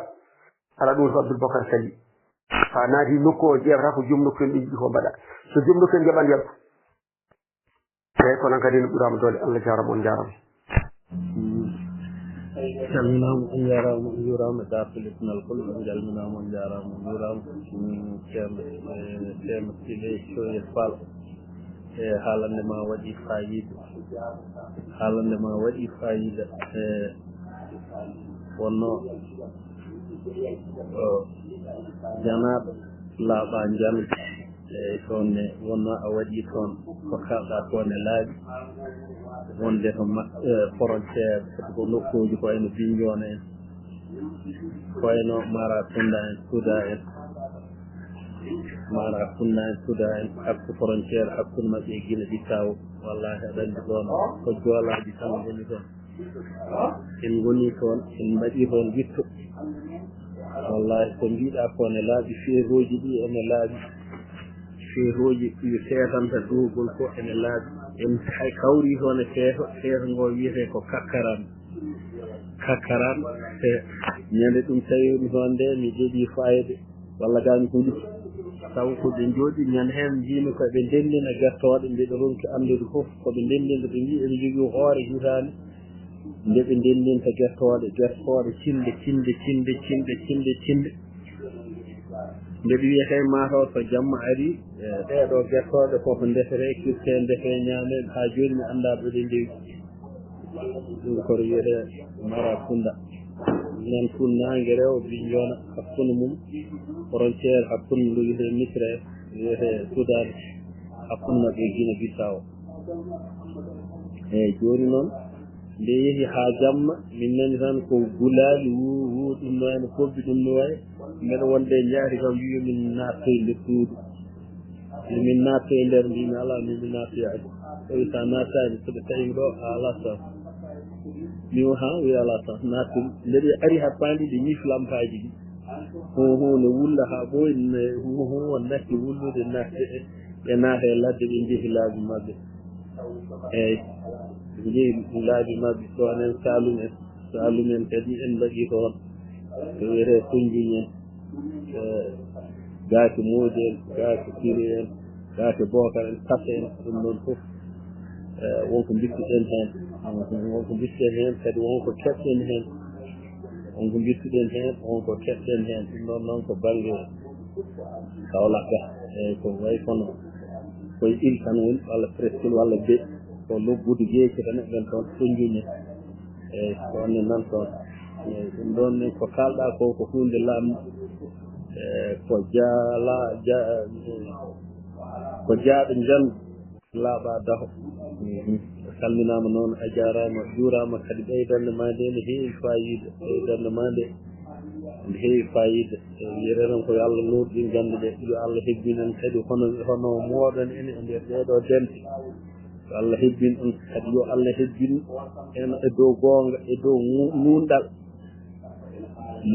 Alaa ɗum ko Abdul Bokar Sali. So a naati nokku o, ƴeewata ko joom nokku en ɓe njiɗi ko mbaɗa. So joom nokku en njaɓaani, yaltu. Eeyi, kono kadi no ɓuraama doole. Allah jaaraama, on njaaraama. Calminaama, on njaaraama, on njuuraama, darto leɗɗinal kol, on calminaama, on njaaraama, on njuuraama. Mm, Ceerno, eh, Ceerno Sile Soye Fall. E haalande ma waɗi faayiida. Haalande ma waɗi faayiida. E wonno, o, janaaɓe laaɓa njande. Eeyi, toon ne wonno a waɗi toon ko kalɗa ko ne laaɓi. Wonde to ma-, eh, frontière, ko nokkuuji ko ene Bignona en, ko eno Marakunda en, Suda en, Marakunda en, Suda en, hakku frontière hakkunde maɓɓe e Guinée Bissau. Wallahi, aɗa anndi ɗoon ko joolaaji tan ngoni toon. En ngoni toon, en mbaɗi toon witto. Wallahi, ko mbiɗa ko ne laaɓi, feerooji ɗi ene laaɓi. Feerooji ɗi seetanta duugol ko ene laaɓi. En hay kawri toon e feeto, feeto ngo wiyetee ko Kakkaran. Kakkaran, e ñande ɗum tawi mi toon nde, mi joɗi fayde, walla gaa mi huɗi. Taw ko ɓe njooɗi ñande heen, mbiimi ko ɓe ndenndina gertooɗe, mbiɗo ronki anndude fof ko ɓe ndenndinta, ɓe mbii eɓe njogii hoore hitaande. Nde ɓe ndenndinta gertooɗe, gertooɗe, cinde, cinde, cinde. Nde ɓe wiyetee maa taw so jamma ari, e ɗee ɗoo gertooɗe fof ndefetee, kirtee, ndefee, ñaamee, haa jooni mi anndaa ɗo ɗe ndewi. Ɗum ko wiyetee Marakunda. Nan funnaange rewo Bignona, hakkunde mum, frontière hakkunde ndu wiyetee Misra, wiyetee Sudan, hakkunde maɓɓe e Guinée Bissau. Eeyi, jooni noon, nde yehi haa jamma, min nani tan ko gulaali wuu, wuu, ɗum no wayi no pobbi, ɗum no wayi. Mbeɗa wonde njaati kam, wiyo min naattoy nder suudu. Yo min naattoy nder, mbiimi, "Alaa, min mi naattoyaaki." O wi, "So a naataani, so ɓe tawi mi ɗo, a alaa tan." Mi wi, "Haa?" O wi, "Alaa tan, naattin." Nde ɓe ari haa faandi, ɓe ñifi lampaaji ɗi. Hu, hu, ne wulla haa ɓooyi, ne hu, hu, hu, natti wullude, natti. Ɓe naata e ladde, ɓe njehi laabi maɓɓe. Eeyi, ɓe njehi laabi maɓɓe, ɗoon en Saalum en. Saalum en kadi en mbaɗi toon. Ko wiyetee Foñdiougne en, e Gaake Moodi en, Gaake Siri en, Gaake Bookar en, Tata en, ɗum ɗoon fof, e won ko mbittuɗen heen. Won ko mbittuɗen heen, kadi won ko keɓɗen heen. Won ko mbittuɗen heen, won ko keɓɗen heen. Ɗum ɗoon noon ko bannge Kaolack ga, eeyi, ko wayi kono koye île tan woni, walla presqu'île, walla be, ko lobbude geeci tan eɓɓen toon, Foñdiougne. Eeyi, ko ɗoon ne nan toon. Eeyi, ɗum ɗoon ne ko kaalɗaa ko, ko huunde lam-, eeyi, ko jaala-, ja-, ko jaaɗo njandu laaɓa daho. Mhm. Calminaama noon, a jaaraama, juuraama kadi. Ɓeydannde maa nde ne heewi faayiida, ɓeydannde maa nde ne heewi faayiida. E, wiyeten ko yo Allah nuurɗin gannde ɗe, yo Allah hebbin en kadi hono, hono mooɗon en e nder ɗee ɗoo dente. Yo Allah hebbin en kadi, yo Allah hebbin en e dow goonga, e dow nu-, nuunɗal.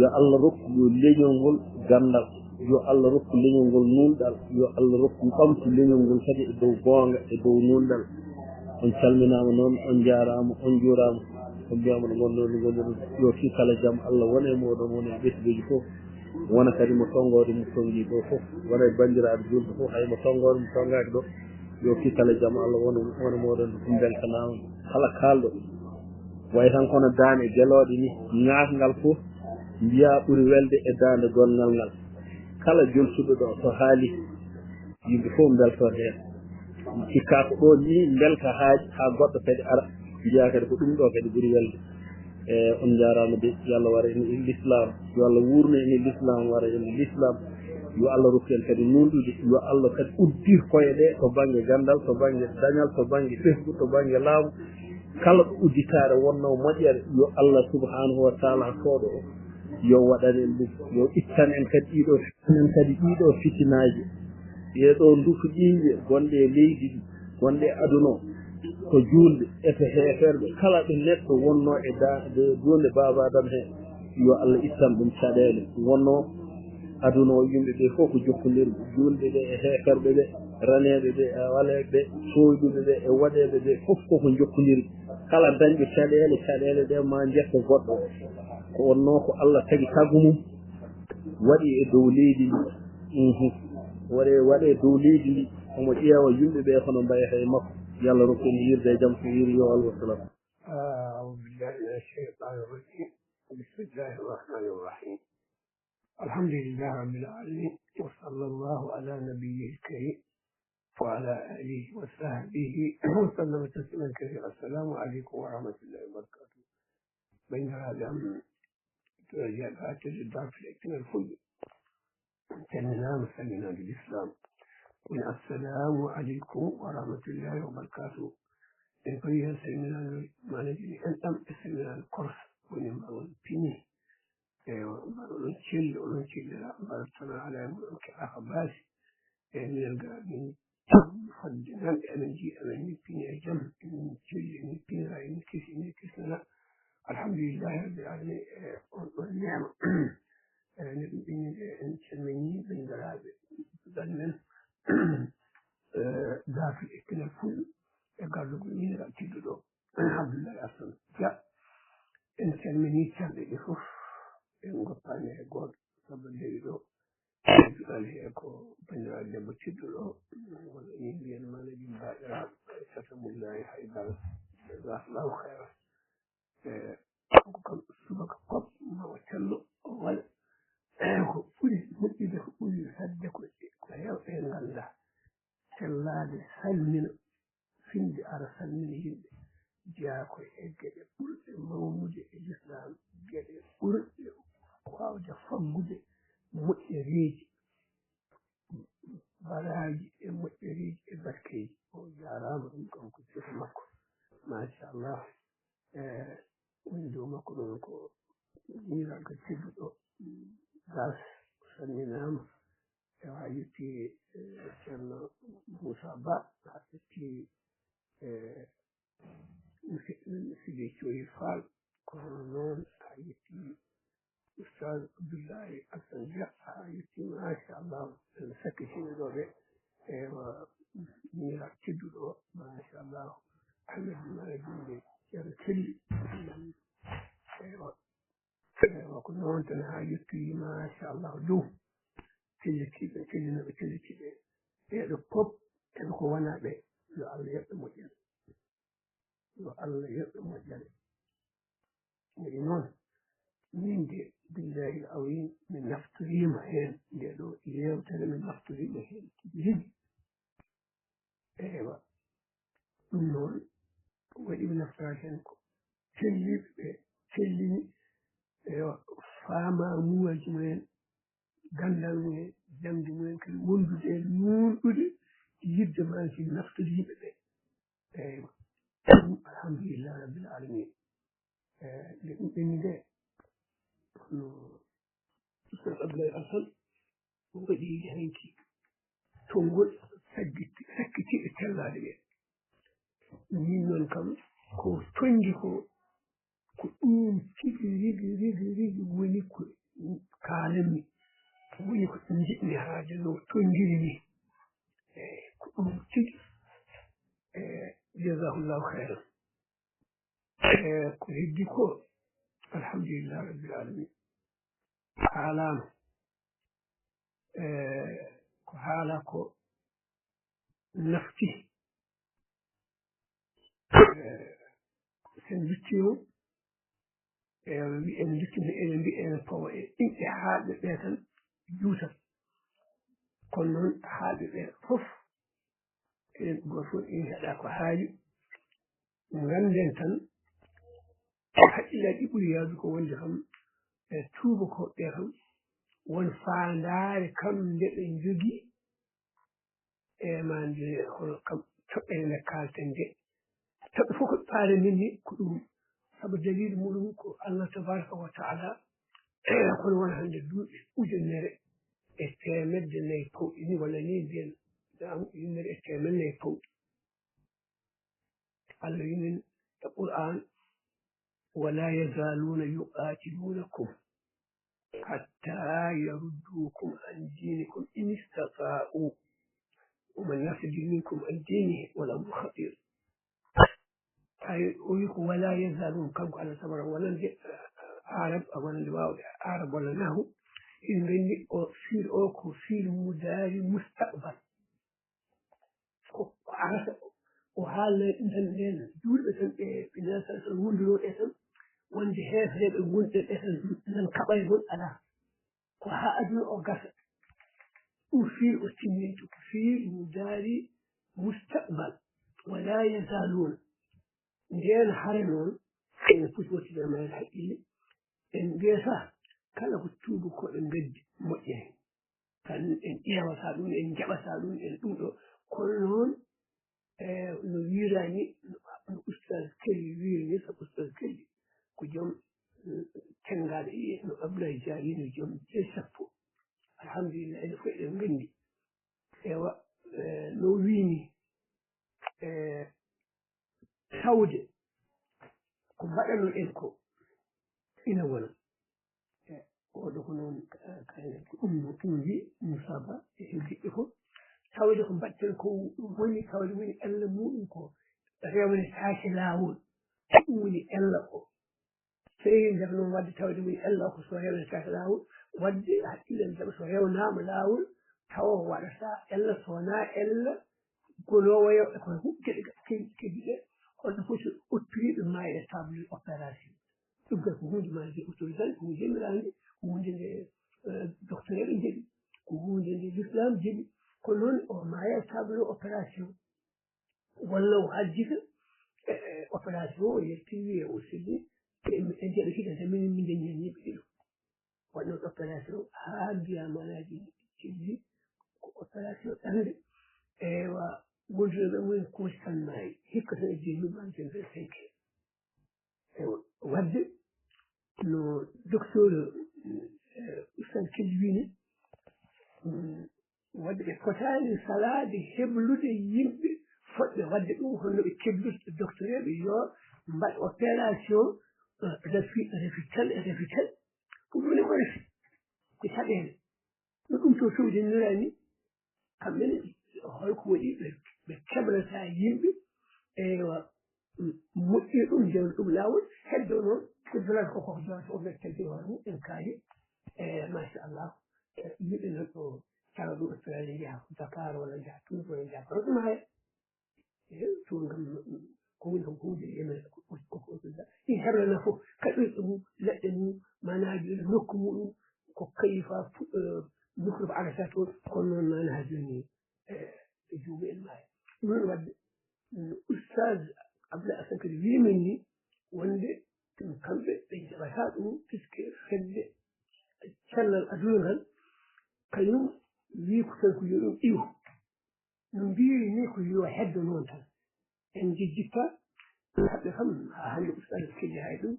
Yo Allah rokku leñol ngol ganndal. Yo Allah rokku leñol ngol nuunɗal. Yo Allah rokku ɓamtu leñol ngol kadi e dow goonga, e dow nuunɗal. On calminaama noon, on njaaraama, on njuuraama. On mbiyaama no ngonnoon, no ngonnoon. Yo fii kala jam Allah wona e mooɗon, wona e ɓesnguuji fof. Wona kadi mo tonngoode mo tonngi ɗo fof. Wona e banndiraaɓe juulɓe fof, hay mo tonngoode mo tonngaaki ɗo. Yo fii kala jam Allah wona, wona mooɗon, ɗum mbeltanaama. Kala kaalɗo. Wayi tan kono daane gelooɗe ni, ŋaakngal fof mbiyaa ɓuri welde e daande gonngal ngal. Kala joltuɗo ɗo so haali, yimɓe fof mbeltoo heen. Cikkaa ko ɗo ni mbelta haaɗi haa goɗɗo kadi ara, mbiyaa kadi ko ɗum ɗo kadi ɓuri welde. E, on njaaraama de, yo Allah wara en e l'islam, yo Allah wuurnu en e l'islam, wara en e l'islam. Yo Allah rokku en kadi nuunɗude, yo Allah kadi uddir koye ɗe to bannge ganndal, to bannge dañal, to bannge ɓesngu, to bannge laamu. Kala ɗo udditaare wonnoo moƴƴere, yo Allah subhanahu wa taala soodo o, yo waɗan en ɗum, yo ittan en kadi ɗiɗo, en kadi ɗiɗo fitinaaji, ɗee ɗo ndufuɗiije gonɗe e leydi ndi, gonɗe e aduna o, ko juulɓe e to heeferɓe, kala ɗo neɗɗo wonnoo e da-, de-, duunde Baaba Adama heen, yo Allah ittan ɗum caɗeele. Wonnoo aduna o, yimɓe ɓe fof ko jokkondirɓe, juulɓe ɓe e heeferɓe ɓe, raneeɓe ɓe e waleeɓe ɓe, sooyɗuɓe ɓe e waɗeeɓe ɓe, fof ko ko jokkondirɓe. Kala dañɗo caɗeele, caɗeele ɗe ma njetto goɗɗo. Ko wonnoo ko Allah tagi tagu mum, waɗi e dow leydi ndi. Mhm. Waɗe, waɗe dow leydi ndi, omo ƴeewa yimɓe ɓe hono mbayata e makko. Yo Allah rokku en hiirde e jam, so hiiri yo Allah wasalam. أعوذ بالله من الشيطان الرجيم. بسم الله الرحمن الرحيم. الحمد لله رب العالمين، وصلى الله على نبيه الكريم وعلى آله وصحبه وسلم تسليما كثيرا. السلام عليكم ورحمة الله وبركاته. Banndiraaɓe am, to jeeɗa teddude dartule e pinal fulɓe, calminaama, salminaandu lislaam. Woni, assalamu aleykum wa rahmatullahi wa barakatuhu. En pawi heen salminaandu maanaji ɗi enɗam e salminaandu korsa. Woni, mbaɗon pini. Eywa, mbaɗon celli, onon cellira, mbaɗon tana alaa e muɗum keɓaaka baasi. E minen ga min fodde nan, emin nji-, emin ni pini e jam, emin celli, emin pinira, emin kisi, emin kisnana. Alhamdulillahi rabbil alamin, e on ɗon neema. E ne ɗum ɓinnide, en calmini banndiraaɓe, dan men, e, Daafil e Pinal Fulɓe, e garlugol miñiral tedduɗo, Abdullahi Asan Dia. En calmini calɗe ɗe fof, en ngoppaani hay gooto, sabu ndewi ɗo, en cuɗaani he ko banndiraaɗo debbo tedduɗo, walla ni mbiyen maanaji baaɗiraaɗo, Aysata Mullahi Haydara, jazakallahu khayran. E, kanko kam subaka fof ma o cello, o waɗa, e, ko ɓuri moƴƴude, ko ɓuri fedde, ko, ko heewɓe ngannda. Sellaade salmina, finde ara salmina yimɓe, jeyaa ko e geɗe ɓurɗe mawnude e lislaam, geɗe ɓurɗe waawde faggude moƴƴereeji, baraaji e moƴƴereeji e barkeeji. O jaaraama, ɗum kam ko sifa makko. Machallah. E, woni dow makko ɗon ko miñiraagal tedduɗo, Gas, o salminaama. E, haa yetti, e, Ceerno Moussa Ba, haa yetti, e, musidɗo men Sidi Coyi Fall, ko hono noon haa yetti Ustaz Abdullahi Asan Dia, haa yetti, machallah, en sakkitiiɓe ɗo ɓe. Eywa, miñiraaɗo tedduɗo o, machallah, Ahmed Mara Jumbe, Ceerno Kelli. Eywa, eywa, ko noon tan haa yettoyi, machallah, dow. Tellitiiɓe, tellinoɓe, tellitiiɓe. Ɓeeɗo fof, eɓe ko wona ɓe, yo Allah yoɓ ɓe moƴƴere. Yo Allah yoɓ ɓe moƴƴere. Waɗi noon, min de, billahi al-azim, mi naftoriima heen, nde ɗo yeewtere mi naftoriima heen tigi rigi. Eywa, ɗum noon, ko waɗi mi naftoraaki heen ko telliiɓe ɓe tellini, eywa, faamaamuwaaji mumen, ganndal mumen, jaŋde mumen, kadi wondude e nuunɗude, yiɗde maa si naftude yimɓe ɓe. Eywa. Alhamdulillahi rabbil alamin. E, nde ɗum ɓenni nde, no Ustaz Abdoulaye Alsan waɗi hanki tonngol sakkiti-, sakkitiiɓe tellaaɓe ɓe. Min noon kam, ko tonngi ko, ko ɗum tigi rigi, rigi, rigi woni ko kaalanmi, woni ko njiɗmi haaju no tonngiri ni. E, ko ɗum tigi. E, jazahullahu khairan. E, ko heddi ko, alhamdulillah rabbil alamin. Haalaama. E, ko haala ko nafti. E, sen lutti o, e, wi en lutti, eɗen mbi en pawa e inɗe haalɓe ɓe tan juutat. Kono noon haalɓe ɓe fof, eɗen gooto fof en heɗa ko haali. Ngannden tan, hakkillaaji ɗi ɓuri yaadu ko wonde kam e tuubakooɓe ɓe kam, won faandaare kam nde ɓe njogii e maande hono kam toɓɓere nde kaalten nde. Toɓɓe fof ko faare min ni ko ɗum. Sabu daliil muɗum ko Allah tabaraka wa taala, kono wona hannde duuɓi ujunere e teemedde nayi pawɗi ni, walla ni mbiyen, naam, ujunere e teemedde nayi pawɗi. Allah winin e Qur'an, "Wala yazaluna yuqatilunakum hatta yaruddukum an dinikum in istata'u, wa man yartadid minkum an dinihi wa huwa kafir." Ay, o wi ko "wala yazalun", kanko Allah tabaraka, wonande, eh, Arab, a wonande waawde Arab walla nahu, ina nganndi o fiil o ko fiil mudaari mustaqbal. Ko, ko arata o, o haalna ɗum tan nden, juulɓe tan ɓe, ɓe Nabi sallallahu alaihi wasallam wonduno ɓe tan, wonde heefereɓe gonɗe ɓe tan, nan kaɓa e mon, alaa. Ko haa aduna o gasa. Ɗum fiil o timminto, ko fiil mudaari mustaqbal. Wala yazaluna. Nden hare noon, ene poti wottude e mayre haqqille. En mbiyata kala ko tuubu ko ɓe gaddi moƴƴani. Tan en ƴeewata ɗum, en jaɓata ɗum, en ɗum ɗo. Kono noon, e, no wiiraani, no, no Ustaz Kelly wiiri ni, sabu Ustaz Kelly ko joom, eh, tenngaade, no Abdoulaye Dia wiiri, joom jeyi sappo. Alhamdulillah, enen fof eɗen nganndi. Ewa, eh, no wiini, eh, tawde ko mbaɗanoɗen ko ina wona. E, oɗo ko noon, eh, kay ko ɗum, ɗum wi Moussa Ba e heddiɓe fof. Tawde ko mbaɗten ko ɗum woni, tawde woni ella muɗum ko rewnetaake laawol. Ko ɗum woni ella o. So en njaɓi noon waɗde tawde woni ella o ko so rewnetaake laawol, waɗde hakkille en jaɓa so rewnaama laawol, tawa waɗata ella, so wonaa ella, goloowo yo e ko huɓ geɗe kedi, kedi ɗe, holno foti ottiriiɓe maayde table opération. Ɗum kay ko huunde maayde autorisant, ko huunde yimiraande, ko huunde nde, eh, docteur en njeɗi, ko huunde nde l'islam jeɗi. Ko noon o maaya table opération. Walla o hajjita, e, e, opération o yetti, wiye o selli, e, e, njeɗo hikka tan minen min dañi heen yimɓe ɗiɗo. Waɗno opération haa mbiya malaaji celli, ko opération ɓernde. Ewa, wondude ɓe mumen kuusi tan maayi, hikka tan e deux mille vingt-cinq. Ewa, waɗde no docteur, eh, Oustaz Kelly wini, mm, waɗde ɓe potaani salaade heblude yimɓe fotɓe waɗde ɗum, hono ɓe keblirta docteur ɓe yo mbaɗ opération, eh, rafi, rafi tel, rafi tel. Ko ɗum woni ko rafi, ko caɗeele. No ɗum to fewjiniraani, kamɓe ne, holko waɗi ɓe, ɓe keblata yimɓe? Eywa, mm, moƴƴi ɗum, ndew ɗum laawol, heddo noon, ko dulata ko, ko dulata o, ɓe keldi hoore mum, en kaali. E, machallah, e, yimɓe noon ɗo, tawa ɗum Australie njaha ko Dakar walla njaha Tunis walla njaha ko ɗum haya. Ehe, ɗum kam, ko woni kam, ko woni e men, ko, ko, ko, ko, ɗi heblana fof, kaɓirɗe mum, leɗɗe mum, maanaaji nokku muɗum, ko kalifa fu-, eh, nokku ɗo arata toon, kono noon maanaaji jooni, eh, e juume en maayi. Ɗum noon waɗde, mm, Oustaz Abdoulaye Assane kadi wii men ni, wonde ɗum kamɓe ɓe njaɓata ɗum, puisque fedde cellal aduna ngal, kañum wii ko tan ko yo ɗum iwu. No mbiiri ni ko yo heddo noon tan. En njejjitta, Haɓɓe kam, haa hannde ustaas kelli hay ɗum.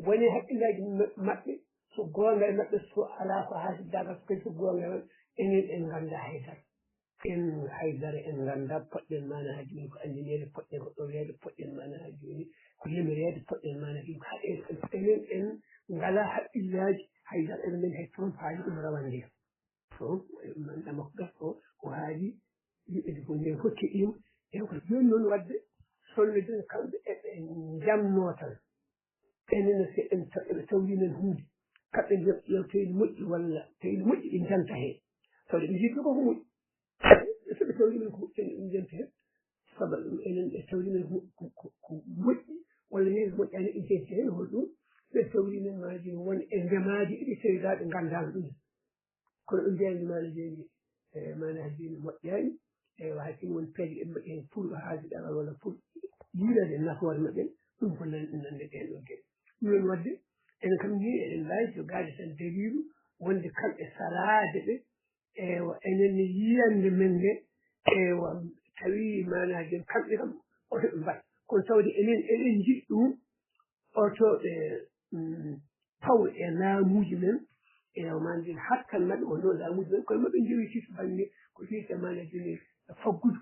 Woni hakkillaaji ma-, maɓɓe, so goonga e maɓɓe, so alaa ko haasiddaagal, so kadi so goonga e maɓɓe, enen en nganndaa haydara. En haydara en nganndaa, poɗɗen maana haa jooni ko anndineede, poɗɗen ko ɗoweede, poɗɗen maana haa jooni ko yamireede, poɗɗen maana haa jooni ko haɗeede. Enen en ngalaa hakkillaaji haydara, enen men hay trompaaji ɗum rawande. So, man dama ko gas o, o haali, yimɓe ko nden fof keɗiima. E ko jooni noon waɗde, sollude kamɓe eɓe njamnoo tan. Enen, so en ta-, eɓe tawri men huunde, kamɓe njeɓ-, ƴeew tawi ne moƴƴi walla tawi ne moƴƴi, ɓe njanta heen. Tawde ɓe njiɗno ko ko moƴƴi. So ɓe tawri men ko moƴƴi, ɓe njanta heen. Sabu ɗum enen ɓe tawri men ko, ko, ko, ko moƴƴi, walla ne moƴƴaani, ɓe njanta heen. Hol ɗum? Ɓe tawri men maaji won e ndemaaji ɗi tawi gaa ɓe nganndaano ɗum. Kono ɓe mbiyaani maana jooni, e maana jooni moƴƴaani. Eywa, hay sinno won peeje ɗe mbaɗi heen pour haalde ɗagal walla pour yiilaade nafoore maɓɓe, ɗum ko nan-, nande ɗeen ɗoo geɗe. Ɗum noon waɗde, enen kam ni eɗen mbaawi jogaade tan daliilu wonde kamɓe salaade ɓe, eywa, enen ne yiyannde men nde, eywa, tawi maana jooni kamɓe kam oto ɓe mbaɗ. Kono tawde enen eɗen njiɗi ɗum, oto ɓe, mm, paw e laamuuji men, e maana jooni hattan maɓɓe wonno laamuuji men, koye maɓɓe njewi to bannge ko fiyete maana jooni faggudu,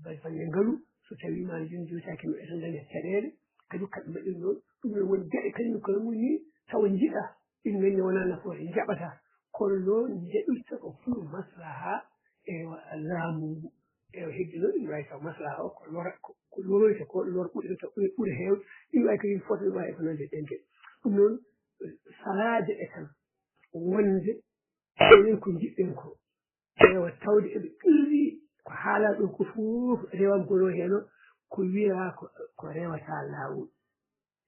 ba-, bannge ngalu, so tawi maana jooni jewtaaki maɓɓe tan daña caɗeele, kadi kamɓe mbaɗi noon, ɗum ne woni geɗe kañum koye mum ni tawa njiɗa, ɗin men ne wonaa nafoore, njaɓata, kono noon njaɓirta ko fuɗo maslaha, e wa-, laamu ngu. E o heddi noon, ina waawi taw maslaha o ko lora, ko, ko loroyta ko, lor ɓuri, ɓuri, ɓuri heewde. Ina waawi kadi fota, ina waawi ko nande ɗen geɗe. Ɗum noon, salaade ɓe tan, wonde enen ko njiɗɗen ko. Ewa, tawde eɓe qirri ko haalaa ɗo ko fof, rewam ko ɗo heen o, ko wiyaa ko, ko rewataa laawol.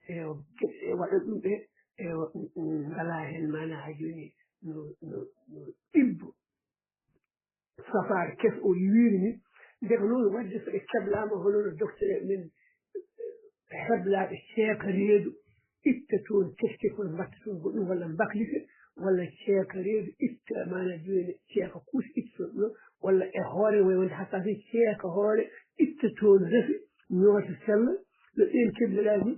Ewa, geɗe ɗe waɗa ɗum ɗe, ewa, mm, mm, ngalaa heen maanaa haa jooni no, no, no ɗibbo. Safaare keso o wiiri ni, ndeka noon waɗde so ɓe keblaama hono no docteur en men heblaaɓe ceeka reedu, itta toon teskekol, mbaɗta toon goɗɗum, walla mbaklite, walla ceeka reedu, itta maana jooni ceeka kuus, itta toon ɗo, walla e hoore way wonde hasaasi ceeka hoore, itta toon rafi, ñoota sella, no ɗeen kebliraaji,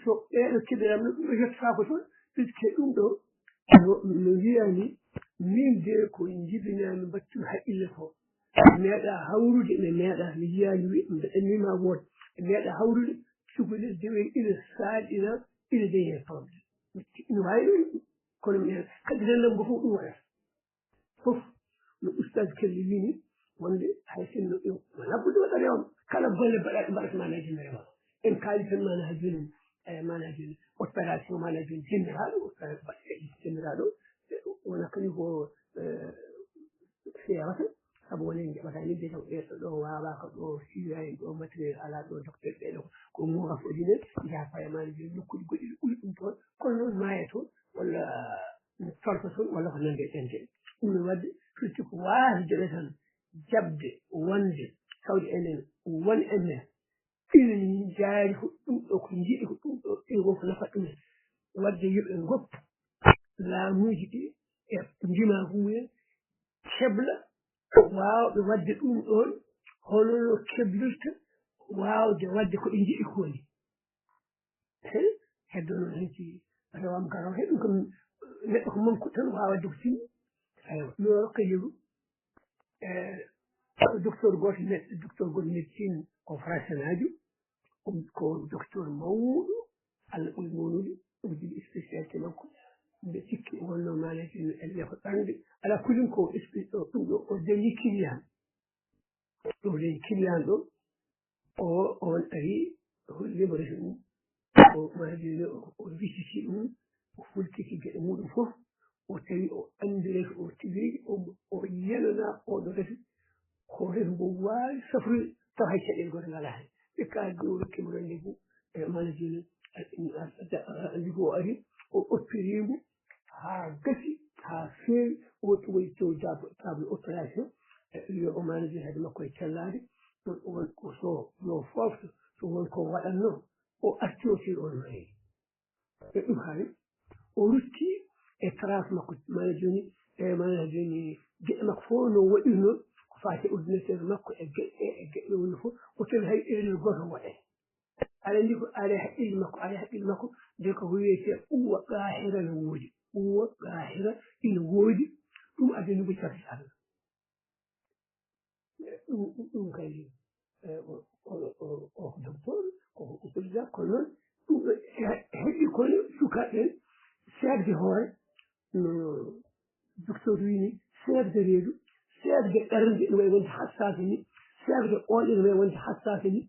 so ɓeeɗo keɓiram no ɗum ɗo yettotaako toon, puisque ɗum ɗo no, no wiyaa ni, min de ko njibinaami mbaɗtumi haqqille ko. Mi meeɗaa hawrude, mi meeɗaa, mi yiyaani wi-, mbeɗa anndi ma wood. Mi meeɗaa hawrude, cukalel dewel ina saaɗina, ina dañi heen problème. Ina waawi ɗum, kono mi, kadi renndam ngo fof ɗum waɗata. Fof no Oustaz Kelly wini, wonde hay sinno ɗum wonaa ɓurɗo waɗa rewam, kala golle baɗaaɗe mbaɗata ma najjina rewam. En kaali tan maana jooni, e maana jooni opération, maana jooni général, opéra-, baɗɗe général o, e, wona kañum ko, e, fiyawata, sabu woni en njaɓata ni, mbiyata ko ɓeeɗo ɗo waawaaka, ɗo siwira en, ɗo matériel alaa, ɗo docteur ɓeeɗo ko, ko moora fof dinen, njaha paye maana jooni nokkuuji goɗɗi ɗo ɓuri ɗum toon, kono noon maaya toon, walla tolka toon walla ko nanndi e ɗeen geɗe. Ɗum ne waɗde firti ko waasde ɓe tan jaɓde wonde tawde enen won e men ina njaari ko ɗum ɗo, ko njiɗi ko ɗum ɗo, ɗum won ko nafata ɗumen. Waɗde yo ɓe ngoppu laamuuji ɗi e ndimaagu mumen, kebla ko waawɓe waɗde ɗum ɗoon, hono no keblirta waawde waɗde ko ɓe njiɗi ko ni. He, heddo noon heen si rewam garo he, ɗum kam neɗɗo ko manku tan waawa dogtinde. Aywa, mi o rokka yeru. E, ko docteur gooto, med-, docteur gooto médecine ko Français naajo, ko, ko docteur mawɗo, Allah ɓuri mawnude, ɗum jogii spécialité makko. Mbe sikki wonno maanaji no elle ko ɓernde. Ala kulin ko spé-, ɗo, ɗum ɗo, o dañi client. Ɗum dañi client ɗo, o, on ari, holliimo reedu mum. O maajino, o, o wisiti ɗum, o hultiki geɗe muɗum fof, o tawi o anndi reedu o tigi rigi, o, o yenana oɗo reedu, ko reedu mbo waawi safrude, tawa hay caɗeele gooto ngalaa heen. Ɓe kaali ɗum, o rokki mo rendez-vous, e maajino, anndi ko o ari, o opérimo, haa gasi, haa feewi, o waɗi to jab-, table opération, e wiyo o maajino hade makko e cellaade, ɗum won ko so yo foofto, so won ko waɗatnoo, o arti o fii on maayii. E ɗum haali, o rutti e trace makko, maana jooni, e maana jooni, geɗe makko fof no waɗirnoo, ko faati e ordinateur makko e geɗe, e geɗe woni fof, o tawi hay erreur gooto waɗaani. Aɗa anndi ko ari haqqille makko, ari haqqille makko, nde ko wiyetee quwwa qaahira no woodi, quwwa qaahira ina woodi, ɗum addani mo caggal Allah. Ɗum ɗum kay o o o o ko docteur, o ko président, kono noon ɗum ɗo heddi kono sukaaɓe ɓen, seerde hoore no docteur wini, seerde reedu, seerde ɓernde ene wawi wonde hassasa ni, seerde ɓoole ene wawi wonde hassasa ni.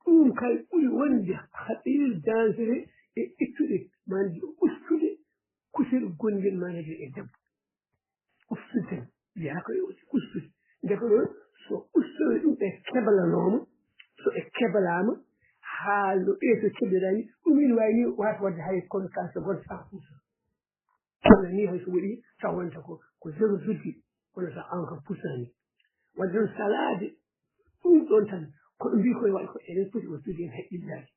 Ɗum kay ɓuri wonde haɗir dangereux e ittude maanaji ustude kusel gongel maanaji e debbo. Ustude tan, wiyaa ko e ustude. Nde ko ɗon, so ustoy ɗum ɓe kebalanooma, so ɓe kebalaama, haa no ɓee to keblirani, ɗum ina waawi ni waasa waɗde hay kono ka seconde cent pour cent. Kono ni hay so waɗi, taw wonta ko, ko zéro virgule, kono so an ko pour cent ni. Wadde noon salaade ɗum ɗon tan, ko ɓe mbii koye waɗi ko eɗen poti wontude heen haqqillaaji.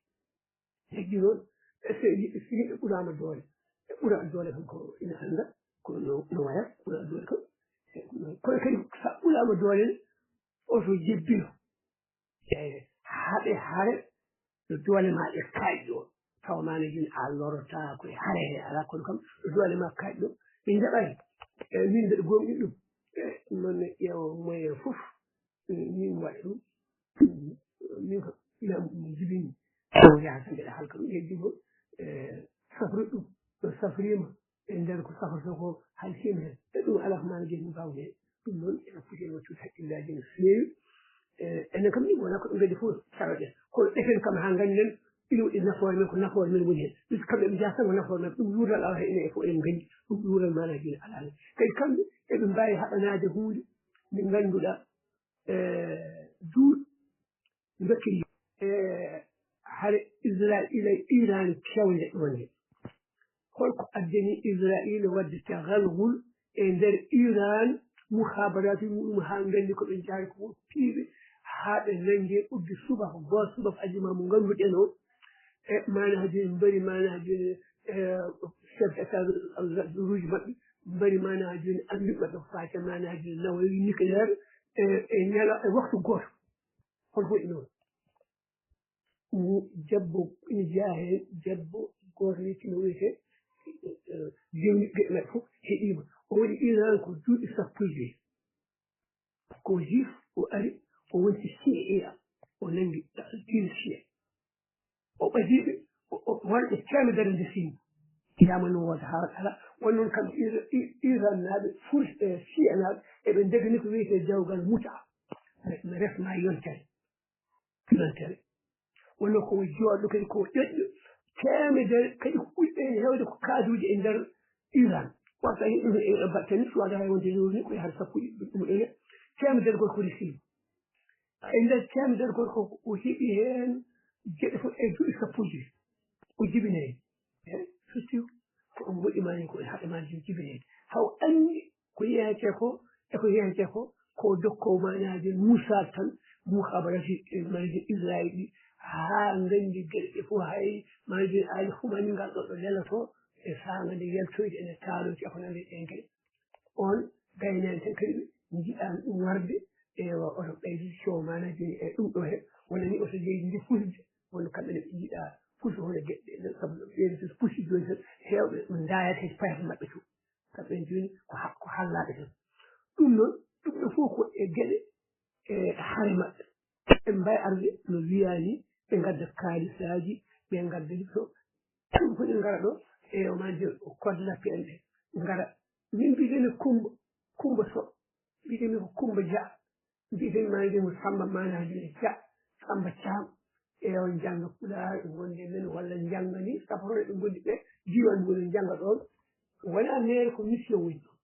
Heddi noon, est-ce que yimɓe, so yimɓe ɓuraama doole, ɓe ɓura doole kam ko ina annda, ko no, no waya, ɓura doole kam. Kono kadi sa ɓuraama doole, oto jebbino. E haɓe hare, no doole ma ɗe kaaƴi ɗo. Tawa maana joni a lorota ko e hare he, alaa kono kam, no doole ma kaaƴi ɗo. Ɓe njaɓay. E min mbeɗa gomɗi ɗum. E ɗum noon ne ƴeewa moyen fof. Min waɗa ɗum. Min ko ina jibini. Taw yaha tan mbeɗa halka ɗum heddi ko, e, safrude ɗum. No safriima e nder ko safrata ko, halkiima heen. E ɗum alaa ko maana joni mbaaw heen. Ɗum noon ene foti e wattude hakkillaaji no feewi. E, enen kam ni wonaa ko ɓe ngaddi fof caroɗen. Kono ɗefen kam haa ngannden ina waɗi nafoore men, ko nafoore men woni heen. Puisque kamɓe ɓe njahata ko nafoore men. Ɗum luural alaa heen, enen fof eɗen nganndi. Ɗum luural maana joni alaa heen. Kadi kamɓe eɓe mbaawi haɓanaade huunde nde ngannduɗaa, e, duuɗi Mbekki, e, hare Israa'iila e Iran kewnde ɗo nde. Holko addani Israa'iila waɗde tagalgul e nder Iran, muhaabaraatuuji muɗum haa nganndi ko ɓe njahata ko piiɓe, haa ɓe nanngi ɓoggi subaka, gooto subaka ajuma mo ngannduɗen o, e maanaa jooni mbari maanaa jooni, e, chef d'état ruuji maɓɓe, mbari maanaa jooni armée maɓɓe ko faati maanaa jooni nawawi nucléaire, e, e ñala, e waktu gooto. Holko waɗi noon? Debbo ina jeyaa heen, debbo gooto wiyetee, no wiyetee, eh, Jewni, geɗe maɓɓe fof heɗiima. O waɗi Iran ko duuɓi sappo e joyi. Ko juif, o ari, o wonti Shiiya, o nanngi diina Shiiya. O ɓadii ɓe, o, o, worɓe teemedere nde sinni. Yaama no wooda haa waɗa alaa. Won noon kamɓe Ira-, I-, Irannaaɓe, Furs, e Shiiyanaaɓe, eɓe ndegani ko wiyetee dewgal muta. Ɓe, ɓe resma yontere. Yontere. Wonno ko jooɗɗo kadi ko ƴoƴɗo. Teemedere kadi ko ɓuri ɓe heewde ko kaaduuji e nder Iran. Wasa heɓi ɗum e battani, so waɗa hay wonde lewru ni, ko yahata sappo e ɗiɗi ɗum ene. Teemedere goto ko resima. E nder teemedere goto ko o heɓi heen geɗe fof e duuɓi sappo e joyi. O jibinay. Eey, firti ko ɗum moƴƴi maa ni ko e haɗa maa jibinede. Haw anndi ko yeeyetee ko, e ko yeeyetee ko, ko dokkoowo maanaaji Muusaa tan, muhabarati maanaaji Israayil ɗi, haa nganndi geɗe ɗe fof hay maanaaji Ali Khamenei ngal ɗo ɗo lelotoo, e saanga nde yaltoyde ene taalooji e ko nanndi ɗeen geɗe. On gaynaaɓe tan kadi ɓe njiɗaani ɗum warde, ewa, oto ɓeyde coow maanaa jooni e ɗum ɗo he, wona ni oto leydi ndi fusde, wonno kamɓe ne ɓe njiɗaa fuso hono geɗe ɗe, sabu ɓeen so fusi jooni tan, heewɓe ndaayat he payata maɓɓe to. Kamɓe en jooni ko ha-, ko hallaaɓe tan. Ɗum noon, ɗum ɗo fof ko e geɗe, e hare maɓɓe. Ɓe mbaawi arde no wiyaa ni, ɓe ngadda kaalisaaji, ɓe ngadda ɗum so, ɗum ko ɓe ngara ɗo, e o maa nde o kodla P N ɓe ngara. Min mbiɗen Kumba, Kumba Sow, mbiɗen ko Kumba Dia, mbiɗen maa nde ko Samba Maanaajo Dia, Samba Thiam, e on njannga Pulaar, ɓe ngondi e men, walla njannga ni, sappo ɓe ngondi ɓe, diiwaan mum njannga ɗoon. Wonaa maire, ko mission woni ɗoon.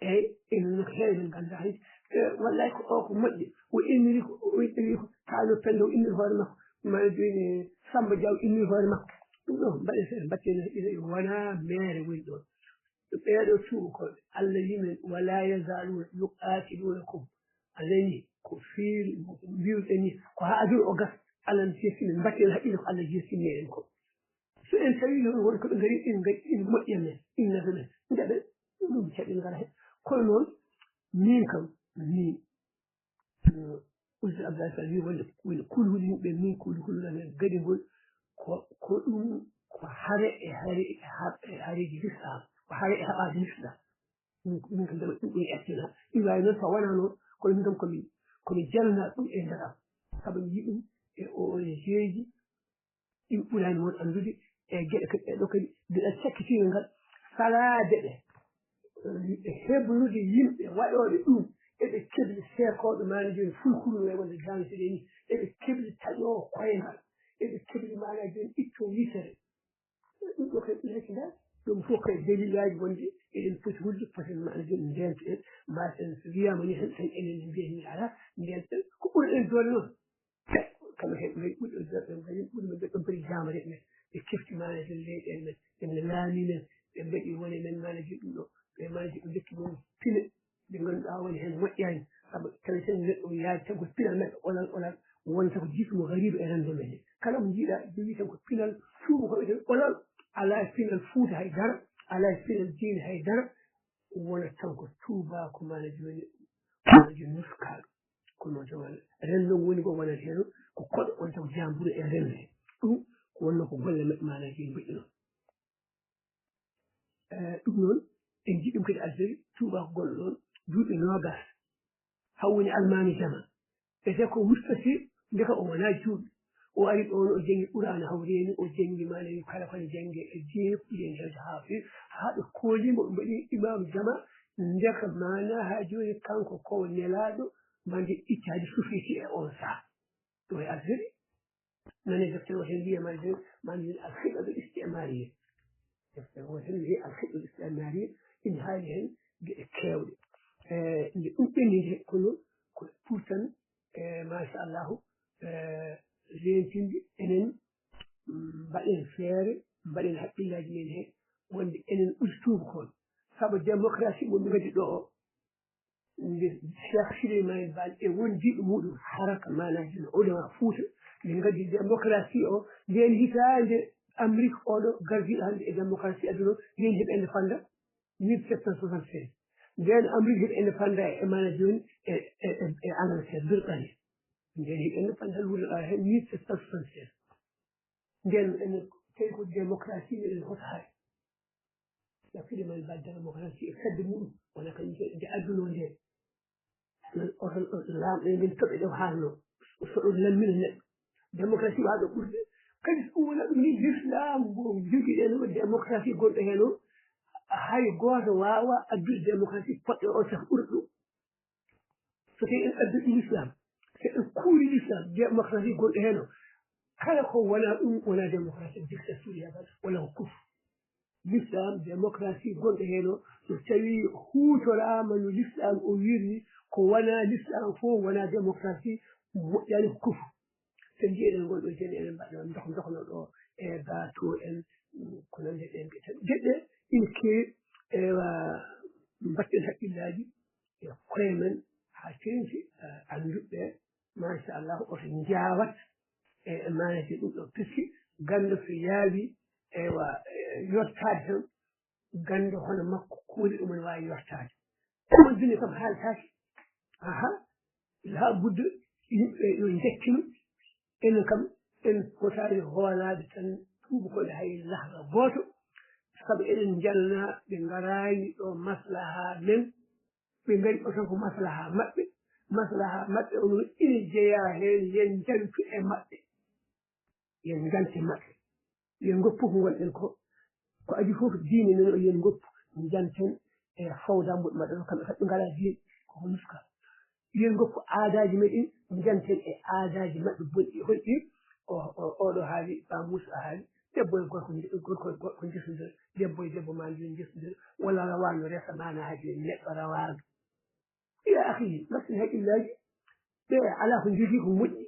Eey, enen no ko heewi min nganndaa hay. E, wallaahi ko o ko moƴƴi. O inniri ko, o inniri ko, kaa no Penda o inniri hoore makko. Maa jooni Samba Dia o inniri hoore makko. Ɗum ɗo, mbaɗen seeɗa, mbaɗten heen ina wonaa meere woni ɗoon. Ɓeeɗo tuubakooɓe, Allah wiyi men, "ولا يزالون يقاتلونكم." Allah ni, ko feeri, mbiwɗen ni, ko haa aduna o gasa. Allah no jettini, mbaɗten haqqille ko Allah jettini en ko. So en tawi noon won ko ɓe ngari, en ngari, ina moƴƴi e men, ina nafa men, njaɓen, ɗum caɗeele ngara heen. Kono noon, miin kam, miin, eh, Oustaz Abdoulaye Sall wi wonde woni kulhuli yimɓe min kulhulana gadingol ko ko ɗum ko hare e hare e haɓ- e hareji l'islam, ko hare e haɓaji l'islam. Min min ko ndema ɗum ɗum ettina ɗum wawi noon so wona noon kono min kam komi komi jalna ɗum e nder am. Saabu mi yiɗum e O N G ji ɗin ɓurani mon anndude e geɗe kadi ɗe ɗo kadi mbiɗa cakkitiiɓe ngal salaade ɓe e heblude yimɓe waɗooɓe ɗum eɓe kebli seekooɓe maana jooni fulkuru ngal wonde danside ni eɓe kebli taƴoowo koyngal eɓe kebli maana jooni itto yitere ɗum ɗo kadi ɗum heccidaani ɗum fof kay dalilaaji wonde eɗen poti hulde poten maana jooni ndeentoɗen mbasen so wiyaama ni tan tan enen ne mbiyen ni alaa ndeentoɗen ko ɓurɗen doole noon Kamɓe kadi ɓuri ɓurɓe ɓe kadi ɓuri ɓe ɗon padi jamare men ɓe kefti manaji leyɗe men ɓe laami men ɓe mbaɗi wone men manaji ɗum ɗo ɓe manaji ɓe jokki men pine ɓe ngannduɗaa woni heen moƴƴaani sabu tawi tan neɗɗo yaadi tan ko pinal neɗɗo olal olal wonta ko jiitu mo gariiɗo e renndo men he kala mo njiiɗa jogi tan ko pinal suumo ko wiyeten olal alaa e pinal fuuta hay dara alaa e pinal diine hay dara wonat tan ko tuubaaku manaji woni manaji nuskaaɗo Kono noon tawa renndo ngo woni ko wonata heen ko koɗo on taw jamburu e renndo he ɗum ko wonno ko golle maɓɓe maanaji en mbaɗi noon ɗum noon en nji ɗum kadi algérie tuubako gonɗo ɗoon duuɓi noogas haw woni almaami jama ete ko mustasi ndeka o wona juuɗo o ari ɗoon o jangi qurana haw reeni o jangi maanaji kala kone jange e diine kuɗen hewde haa feewi haa ɓe koolimo ɓe mbaɗi imam jama ndeka maana haa jooni kanko ko nelaaɗo mande ittaade sufiti e on saha ɗo e algérie nane deftere o heen wiyama de mande alhiɗaɗo istimariye deftere o heen wiye alhiɗaɗo istimariye ina haali heen geɗe keewɗe nde ɗum ɓenni nde kono ko pour tan e machallahu rentinde enen mbaɗen feere mbaɗen haqqillaaji men heen wonde enen ɓuri tuubakooɓe sabu démocratie mo ɓe ngaddi ɗo o nde Cheikh Souleymane Baal e wondiiɓe muɗum haraka maanaji no ulama Fuuta ɓe ngaddi démocratie o ndeen hitaande Amérique oɗo gardiiɗo hannde e démocratie aduna o ndeen heɓi indépendant mille sept cent soixante seize ndeen Amérique heɓi indépendant e maana jooni e e e Angleterre Birtanie ndeen heɓi indépendant wurata heen mille sept cent soixante seize ndeen ene tawi ko démocratie eɗen hoto hay Yafude men badde démocratie e fedde muɗum wona kadi nde adduno nde oto laamɗo e min toɓe ɗo haalno so ɗum lammina neɗɗo démocratie waaɗo ɓurde kadi so ɗum wona ɗum ni l'islam mo jogiɗen o démocratie gonɗo heen o hay gooto waawa addude démocratie poɗɗo o sah ɓurɗo ɗum so tawi en adduɗi l'islam so en kuuri l'islam démocratie gonɗo heen o kala ko wona ɗum wona démocratie dictature yagal walla ko kuf l'islam démocratie gonɗo heen o so tawi huutoraama no l'islam o wirri ko wona l'islam fof wona démocratie moƴƴani ko kuf so mbiyeɗen ngol ɗo joni eɗen mbaɗa dox doxno ɗo e bato en ko nande ɗen geɗe ina keewi ewa mbatten haqqillaaji e koye men haa teeŋti annduɓe machallah oto njaawat e maanaji ɗum ɗo puisque ganndo so yaawi ewa yottaade tan ganndo hono makko kuuli ɗum ene waawi yottaade ɗum jine kam haaltaaki aha haa budde yimɓe yo njettino enen kam en potaani hoolaade tan tuubakooɓe hay lahra gooto sabu eɗen njalna ɓe ngaraani ɗo maslaha men ɓe ngari o tan ko maslaha maɓɓe maslaha maɓɓe o noon ina jeyaa heen yen njantu e maɓɓe yen njante maɓɓe yen ngoppu ko ngonɗen ko ko adi fof diine men o yen ngoppu njanten e fawdambuɗe maɓɓe o kamɓe kadi ɓe ngalaa diine koko nuska yen ngoppu aadaaji men ɗin njanten e aadaaji maɓɓe bonɗi holɗi oɗo haali ba muusa haali debbo e gorko gorko e gorko njesodir debbo e debbo ma njesodir walla rawaano resa maanaaji neɗɗo rawaano ya akhi mbatten haqqillaaji ɓe alaa ko njogii ko moƴƴi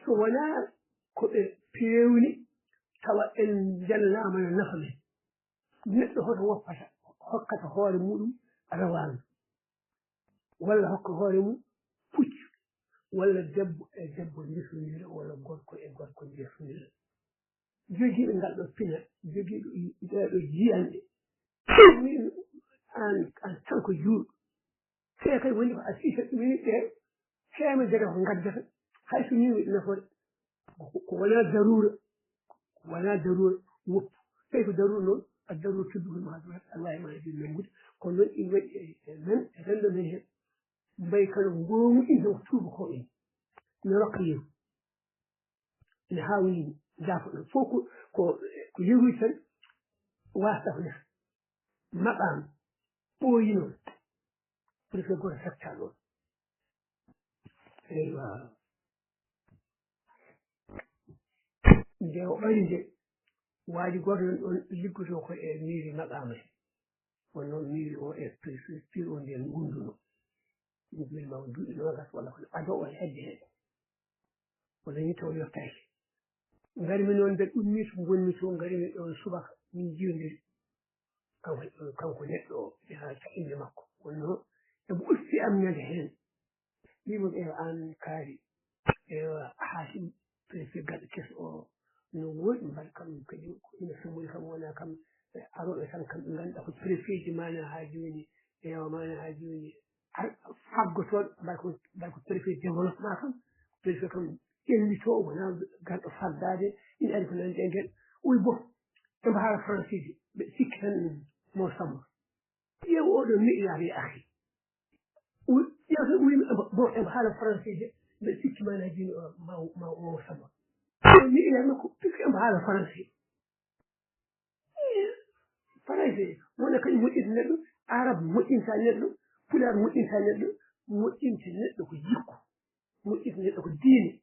so wonaa ko ɓe peewni tawa en njallanaama no nafa men neɗɗo hoto woppata hokkata hoore muɗum rawaandu walla hokka hoore mum puccu walla debbo e debbo ndesondira walla gorko e gorko ndesondira jogiiɗo ngal ɗo pina jogiiɗo ɗeɗo jiyanɗe min an an tan ko juuɗo te kay woni ko a sisa ɗumini ɓe Teemedere ko ngaddata, hay so nii waɗi nafoore, ko, ko wonaa daruura, ko wonaa daruura woppu. Tawi ko daruura noon, a daruura teddugol ma, a wawi ma e nanngude. Kono noon ina waɗi e, e men, e renndo men heen. Mbayi kala goomu ɗin tan ko tuuba ko en. Mi rokka yeru. Ina haa woni jaafoɗon. Fof ko, ko, ko yeruuji tan wasata ko nafa. Maɓaama, ɓooyi noon. Pour que gooto sacca ɗoon. Eywa. Nde o ari nde, waali gooto nan ɗoon liggotoo ko e miiri Maɓaama he. Kono noon miiri o e préfecture o ndeen ngunduno. Ɗum mil maw duuɓi noogas walla kono ado o hedde heen. O dañi taw yottaaki. Ngarmi noon mbeɗa ummii to ngonmi to, ngarmi ɗoon subaka, min njiyondiri. Kanko, kanko neɗɗo o, ɓe haalta innde makko. Wonno emo usti am ñande heen. Mbimo ɓe an kaari. Ewa, Hasim, préfet gaɗo keso o, no woɗi mbaɗa kam kadi, ko ina sumori kam, wona kam, ɓe arooɓe tan kam, ɓe ngannduɗaa ko préfet ji mana haa jooni. Ewa, mana haa jooni. Ar-, faggotooɗo, mbaɗa ko, mbaɗa ko préfet développement kam, préfet kam ƴellitoowo, wona garɗo faggaade, ina ari ko nanndi e ngel. Wi bo, ɓe mbo haala français ji, ɓe sikki tan mo Samba. Ƴeew oɗo milliard ya akhi. Wi, ƴeew tan wi, bon, ɓe mbo haala français ji, ɓe sikki mana jini o, ma, ma, mo Samba. Ƴeew milliard makko, puisque ɓe mbo haala français. Farayse, wona kañum moƴƴinta neɗɗo, Arab moƴƴinta neɗɗo, Pulaar moƴƴinta neɗɗo, moƴƴinta neɗɗo ko jikku, moƴƴinta neɗɗo ko diine.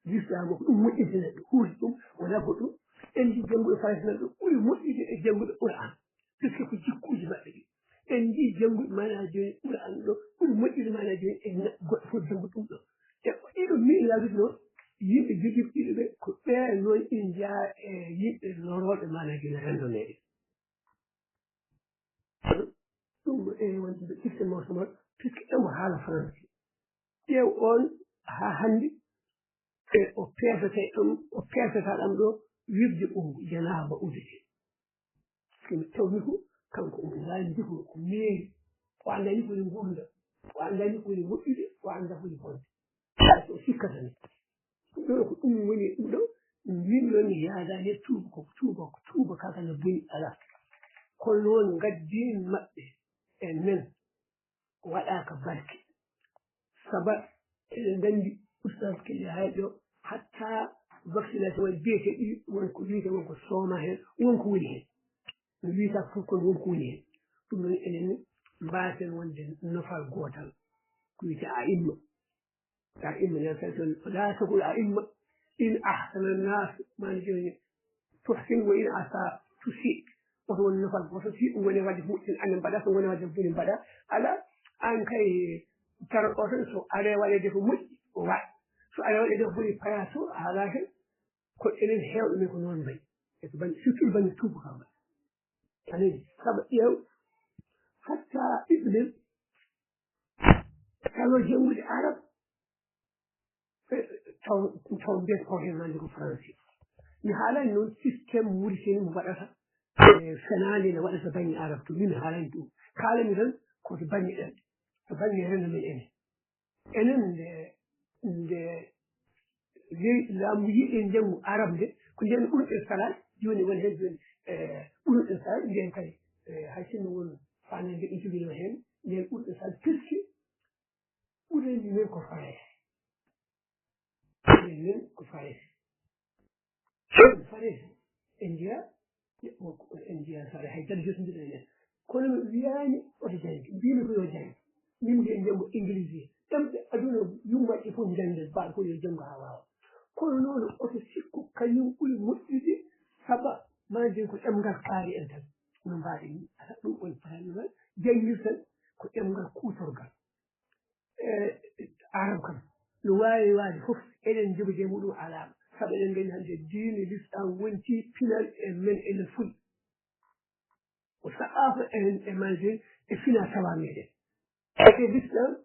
Lislaam ko ɗum moƴƴinta neɗɗo, huusi ɗum, wona goɗɗum. En njii jannguɓe Farayse nan ɗo ɓuri moƴƴude e jannguɓe Qur'an, puisque ko jikkuuji maɓɓe ɗi. En njii jannguɓe mana jooni Qur'an ɗo ɓuri moƴƴude mana jooni e ne-, goɗɗo fof janngu ɗum ɗo. E ɗiɗo milliarduji noon, yimɓe jogiiɓe ɗiɗo ɓe, ko ɓe noon ina njeyaa e yimɓe lorooɓe mana jooni renndo meɗen. Ɗum ɗo ene wonde ɓe ƴifte mawɗo mawɗo, puisque emo haala français. Ƴeew oon haa hannde, e o peesata ɗam, o peesata ɗam ɗo, wiɓde ɓunngu, janaaba uddete. Ko mi tawmi ko, kanko omo waawi ndefude ko meeri. O anndaa ni ko woni nguurndam. O anndaa ni ko woni moƴƴude, o anndaa ko woni bonde. Hay so o sikkata ni. Ɗum ɗo ko ɗum woni ɗum ɗo, min noon mi yaadaani e tuuba, ko tuuba, ko tuuba kaka no boni alaa. Kono noon ngaddin maɓɓe e men. Waɗaaka barke. Saba eɗen nganndi Oustaz Kelly Haydara o, hatta vaccination waɗi biyete ɗi, won ko wiyete, won ko sooma heen, won ko woni heen. No wiyata fof kono won ko woni heen. Ɗum noon enen mbaasen wonde nofal gootal. Ko wiyete a imma. Ka imma nen kadi toon, la takul a imma, in ahsana nas, mani jooni, tuhsin wa in asa tusi. Oto won nofal gooto, si ɗum woni waɗde ko moƴƴi, anen mbaɗa, so woni waɗde ko boni mbaɗa. Ala, an kay, tara o tan, so are waɗede ko moƴƴi, o waɗa. So are waɗede ko boni, paya to, haala hen, ko enen heewɓe men ko noon mbayi. E ko bannge, surtout bannge tuuba kam mbayi. Anani, saba ƴeew, hatta ɓiɓɓe men, tawa janngude arab, e, taw, taw mbiyata ko heen nande ko français. Mi haalani noon système Mauritanie mo waɗata, e, fenaande nde waɗata bannge arab to, min mi haalani ɗum. Kaalami tan ko to bannge ɗen, to bannge renndo men enen. Enen nde, nde ley-, laamu yiɗi en njanngu arab nde, ko ndeen ɓurɗen salaade, jooni woni heen jooni, e, ɓurɗen salaade, ndeen kadi, e, hay sinno won faandaare nde ɓe njogino heen, ndeen ɓurɗen salaade, puisque ɓurani men ko Farayse. Ɓurani men ko Farayse. Farayse, en njiya, en njiya Farayse, hay dara jotondira e men. Kono mi wiyaani oto jannge, mbimi ko yo jannge. Min mbiya njanngo Ingilisi. Ɗemɗe aduna yummaɗe fof njannge, baaɗo fof yo janngo haa waawa. Kono noon oto sikku kañum ɓuri moƴƴude, saba maa njiyen ko ɗemngal kaari en tan. No mbaaɗen ni, ala ɗum woni problème, janngirten ko ɗemngal kuutorgal. E, arab kam, no waawi waade fof, eɗen njogodi e muɗum alaama. Sabu eɗen nganndi hannde diine Lislaam wonti pinal e men enen fulɓe. O saɓɓaaka en e majjum e fina tawa meɗen. Eke Lislaam,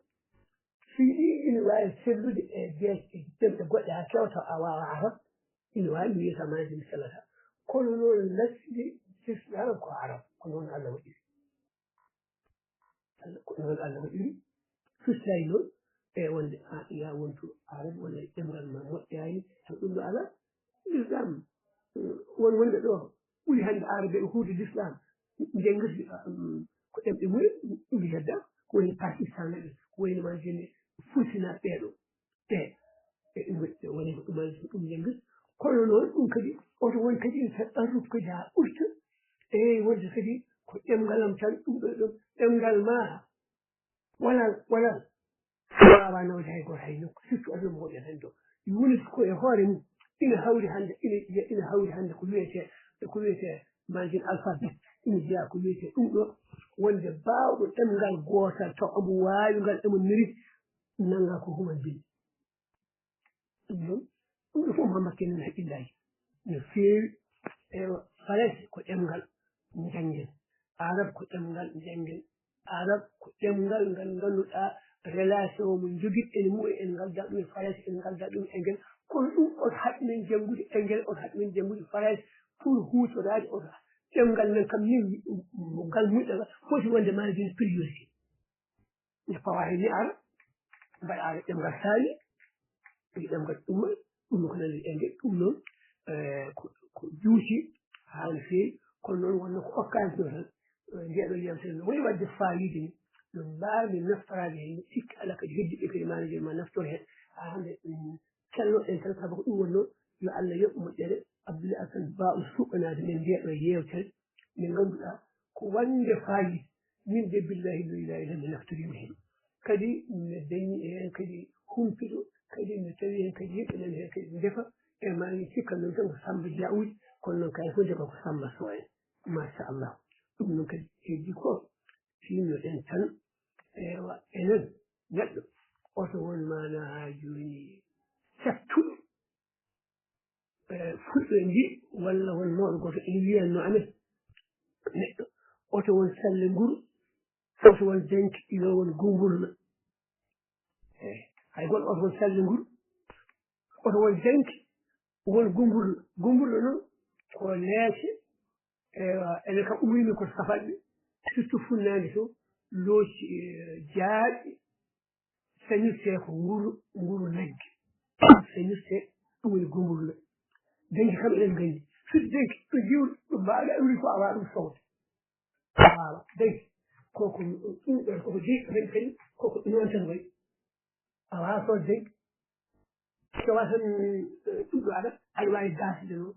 fii ɗi ina waawi sellude e geec-, e ɗemɗe goɗɗe haa kewta a waawa arab, ina waawi wiyata majjum sellata. Kono noon lasli Lislaam ko arab, ko noon Allah waɗiri. Allah, ko noon Allah waɗiri. Fislay noon, E wonde a ya wontu Arab walla ɗemngal ma moƴƴaani, hay ɗum ɗo alaa. L'islam, eh, won wonɓe ɗo ɓuri hannde Arab ɓe huude l'islam. Njanngirde, um, ko ɗemɗe mumen ɓuri hedda, ko woni Pakistan ɓe, ko woni ma jene Fursinaaɓe ɓeeɗo. Ɓe, ɓe ɗum, ɓe woni ko ɗum, ɗum njanngirde. Kono noon ɗum kadi, oto won kadi en taɓɓarrude kadi haa ɓurta. Eey, wonde kadi ko ɗemngal am tan, ɗum ɗo, ɗum ɗemngal ma. Walal, walal. Waawaa nawde hay gooto hay nokku, surtout aduna mo wonɗen hannde o. UNESCO e hoore mum ina hawri hannde, ina, ina hawri hannde ko wiyetee, ko wiyetee, imagine, alphabet, ina jeyaa ko wiyetee ɗum ɗo, wonde baawɗo ɗemngal gootal taw omo waawi ngal, omo mérite, nanngaa ko human being. Ɗum noon, ɗum ɗo fof Mamadou Kane en haqqillaaji no feewi. Ewa, Farayse ko ɗemngal njanngen, Arab ko ɗemngal njanngen. Arab ko ɗemngal ngal ngannduɗaa relation mo njogitɗen e mumen, en ngaldaa ɗum e Farayse, en ngaldaa ɗum e Engel. Kono ɗum oto haɗ men janngude Engel, oto haɗ men janngude Farayse pour huutoraade oto ɗemngal men kam min ngal muɗɗa foti wonde maajum priorité. Nde fawa heen ni ara, mbaɗa ara ɗemngal saani, ɗemngal ɗumma, ɗum ko nanndi e nder ɗum noon, eh, ko, ko juuti haa no feewi, kono noon wonno ko occasion tan, eh, ndeɗo yewtere no woni waɗde faayiida ni, no mbaawmi naftoraade heen, sikki alaa kadi heddiiɓe kadi maanaji ma naftor heen, haa hannde, mm, calloɗen tan, sabu ko ɗum wonno, yo Allah yoɓ moƴƴere, Abdoulaye Assane Ba o suɓanaade men ndeɗo yewtere, nde ngannduɗaa ko waɗnde faayiida. Min de billahi lo ilaha illa mi naftorima heen. Kadi mi dañi heen kadi humpito, kadi mi tawi heen kadi yimɓe nani heen kadi ndefa, e ma mi sikka noon tan ko Samba Dia uji, kono noon kay fof ndefa ko Samba Sow en. Machallah. Ɗum noon kadi heddi ko finnoɗen tan, ewa, enen neɗɗo oto won maana haa jooni sattuɗo. Eh, fulɓe mbi walla won mawɗo gooto ene wiyanno amen, neɗɗo oto won salle nguru, oto won danki, yo won gumburlo. Eyi, hay goto oto won salle nguru, oto won danki, won gumburlo. Gumburlo noon ko leece, ewa, enen kam umrini ko safatɓe, surtout funnaange to, looci, eh, jaaƴe, sañirte ko nguru, nguru nagge. Sañirte ɗum woni gumburlo. Denki kam eɗen nganndi. Firti denki ɗo jiwru, ɗo mbaaɗa iwri fof a waawaa ɗum sowde. A waawaa. Denki. Koko ɗum ɗon, koko jeyi, koko jeyi, koko noon tan wayi. A waawaa sowde denki. Tawa tan, eh, ɗum ɗo aɗa, aɗa waawi daasde noon.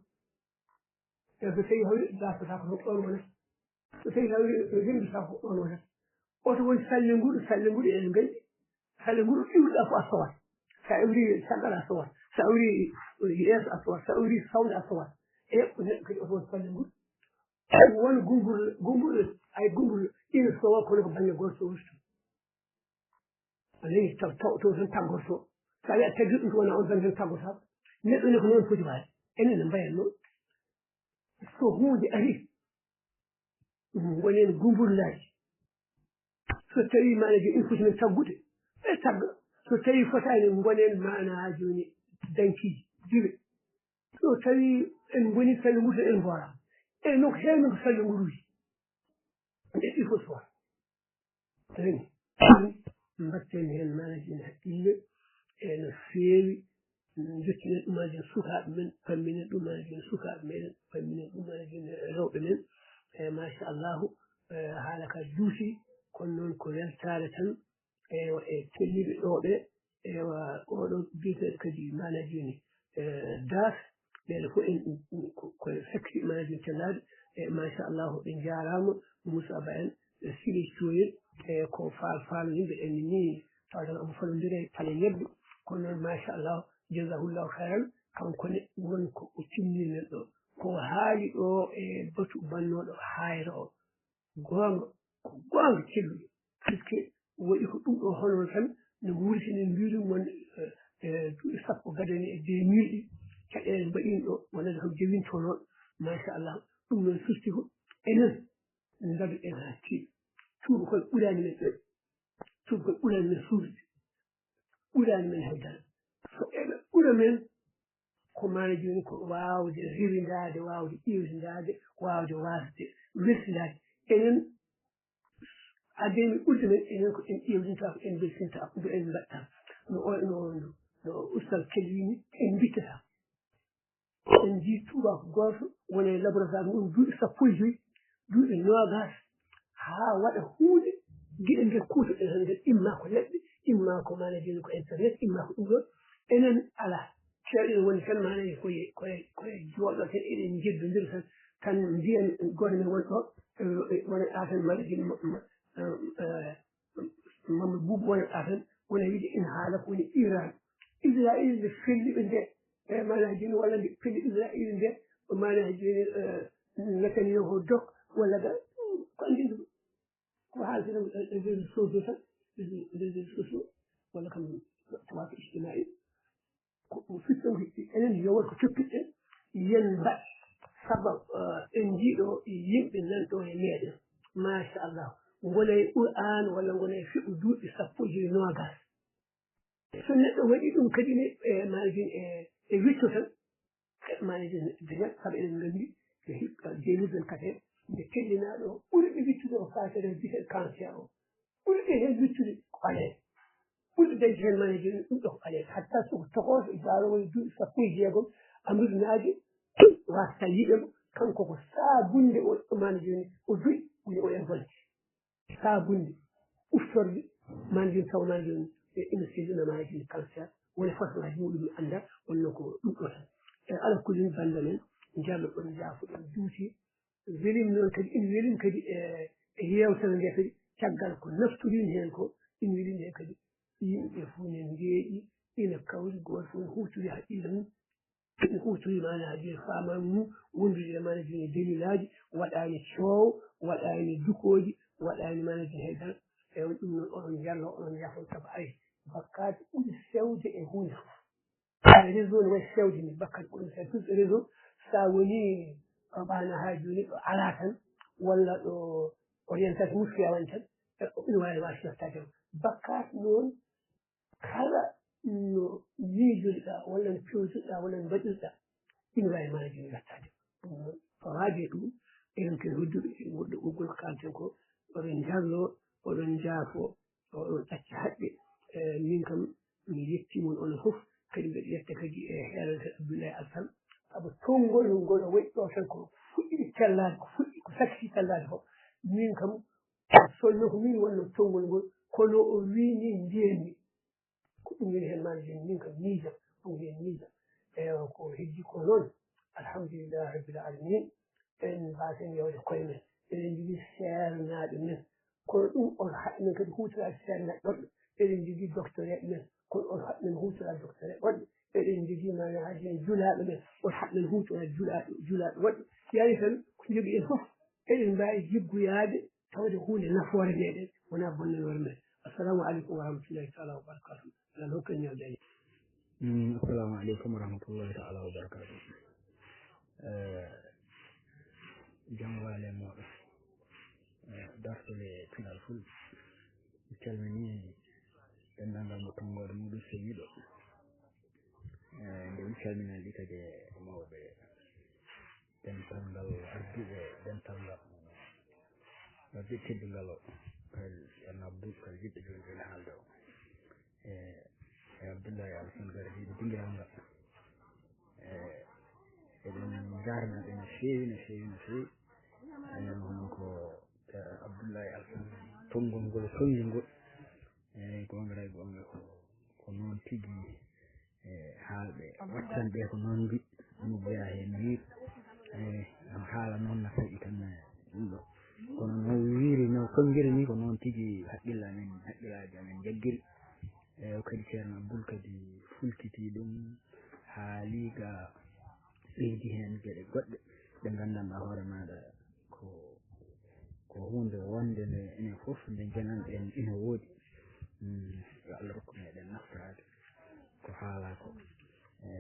E so tawi hawri daasata ko ɗon wonata. So tawi hawri rembita ko ɗon wonata. Oto woni salle nguru, salle nguru eɗen nganndi. Salle nguru iwruɗa fof a sowat. Sa iwri caggal a sowat. Sa iwri yeeso a sowat. Sa iwri sawde a sowat. E ko neɗɗo kadi oto woni salle nguru. Won gumburle, gumburle, ay gumburle, ina sowa kono ko bannge gooto so ustu. A nani taw, taw, taw tan taggorto. So a wiya taggi ɗum, wona on tan tan taggorto. Neɗɗo ne ko noon foti waade. Enen ne mbayen noon. So huunde ari, ngonen gumburlaaji. So tawi maana jooni ina foti men taggude, ɓe tagga. So tawi fotaani, ngonen maana haa jooni dankiiji, diwe. So tawi en ngoni salle nguru, en mboora. E noon ko heewi men ko salle nguruuji. Nde il faut soir. Remi. Mbatten heen maanaji ene haqqille, e no feewi. Njottinen ɗumaaji en sukaaɓe men, pamminen ɗumaaji en sukaaɓe meɗen, pamminen ɗumaaji en rewɓe men. E machallahu, e haala ka juuti, kono noon ko weltaare tan. Eywa, e kelliiɓe ɗo ɓe, eywa, oɗo biyeteeɗo kadi maanaji ne, e, Daas, ɓeɗo fof en, ko, ko en fekkiti maanaji ne tellaaɗo, e, machallahu, ɓe njaaraama, Moussa Ba en, e, Sile Thioyel, e, ko faal, faal yimɓe en ni, tawata omo falondira e pale ñebbe, kono noon, machallahu, jazahullahu khairan, kanko ne won ko o timmini men ɗo, ko o haali ɗo e batu bannooɗo haayre o. Goonga, ko goonga celluɗo. Puisque waɗi ko ɗum ɗo hono tan no wuurtini mbiɗum won, eh, eh, duuɓi sappo gadani e deux mille ɗi, caɗeele mbaɗiino ɗo, wonande kam jewinto noon, machallah. Ɗum noon firti ko enen ndaɗuɗen haa keewi. Tuubakooɓe ɓuraani men ɗo. Tuubakooɓe ɓuraani men suuɗude. Ɓuraani men haydara. So eɓe ɓura men, ko maana jooni ko waawde rewindaade, waawde ƴeewtindaade, waawde waasde welsindaade. Enen, addee mi ɓurde men, enen ko en ƴeewtinta, ko en mbelsinta, ko en mbaɗta. no, no, no, no Ustaz Kelly wiyi ni, en mbittataa. En njii tuubaako gooto wona e laboratoire mum duuɓi sappo e joyi, duuɓi noogaas, haa waɗa huunde, geɗe nde kuutoɗen hannde, imma ko leɗɗe, imma ko maana jooni ko internet, imma ko ɗum ɗoon. Enen alaa. Ceerno woni tan maana ko e, ko e, ko e jooɗo tan, eɗen njeddondira tan, tan mbiyen gooto men won ɗo, eh, wona ɗa tan maana jooni, ma-, ma-, eh, eh, Mamadou Boubou wona ɗa tan, wona wiide ina haala ko woni Iran. Israël nde felli ɓe nde, e maana jooni walla nde felli Israël nde, maana jooni, eh, Netanyahu dok, walla ga, ko anndi ɗum. Ko haalde ɗum e, e réseaux sociaux tan, réseaux, réseaux sociaux, walla kam tawaatu ijtimaai. Ko ɗum firti ɗum, enen yo won ko coppiɗen, yen mbaɗ. Sabu, eh, en njii ɗo yimɓe nan ɗo e meɗen, machallah, ngona e Qur'an walla ngona e fiɓu duuɓi sappo e joyi, noogas. So neɗɗo waɗi ɗum kadi ne, e maana jooni e, e wicco tan, e maana jooni dañat, sabu eɗen nganndi ko hikka deux mille vingt-quatre nde tellinaaɗo ɓurɓe wiccude o faati e biyeteeɗo cancer o. Ɓurɓe heen wiccude ko ɓaleeɓe. Ɓurɓe dañde heen maana jooni ɗum ɗo ko ɓaleeɓe. Hatta so ko tokooso e jaaloowo e duuɓi sappo e jeegom, Amirnaajo waasata yiide mo, kanko ko saabunde o, o maana jooni o duɗi, woni o e golle. Saabunde, uftorde, maana jooni tawa maana jooni e ina sellina maana jooni cancer, woni façon aji muɗum mi annda, wonno ko ɗum ɗo tan. E ala kulli bannda men, njallo ɗon, njaafo ɗon, juuti. Welim noon kadi, ina welim kadi e, e yeewtere nde kadi, caggal ko naftorin heen ko, ina welim heen kadi, yimɓe fof ne njeeƴi, ina kawri, gooto fof ne huutori haqqille mum, ina huutori maana haqqille faamaani mum, wondude e maana jooni e dalilaaji, waɗaani coow, waɗaani dukooji, waɗaani maana jooni hay dal. E on ɗum noon, oɗon njallo, oɗon yaafo, sabu ay bakkaatu ɓuri sewde e huunde fof. Réseau ne wayi sewde ni, bakkat ɓurɗo sewde. Réseau, so a woni ɗo ɓaana haa jooni, ɗo alaa tan, walla ɗo orientation mum fiyawani tan, ina waawi ma seftaade. Bakkat noon, kala no miijoɗa, walla no pewjoɗa, walla no mbaɗirɗa, ina waawi ma jooni wettaade. Ɗum noon, fawade e ɗum, enen ken hodduɓe e woɗɗo ɓoggol ko kalten ko, oɗon njallo, oɗon njaafo, oɗon ɗacca haqqe. E, min kam, mi yetti mon onon fof, kadi mbeɗa yetta kadi e heerante Abdoulaye Alassane, sabu tonngol ngol o waɗi ɗo tan ko fuɗɗi tellaade, ko fuɗɗi, ko sakiti tellaade ko. Min kam, sonno ko min wonno tonngol ngol, kono o wii ni mbiyanmi. Ko ɗum woni heen maana jooni, min kam miijam, ɗum woni miijam. Eewa, ko heddi ko noon, alhamdulillahi rabbil aalamiin, en mbaasen yewde koye men. Eɗen njogii seernaaɓe men, kono ɗum oto haɗ men kadi huutoraade seernaaɓe woɗɓe. Eɗen njogii doctoreeɓe men, kono oto haɗ men huutoraade doctoreeɓe woɗɓe. Eɗen njogii maana haaji en julaaɓe men, oto haɗ men huutoraade julaaɓe, julaaɓe woɗɓe. Yani tan, ko njogii en fof, eɗen mbaawi jiggoyaade tawde huunde nafoore meɗen, wonaa bonnanoore men. Assalamu aleykum wa rahmatullahi taala wa barakatuh. Yo Allah hokku en ñalɗi añi. Mm, assalamu aleykum wa rahmatullahi taala wa barakatuh. Eh, jam waale mooɗon. Eh, dartule pinal ful. Mi calmini denndaangal mo tonngooɗo muɗum sewiiɗo. Eh, nde mi calminani ɗi kadi e mawɓe dental ngal, ardiiɓe dental ngal, ardiiɓe teddungal o, kay Ceerno Abdul, kay jiɗɗo jooni jooni haalde o. E, e Abdullahi Alassane Gare, jiɗɗo dingiral ngal. E, eɗen njaarna ɓe no feewi, no feewi, no feewi. E, hono ko, e, Abdullahi Alassane, tonngol ngol, tonngol ngol. Eeyi, goonga, goonga, ko, ko noon tigi, e, haalɓe wattanɓe ko noon mbi-, no jeyaa heen ni. Eeyi, no haala noon no taƴi tan, e, ɗum ɗo. Kono no wiiri, no tonngiri ni, ko noon tigi haqqille amen, haqqillaaji amen njaggiri. Eeyi, o kadi Ceerno Abdul kadi fultitii ɗum, haali ga ɓeydi heen geɗe goɗɗe ɗe nganndanɗaa hoore maaɗa ko, ko huunde wonde nde enen fof nde njenan-ɗen ina woodi. Mm, yo Allah rokku meɗen naftoraade ko haalaa ko. E,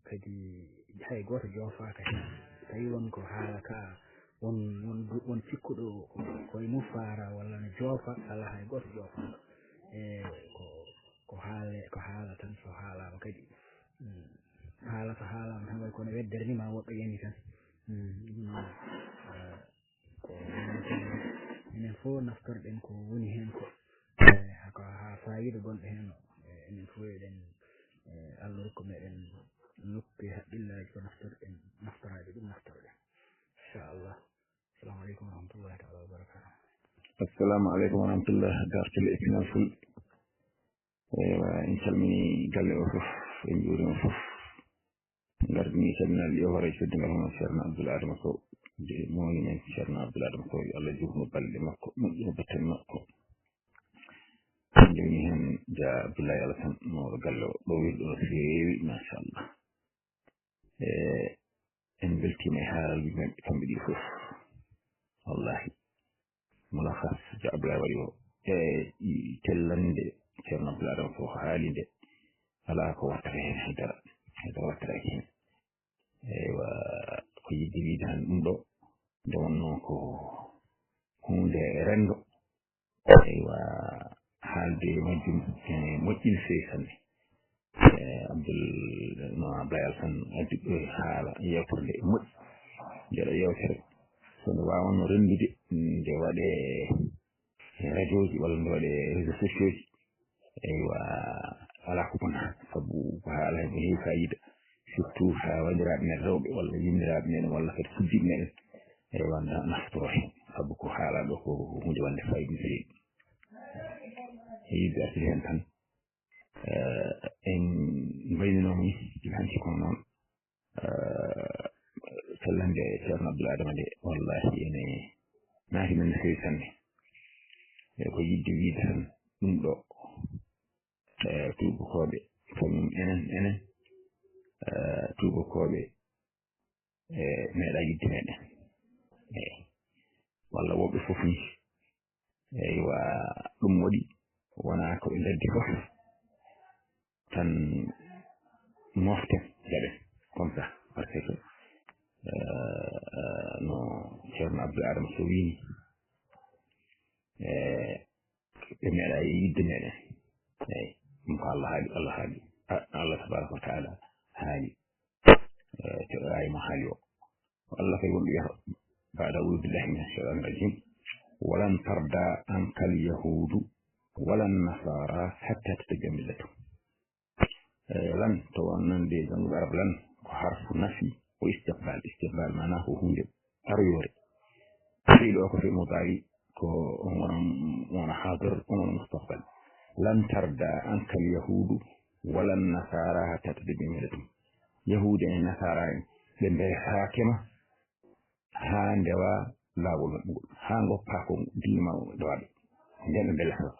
kadi hay gooto joofaaka heen. Tawi won ko haala ka, won, won, won cikkuɗo ko e mum faara walla no joofa, alaa hay gooto joofaaka. E, ko, ko haale, ko haala tan, so haalaama kadi. Mm, haala so haalaama tan, way kono weddere ni ma woɓɓe yani tan. Mm, ɗum, e, ko minen fof naftorɗen ko woni heen ko. E, ko haa faayiida gonɗo heen o. E, Min fof eɗen, eh, Allah rokku meɗen nokku e haqqillaaji ko naftorɗen, naftoraaɓe ɗum naftorɗen. Inchallah. Assalamu aleykum wa rahmatullahi taala wa barakatuh. Assalamu aleykum wa rahmatullah, dartol e pinal ful. Eywa, en calmini galle o fof, en njuurima fof. Ngardini calminal ɗi o hoore teddungal hono Ceerno Abdoul Adama Sow. De mooni men Ceerno Abdoul Adama Sow, yo Allah juutnu balɗe makko, moƴƴina batte makko. En jogini heen Dia Abdoulaye Alassane, mawɗo galle o, ɗo weli ɗo no feewi, machallah. E en mbeltiima e haalaaji maɓɓe kamɓe ɗiɗo fof. Wallahi. Mulakhas Dia Abdoulaye waɗi o. E tellande Ceerno Abdoul Adama fof ko haali nde. Alaa ko wattata heen haydara. Haydara wattataake heen. Eywa, ko yiɗde wiide tan ɗum ɗo, nde wonnoo ko huunde renndo. Eywa, haalde e majjum e moƴƴi no feewi sanne. E Abdoul, no Ablaye Alassane addi ɗo e haala yewtere nde e moƴƴi. Nde ɗo yewtere, so nde waawno renndude, nde waɗee e radiooji walla nde waɗee e réseaux sociaux ji. Eywa, alaa ko bonaa, sabu ko haala heen no heewi faayiida, surtout haa wanndiraaɓe men rewɓe walla yinndiraaɓe men walla kadi sujjiiɓe meɗen. Eywa, na-, naftoro heen, sabu ko haala ɗo ko huunde wonde faayiida no feewi. E yiɗde artude heen tan, eh, en mbayninooma ni gila hanki kono noon, eh, sellande Ceerno Abdoul Adama nde, wallahi ene naati men no feewi sanne. E ko yiɗde wiide tan ɗum ɗo, eh, tuubakooɓe, kañum enen, enen, eh, tuubakooɓe, eh, meeɗa yiɗde meɗen. Eey. Walla woɓɓe fof ni. Eywa, ɗum waɗi, wonaa ko ɓe ngaddi fof tan moften, jaɓen, comme ça, parce que, euh, euh, no Ceerno Abdou Adama Sow wiini, eh, ɓe meeɗa e yiɗde meɗen. Eey, ɗum ko Allah haali, Allah haali. A-, Allah tabaraka wa taala haali. Eh, to aay mo haali o. Allah kay wonɗo wiyato, بعد أعوذ بالله من الشيطان الرجيم. ولن ترضى عنك اليهود ولا النصارى حتى تتبع ملتهم. Eh, lan, to wonande jannguɓe arab lan, ko harfu nafi o istiqbal. Istiqbal maanaa ko huunde aroyoore. Fii ɗo ko fii mudaari, ko on wona, wona haadir, on wona mustaqbal. لن ترضى عنك اليهود ولا النصارى حتى تتبع ملتهم. Yahuuda en, nasaara en, ɓe mbeltaake ma haa ndewa laawol maɓɓe ngol, haa ngoppa ko diina ma o ndewaɓe. Nden ɓe mbelata.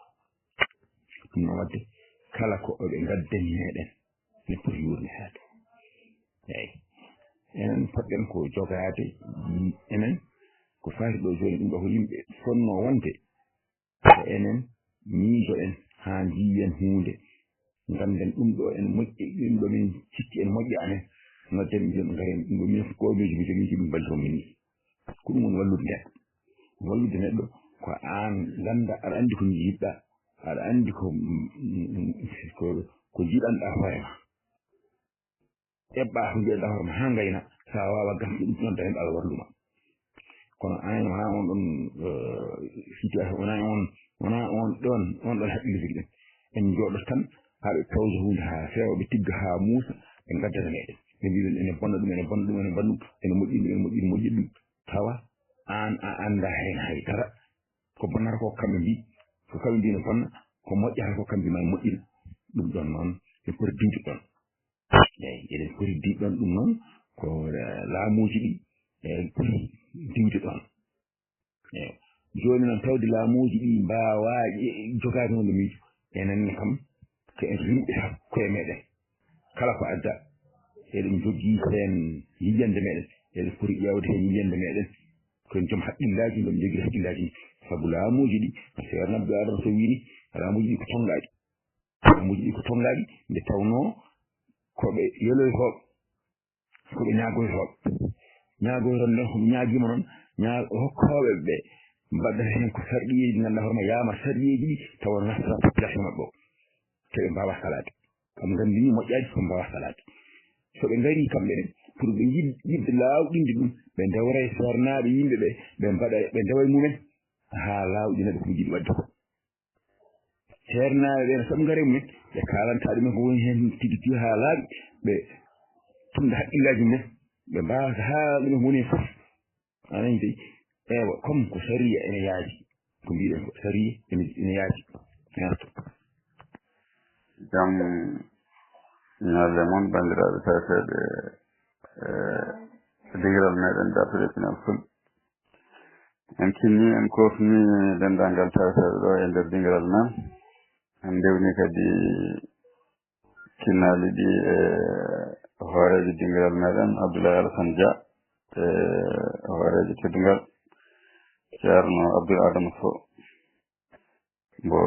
Ɗum noon waɗde kala ko ɓe ngaddani meɗen, ne poti yurmeede. Eey. Enen poɗɗen ko jogaade, enen ko faati ɗo jooni ɗum ɗo ko yimɓe fotnoo wonde ko enen miijoɗen haa njiyen huunde. Ngannden ɗum ɗo en moƴƴi, ɗum ɗo min cikki en moƴƴa amen. Nodden ɓe mbiyen ngaren ɗum ɗo minen ko miijo mi jogii ɗum balli ko min ni. Ko ɗum woni wallude neɗɗo. Wallude neɗɗo ko aan ngannda aɗa anndi ko njiɗɗa, aɗa anndi ko, mm, mm, ko, ko njiɗanɗa hoore ma. Eɓɓa ko njiɗanɗa hoore ma haa ngayna, sa waawa gasde ɗum ɗon dañde Allah warlu ma. Kono aan wona on ɗon, eh, situation, wona on, wona on ɗon, on ɗon haqqille jogiɗen. En njooɗoto tan haa ɓe pewja huunde haa feewa, ɓe tigga haa muusa, ɓe ngaddana meɗen. Ɓe mbiya ene bonna ɗum, ene bonna ɗum, ene bonna ɗum, ene moƴƴi ɗum, ene moƴƴi ɗum, moƴƴi ɗum. Tawa aan a anndaa heen hay dara. Ko bonnata ko kamɓe mbii, ko kamɓe mbii no bonna, ko moƴƴata ko kamɓe mbii ma moƴƴina. Ɗum ɗon noon, ɓe poti diwde ɗon. Eey, eɗen poti diwde ɗon ɗum noon, ko, eh, laamuuji ɗi, eh, poti diwde ɗon. Eey. Jooni noon, tawde laamuuji ɗi mbaawaa ƴe-, jogaade heen miijo, enen ne kam, ko en rimɓe hakkunde meɗen. Kala ko adda, eɗen njogii heen yiyannde meɗen, eɗen poti ƴeewde heen yiyannde meɗen. Ko en joom haqqillaaji, joom jogii haqqillaaji. Sabu laamuuji ɗi, no Ceerno Abdou Adama Sow wiyi ni, laamuuji ɗi ko tonngaaɗi. Laamuuji ɗi ko tonngaaɗi, nde tawnoo ko ɓe yeloytooɓe, ko ɓe ñaagoytooɓe. Ñaagoytooɓe nden, ko ɓe ñaagiima noon, ñaa-, hokkooɓe ɓe, mbaɗata heen ko sarɗiyeeji, ngannduɗaa hoore ma yaama sarɗiyeeji ɗi, tawa nastata population maɓɓe o. Ko ɓe mbaawaa salaade. Kam nganndi ni moƴƴaani, ko ɓe mbaawaa salaade. So ɓe ngarii kamɓe ne, pour ɓe yiɗ-, yiɗde laawɗinde ɗum, ɓe ndewra e seernaaɓe yimɓe ɓe, ɓe mbaɗa, ɓe ndewa e mumen, haa laawɗina ɓe ko ɓe njiɗi waɗde ko. Seernaaɓe ɓe no sabu ngare mumen, ɓe kaalanta ɗumen ko woni heen tigi tigi haa laaɓi, ɓe tunda haqqillaaji mumen, ɓe mbaawata haala ɗumen ko woni heen fof. A nanii dey? Eewa, comme ko sariya ene yaaji, ko mbiɗen ko sariya ene, ene yaaji. Merci. Jam ñalle mon, banndiraaɓe tawteeɓe, e dingiral meɗen dartude pinal fulɓe. En kinni, en koofni denndaangal tawteeɓe ɗo e nder dingiral men. En ndewni kadi kinnaali ɗi e hooreejo dingiral meɗen, Abdoulaye Alassane Dia, e hooreejo teddungal, Ceerno Abdoul Adama Sow. Mbo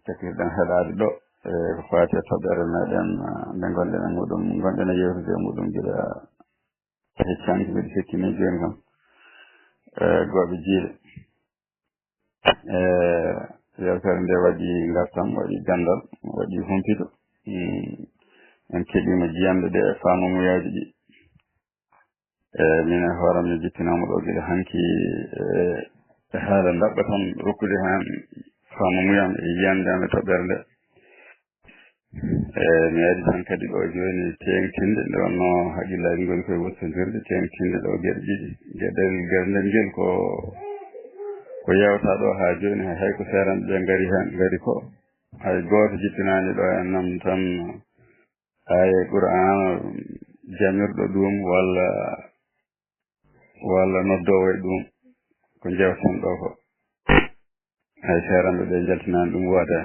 cakirɗen heɗaade ɗo, e ko faati e toɓɓere meɗen, eh, nde ngonɗen e muɗum, ngonɗen e yewtude e muɗum gila heccanki, mbiɗa sikki ni jooni kam, eh, gooɓe jiiɗe. Eh, yewtere nde waɗi ngartam, waɗi ganndal, waɗi humpito. Mm, en keɗiima jiyanɗe ɗe e faamamuyaaji ɗi. E min e hooram mi jippinaama ɗo gila hanki, e, e haala ndaɓɓa tan rokkude heen faamamuyam e yiyande am e toɓɓere nde. E mi ari tan kadi ɗo jooni teeŋtinde nde wonno haqqillaaji ngoni koye wottondirde, teeŋtinde ɗo geɗe ɗiɗi. Geɗel, geɗel ngel ko, ko yewta ɗo haa jooni, hay, hay ko seeranɓe ɓe ngari heen, ngari ko. Hay gooto jippinaani ɗo en nam tan aaya Qur'aana jamirɗo ɗum walla, walla noddoowo e ɗum ko jewten ɗo ko. Hay seeranɓe ɓe njaltinaani ɗum wooda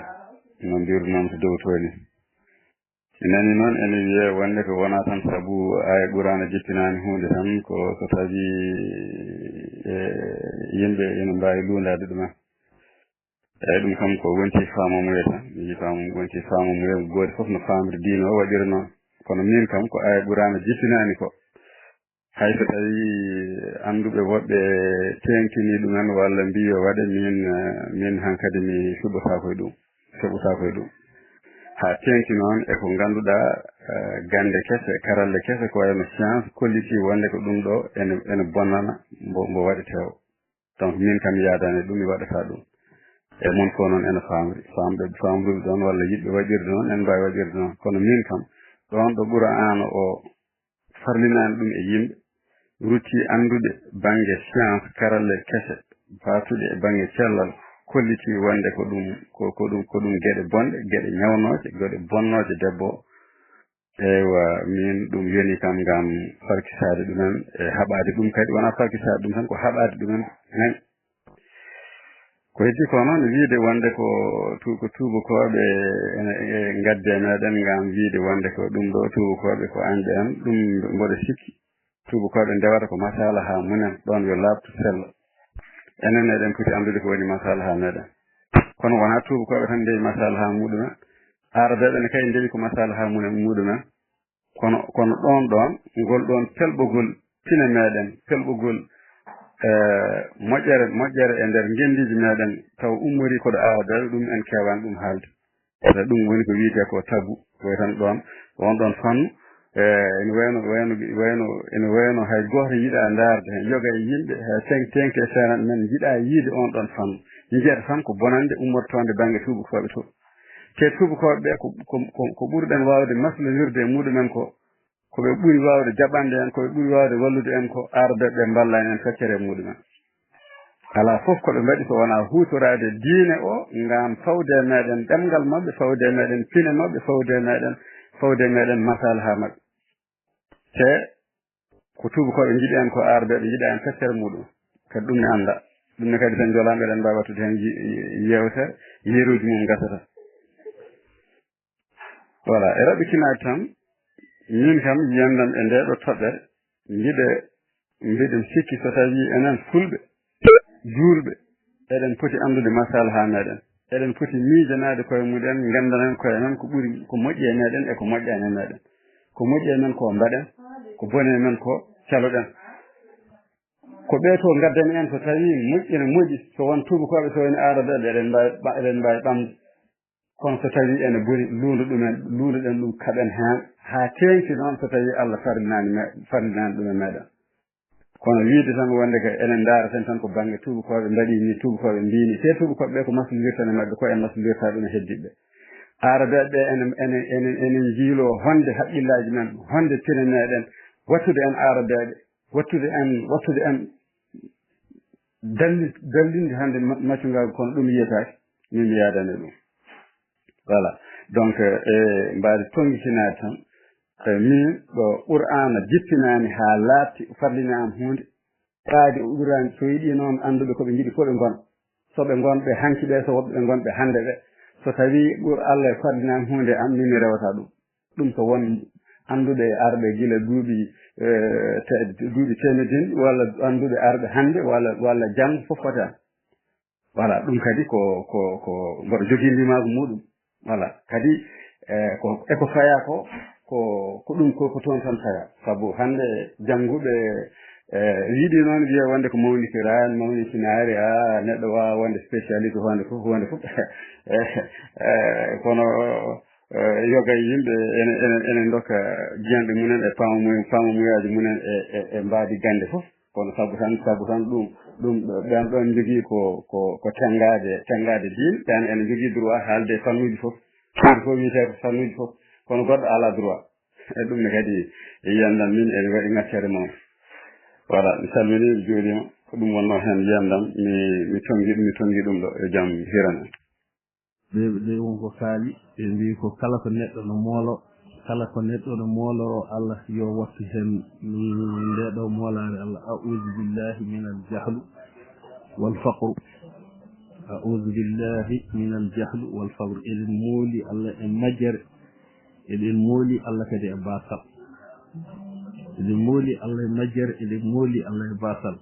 no mbiru noon to dow tooni. Mi nani noon ene wiyee wonde ko wonaa tan sabu aaya Qur'aana jippinaani huunde tan, ko so tawi, e, yimɓe ene mbaawi luundaade ɗumen. Eeyi, ɗum kam ko wonti faamamuye tan. Mi yii faamam-, wonti faamamuye, gooto fof no faamri diine o waɗira noon. Kono miin kam ko aaya Qur'aana jippinaani ko. Hay so tawii annduɓe woɓɓe teeŋtinii ɗumen walla mbii yo waɗe, miin, eh, miin hankadi mi suɓotaako e ɗum, suɓotaako e ɗum. Haa teeŋti noon e ko ngannduɗaa, eh, gannde kese, karalle kese, ko wayno science, kollitii wonde ko ɗum ɗo ene, ene bonnana mbo, mbo waɗetee o. Donc, min kam, mi yaadaani e ɗum, mi waɗataa ɗum. E mon fof noon ene faamri. Faamɓe, faamruɓe ɗoon walla yiɗɓe waɗirde noon, ene mbaawi waɗirde noon. Kono min kam, ɗoon ɗo Qur'aana o farlinaani ɗum e yimɓe, rutti anndude bannge science, karalle kese, faatude e bannge cellal, kollitii wonde ko ɗum, ko, ko ɗum, ko ɗum geɗe bonɗe, geɗe ñawnooje, geɗe bonnooje debbo o. Eywa, min ɗum yoni kam ngam farkisaade ɗumen e haɓaade ɗum kadi. Wonaa farkisaade ɗum tan, ko haɓaade ɗumen. Nayi. Ko heddi ko noon, wiide wonde ko tu-, ko tuubakooɓe ene, e ngadde meɗen ngam wiide wonde ko ɗum ɗo tuubakooɓe ko añɓe en, ɗum mboɗo sikki. Tuubakooɓe ndewata ko masalaha mumen, ɗoon yo laaɓtu sella. Enen eɗen poti anndude ko woni masalaha meɗen. Kono wonaa tuubakooɓe tan ndewi masalaha muɗumen. Aarabeeɓe ne kay ndewi ko masalaha mumen, muɗumen. Kono, kono ɗoon ɗoon, ngol ɗoon pelɓogol pine meɗen, pelɓogol, eh, moƴƴere, moƴƴere e nder ngenndiiji meɗen, taw ummorii ko ɗo aarabeeɓe, ɗum en keewaani ɗum haalde. Wata ɗum woni ko wiyetee ko tabu, ko tan ɗoon, on ɗoon fannu, eh, ene wayno, wayno, wayno, ene wayno hay gooto yiɗaa ndaarde heen, yoga e yimɓe, hay teŋ-, teŋke seeran men njiɗaa yiide on ɗoon fannu. Njiyata tan ko bonannde ummotoonde bannge tuubakooɓe to. Te tuubakooɓe ɓe ko, ko, ko, ko ɓurɗen waawde maslondirde e muɗumen ko, ko ɓe ɓuri waawde jaɓande en, ko ɓe ɓuri waawde wallude en ko aarabeeɓe ɓe mballani en feccere e muɗumen. Alaa fof ko ɓe mbaɗi so wonaa huutoraade diine o ngam fawde e meɗen ɗemngal maɓɓe, fawde e meɗen pine maɓɓe, fawde e meɗen, fawde e meɗen masalaha maɓɓe. Te ko tuubakooɓe njiɗi en ko aarabeeɓe njiɗa en feccere muɗum. Kadi ɗum ne annda. Ɗum ne kadi so en jolaama eɗen mbaawi wattude heen yi-, yi-, yeewtere, yeruuji mum ngasata. Voilà, e raɓɓitinaade tan, min kam yiyandam e ndee ɗo toɓɓere, mbiɗe, mbiɗen sikki so tawii enen fulɓe, juulɓe, eɗen poti anndude masalaha meɗen. Eɗen poti miijanaade koye muɗen, nganndanen koye men ko ɓuri, ko moƴƴi e meɗen e ko moƴƴaani e meɗen. Ko moƴƴi e men ko mbaɗen, ko boni e men ko caloɗen. Ko ɓee to ngaddani en so tawii moƴƴi ene moƴƴi, so won tuubakooɓe, so woni aarabeeɓe, eɗen mbaawi ɓa-, eɗen mbaawi ɓamde. Kono so tawii ene boni, luundo ɗumen, luundoɗen ɗum, kaɓen heen, haa teeŋti noon so tawii Allah farlinaani me-, farlinaani ɗum e meɗen. Kono wiide tan wonde ko enen ndaaraten tan ko bannge tuubakooɓe mbaɗi ni, tuubakooɓe mbiyi ni, te tuubakooɓe ɓe ko maslondirten e maɓɓe, ko en maslondirta ɗum e heddiiɓe ɓe. Aarabeeɓe ɓe ene, ene, ene, ene njiiloo honde haqqillaaji men, honde pine meɗen, wattude en aarabeeɓe, wattude en, wattude en dalli-, dallinde hannde ma-, maccungaagu, kono ɗum yiyetaake, min mi yaadani ɗum. Voilà. Donc, e mbaadi tonngitinaade tan, e min ɗo Qur'aana jippinaani haa laaɓti, farlinaama huunde, ɓaadi o ɓuraani, so yiɗi noon annduɓe ko ɓe njiɗi fof ɓe ngona. So ɓe ngonɓe hanki ɓe, so woɓɓe ɓe ngonɓe hannde ɓe. So tawii ɓur Allah farlinaani huunde am, min mi rewata ɗum. Ɗum ko won annduɓe arɓe gila duuɓi, eh, te-, duuɓi teemedde walla annduɓe arɓe hannde walla, walla janngo fof foti am. Voilà, ɗum kadi ko, ko, ko mboɗo jogii ndimaagu muɗum. Voilà, kadi, eh, ko, e ko fayaa ko, ko, ko ɗum ko, ko toon tan fayaa. Sabu hannde jannguɓe, eh, yiɗi noon wiya wonde ko mawnikiraani, mawnikinaari, a, neɗɗo waawa wonde spécialiste huunde fof, huunde fof. Eh, eh, kono, eh, yoga e yimɓe ene, ene, ene ndokka jiyanɗe mumen e paamumuy-, paamumuyaaji mumen e, e, e mbaadi gannde fof. Kono sabu tan, sabu tan ɗum, ɗum, ɓen ɗon njogii ko, ko, ko tenngaade, tenngaade diine, ɓen ene njogii droit haalde e fannuuji fof. Fannuuji fof wiyetee ko fannuuji fof, kono goɗɗo alaa droit. E ɗum ne kadi, e yiyannde am min, ene waɗi ŋaccere mawɗo. Voilà, mi salminii, mi juuriima. Ko ɗum wonnoo heen yiyannde am, mi, mi tonngi, mi tonngi ɗum ɗo, yo jam hiran en. Ɓe, ɓe won ko kaali, ɓe mbii ko kala ko neɗɗo no moolo, kala ko neɗɗo no mooloro Allah, yo wattu heen, mm, nde ɗo moolaare Allah. A'uuzu billahi minal jahlu wal faqru. A'uuzu billahi minal jahlu wal faqru. Eɗen mooli Allah e majjere, eɗen mooli Allah kadi e baasal. Eɗen mooli Allah e majjere, eɗen mooli Allah e baasal.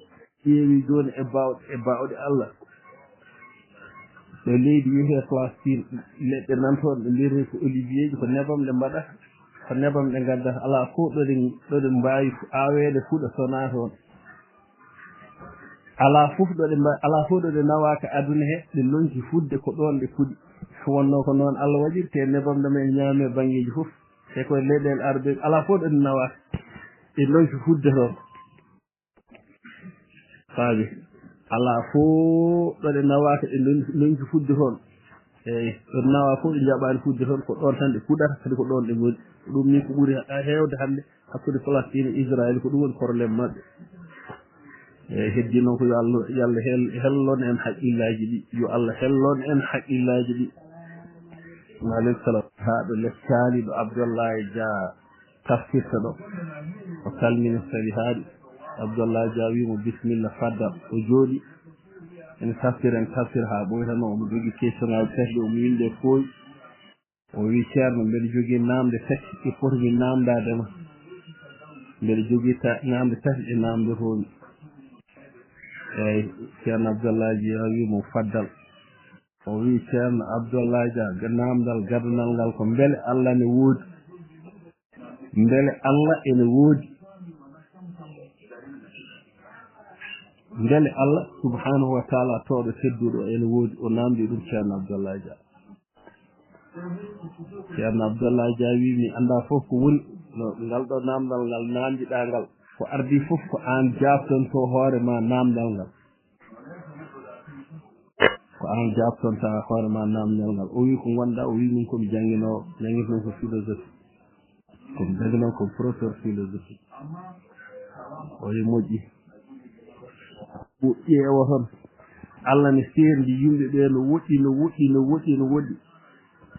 Ƴeewi jooni e baawɗe, e baawɗe Allah. Ɗo leydi wiyetee Palestine, leɗɗe nan toon ɗe mbiyetee ko olivier ji, ko nebam ɗe mbaɗata, ko nebam ɗe ngaddata. Alaa fof ɗo ɗe, ɗo ɗe mbaawi fu-, aaweede fuɗa sonaa toon. Alaa fof ɗo ɗe mba-, alaa fof ɗo ɗe nawaaka aduna he, ɗe lonki fuɗde ko ɗoon ɗe puɗi. So wonnoo ko noon Allah waɗiri, te nebam ɗam en ñaami e banngeeji fof. Te koye leyɗeele Arabe, alaa fof ɗo ɗe nawaaka. Ɗe lonki fuɗde toon. Faabi. Alaa fof ɗo ɗe nawaaka, ɗe lon-, lonki fuɗde toon. Eey, ɗo ɗe nawaa fof ɗe njaɓaani fuɗde toon, ko ɗoon tan ɗe puɗata, kadi ko ɗoon ɗe ngoni. Ko ɗum ni ko ɓuri ha-, heewde hannde hakkunde Palestine e Israël, ko ɗum woni problème maɓɓe. Eey, heddii noon ko yo Allah, yo Allah hel-, hellon en haqqillaaji ɗi, yo Allah hellon en haqqillaaji ɗi. Wa aleykum salam. Haa ɗo les kaali ɗo Abdoulaye Dia tafsirta ɗo. O salmini salihaaɗi. Abdoulaye Dia wii mo, "Bisimilla, faddal." O jooɗi. Ene tafsira, ene tafsira haa ɓooyta noon. Omo jogii question ŋaaji tati ɗi omo winndi e fooy. O wii, "Ceerno, mbeɗa jogii naamnde tati ɗe potmi naamndaade ma. Mbeɗa jogii ta-, naamnde tati ɗe naamndotoomi." Eey, Ceerno Abdoulaye Dia wii mo, "Faddal." O wii, "Ceerno Abdoulaye Dia, ga-, naamndal gadanal ngal ko mbele Allah ne woodi? Mbele Allah ene woodi? Mbele Allah subhanahu wa taala tooɗo tedduɗo ene woodi?" O naamndi ɗum Ceerno Abdoulaye Dia. Ceerno Abdoulaye Dia wii, "Mi anndaa fof ko woni no ngal ɗo naamndal ngal naamndiɗaa ngal. Ko ardii fof ko aan jaabtantoo hoore ma naamndal ngal." Ko aan jaabtonta hoore ma naamndal ngal. O wii, "Ko ngonɗaa?" O wii, "Min ko mi jannginoowo, jannginoowo ko philosophie. Ko mi jannginoowo ko professeur philosophie." O wii, "Moƴƴi." O ƴeewa toon. Allah ne seerndi yimɓe ɓe no woɗɗi, no woɗɗi, no woɗɗi, no woɗɗi.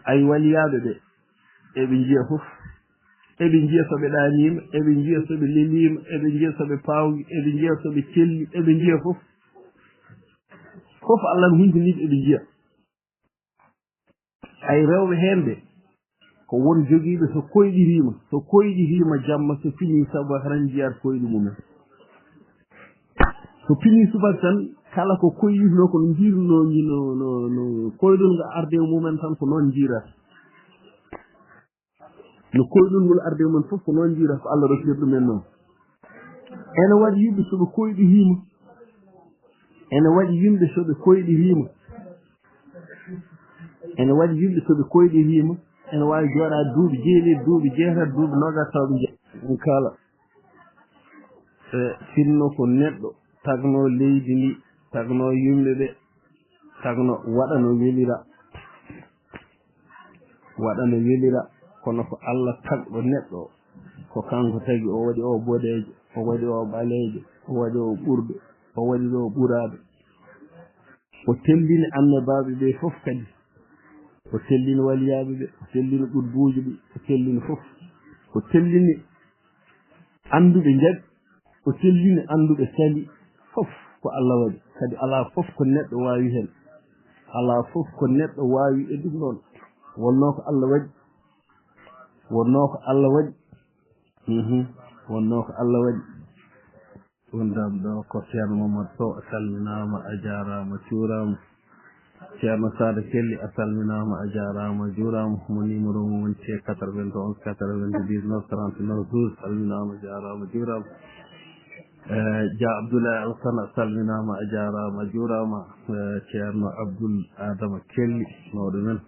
Ay waliyaaɓe ɓe, eɓe njiya fof. Eɓe njiya so ɓe ɗaaniima, eɓe njiya so ɓe leliima, eɓe njiya so ɓe paawngi, eɓe njiya so ɓe celli, eɓe njiya fof. Fof Allah no huntini ɓe, eɓe njiya. Ay rewɓe heen ɓe, ko won jogiiɓe so koyɗiriima, so koyɗiriima jamma, so finii sabu tan njiyaat koyɗi mumen. So finii subaka tan, kala ko koyɗirnoo, ko no njiirnoo, no, no, no koyɗol ngal arde e mumen tan, ko noon njiirata. No koyɗol ngol arde e mum fof, ko noon njiira ko Allah rokkiri ɗum en noon. Ene waɗi yimɓe so ɓe koyɗiriima. Ene waɗi yimɓe so ɓe koyɗiriima. Ene waɗi yimɓe so ɓe koyɗiriima. Ene waawi jooɗaade duuɓi jeeɗiɗi, duuɓi jeetati, duuɓi noogaas taw ɓe njiya. Ɗum kala. E sinno ko neɗɗo tagno leydi ndi, tagno yimɓe ɓe, tagno waɗa no welira, waɗa no welira. Kono ko Allah tagɗo neɗɗo o, ko kanko tagi o waɗi o boɗeejo, o waɗi o ɓaleejo, o waɗi o ɓurɗo, o waɗi ɗo ɓuraaɗo. O tellini annabaaɓe ɓe fof kadi. O tellini waliyaaɓe ɓe, o tellini qutbuujo ɓe, o tellini fof. O tellini annduɓe njaɓi, o tellini annduɓe sali. Fof ko Allah waɗi. Kadi alaa fof ko neɗɗo waawi heen. Alaa fof ko neɗɗo waawi e ɗum ɗoon. Wonnoo ko Allah waɗi. Wonnoo ko Allah waɗi. Mhm. Wonnoo ko Allah waɗi. Ɗum ɗam ɗo ko Ceerno Momad Sow, a salminaama, a jaaraama, a juuraama. Ceerno Saada Kelli, a salminaama, a jaaraama, a juuraama. Mo numéro mum woni C quatre-vingt-onze quatre-vingt-dix-neuf trente-neuf douze, salminaama, a jaaraama, a juuraama. Eh, Dia Abdoulaye Alassane, a salminaama, a jaaraama, a juuraama. Eh, Ceerno Abdoul Adama Kelli, mawɗo men.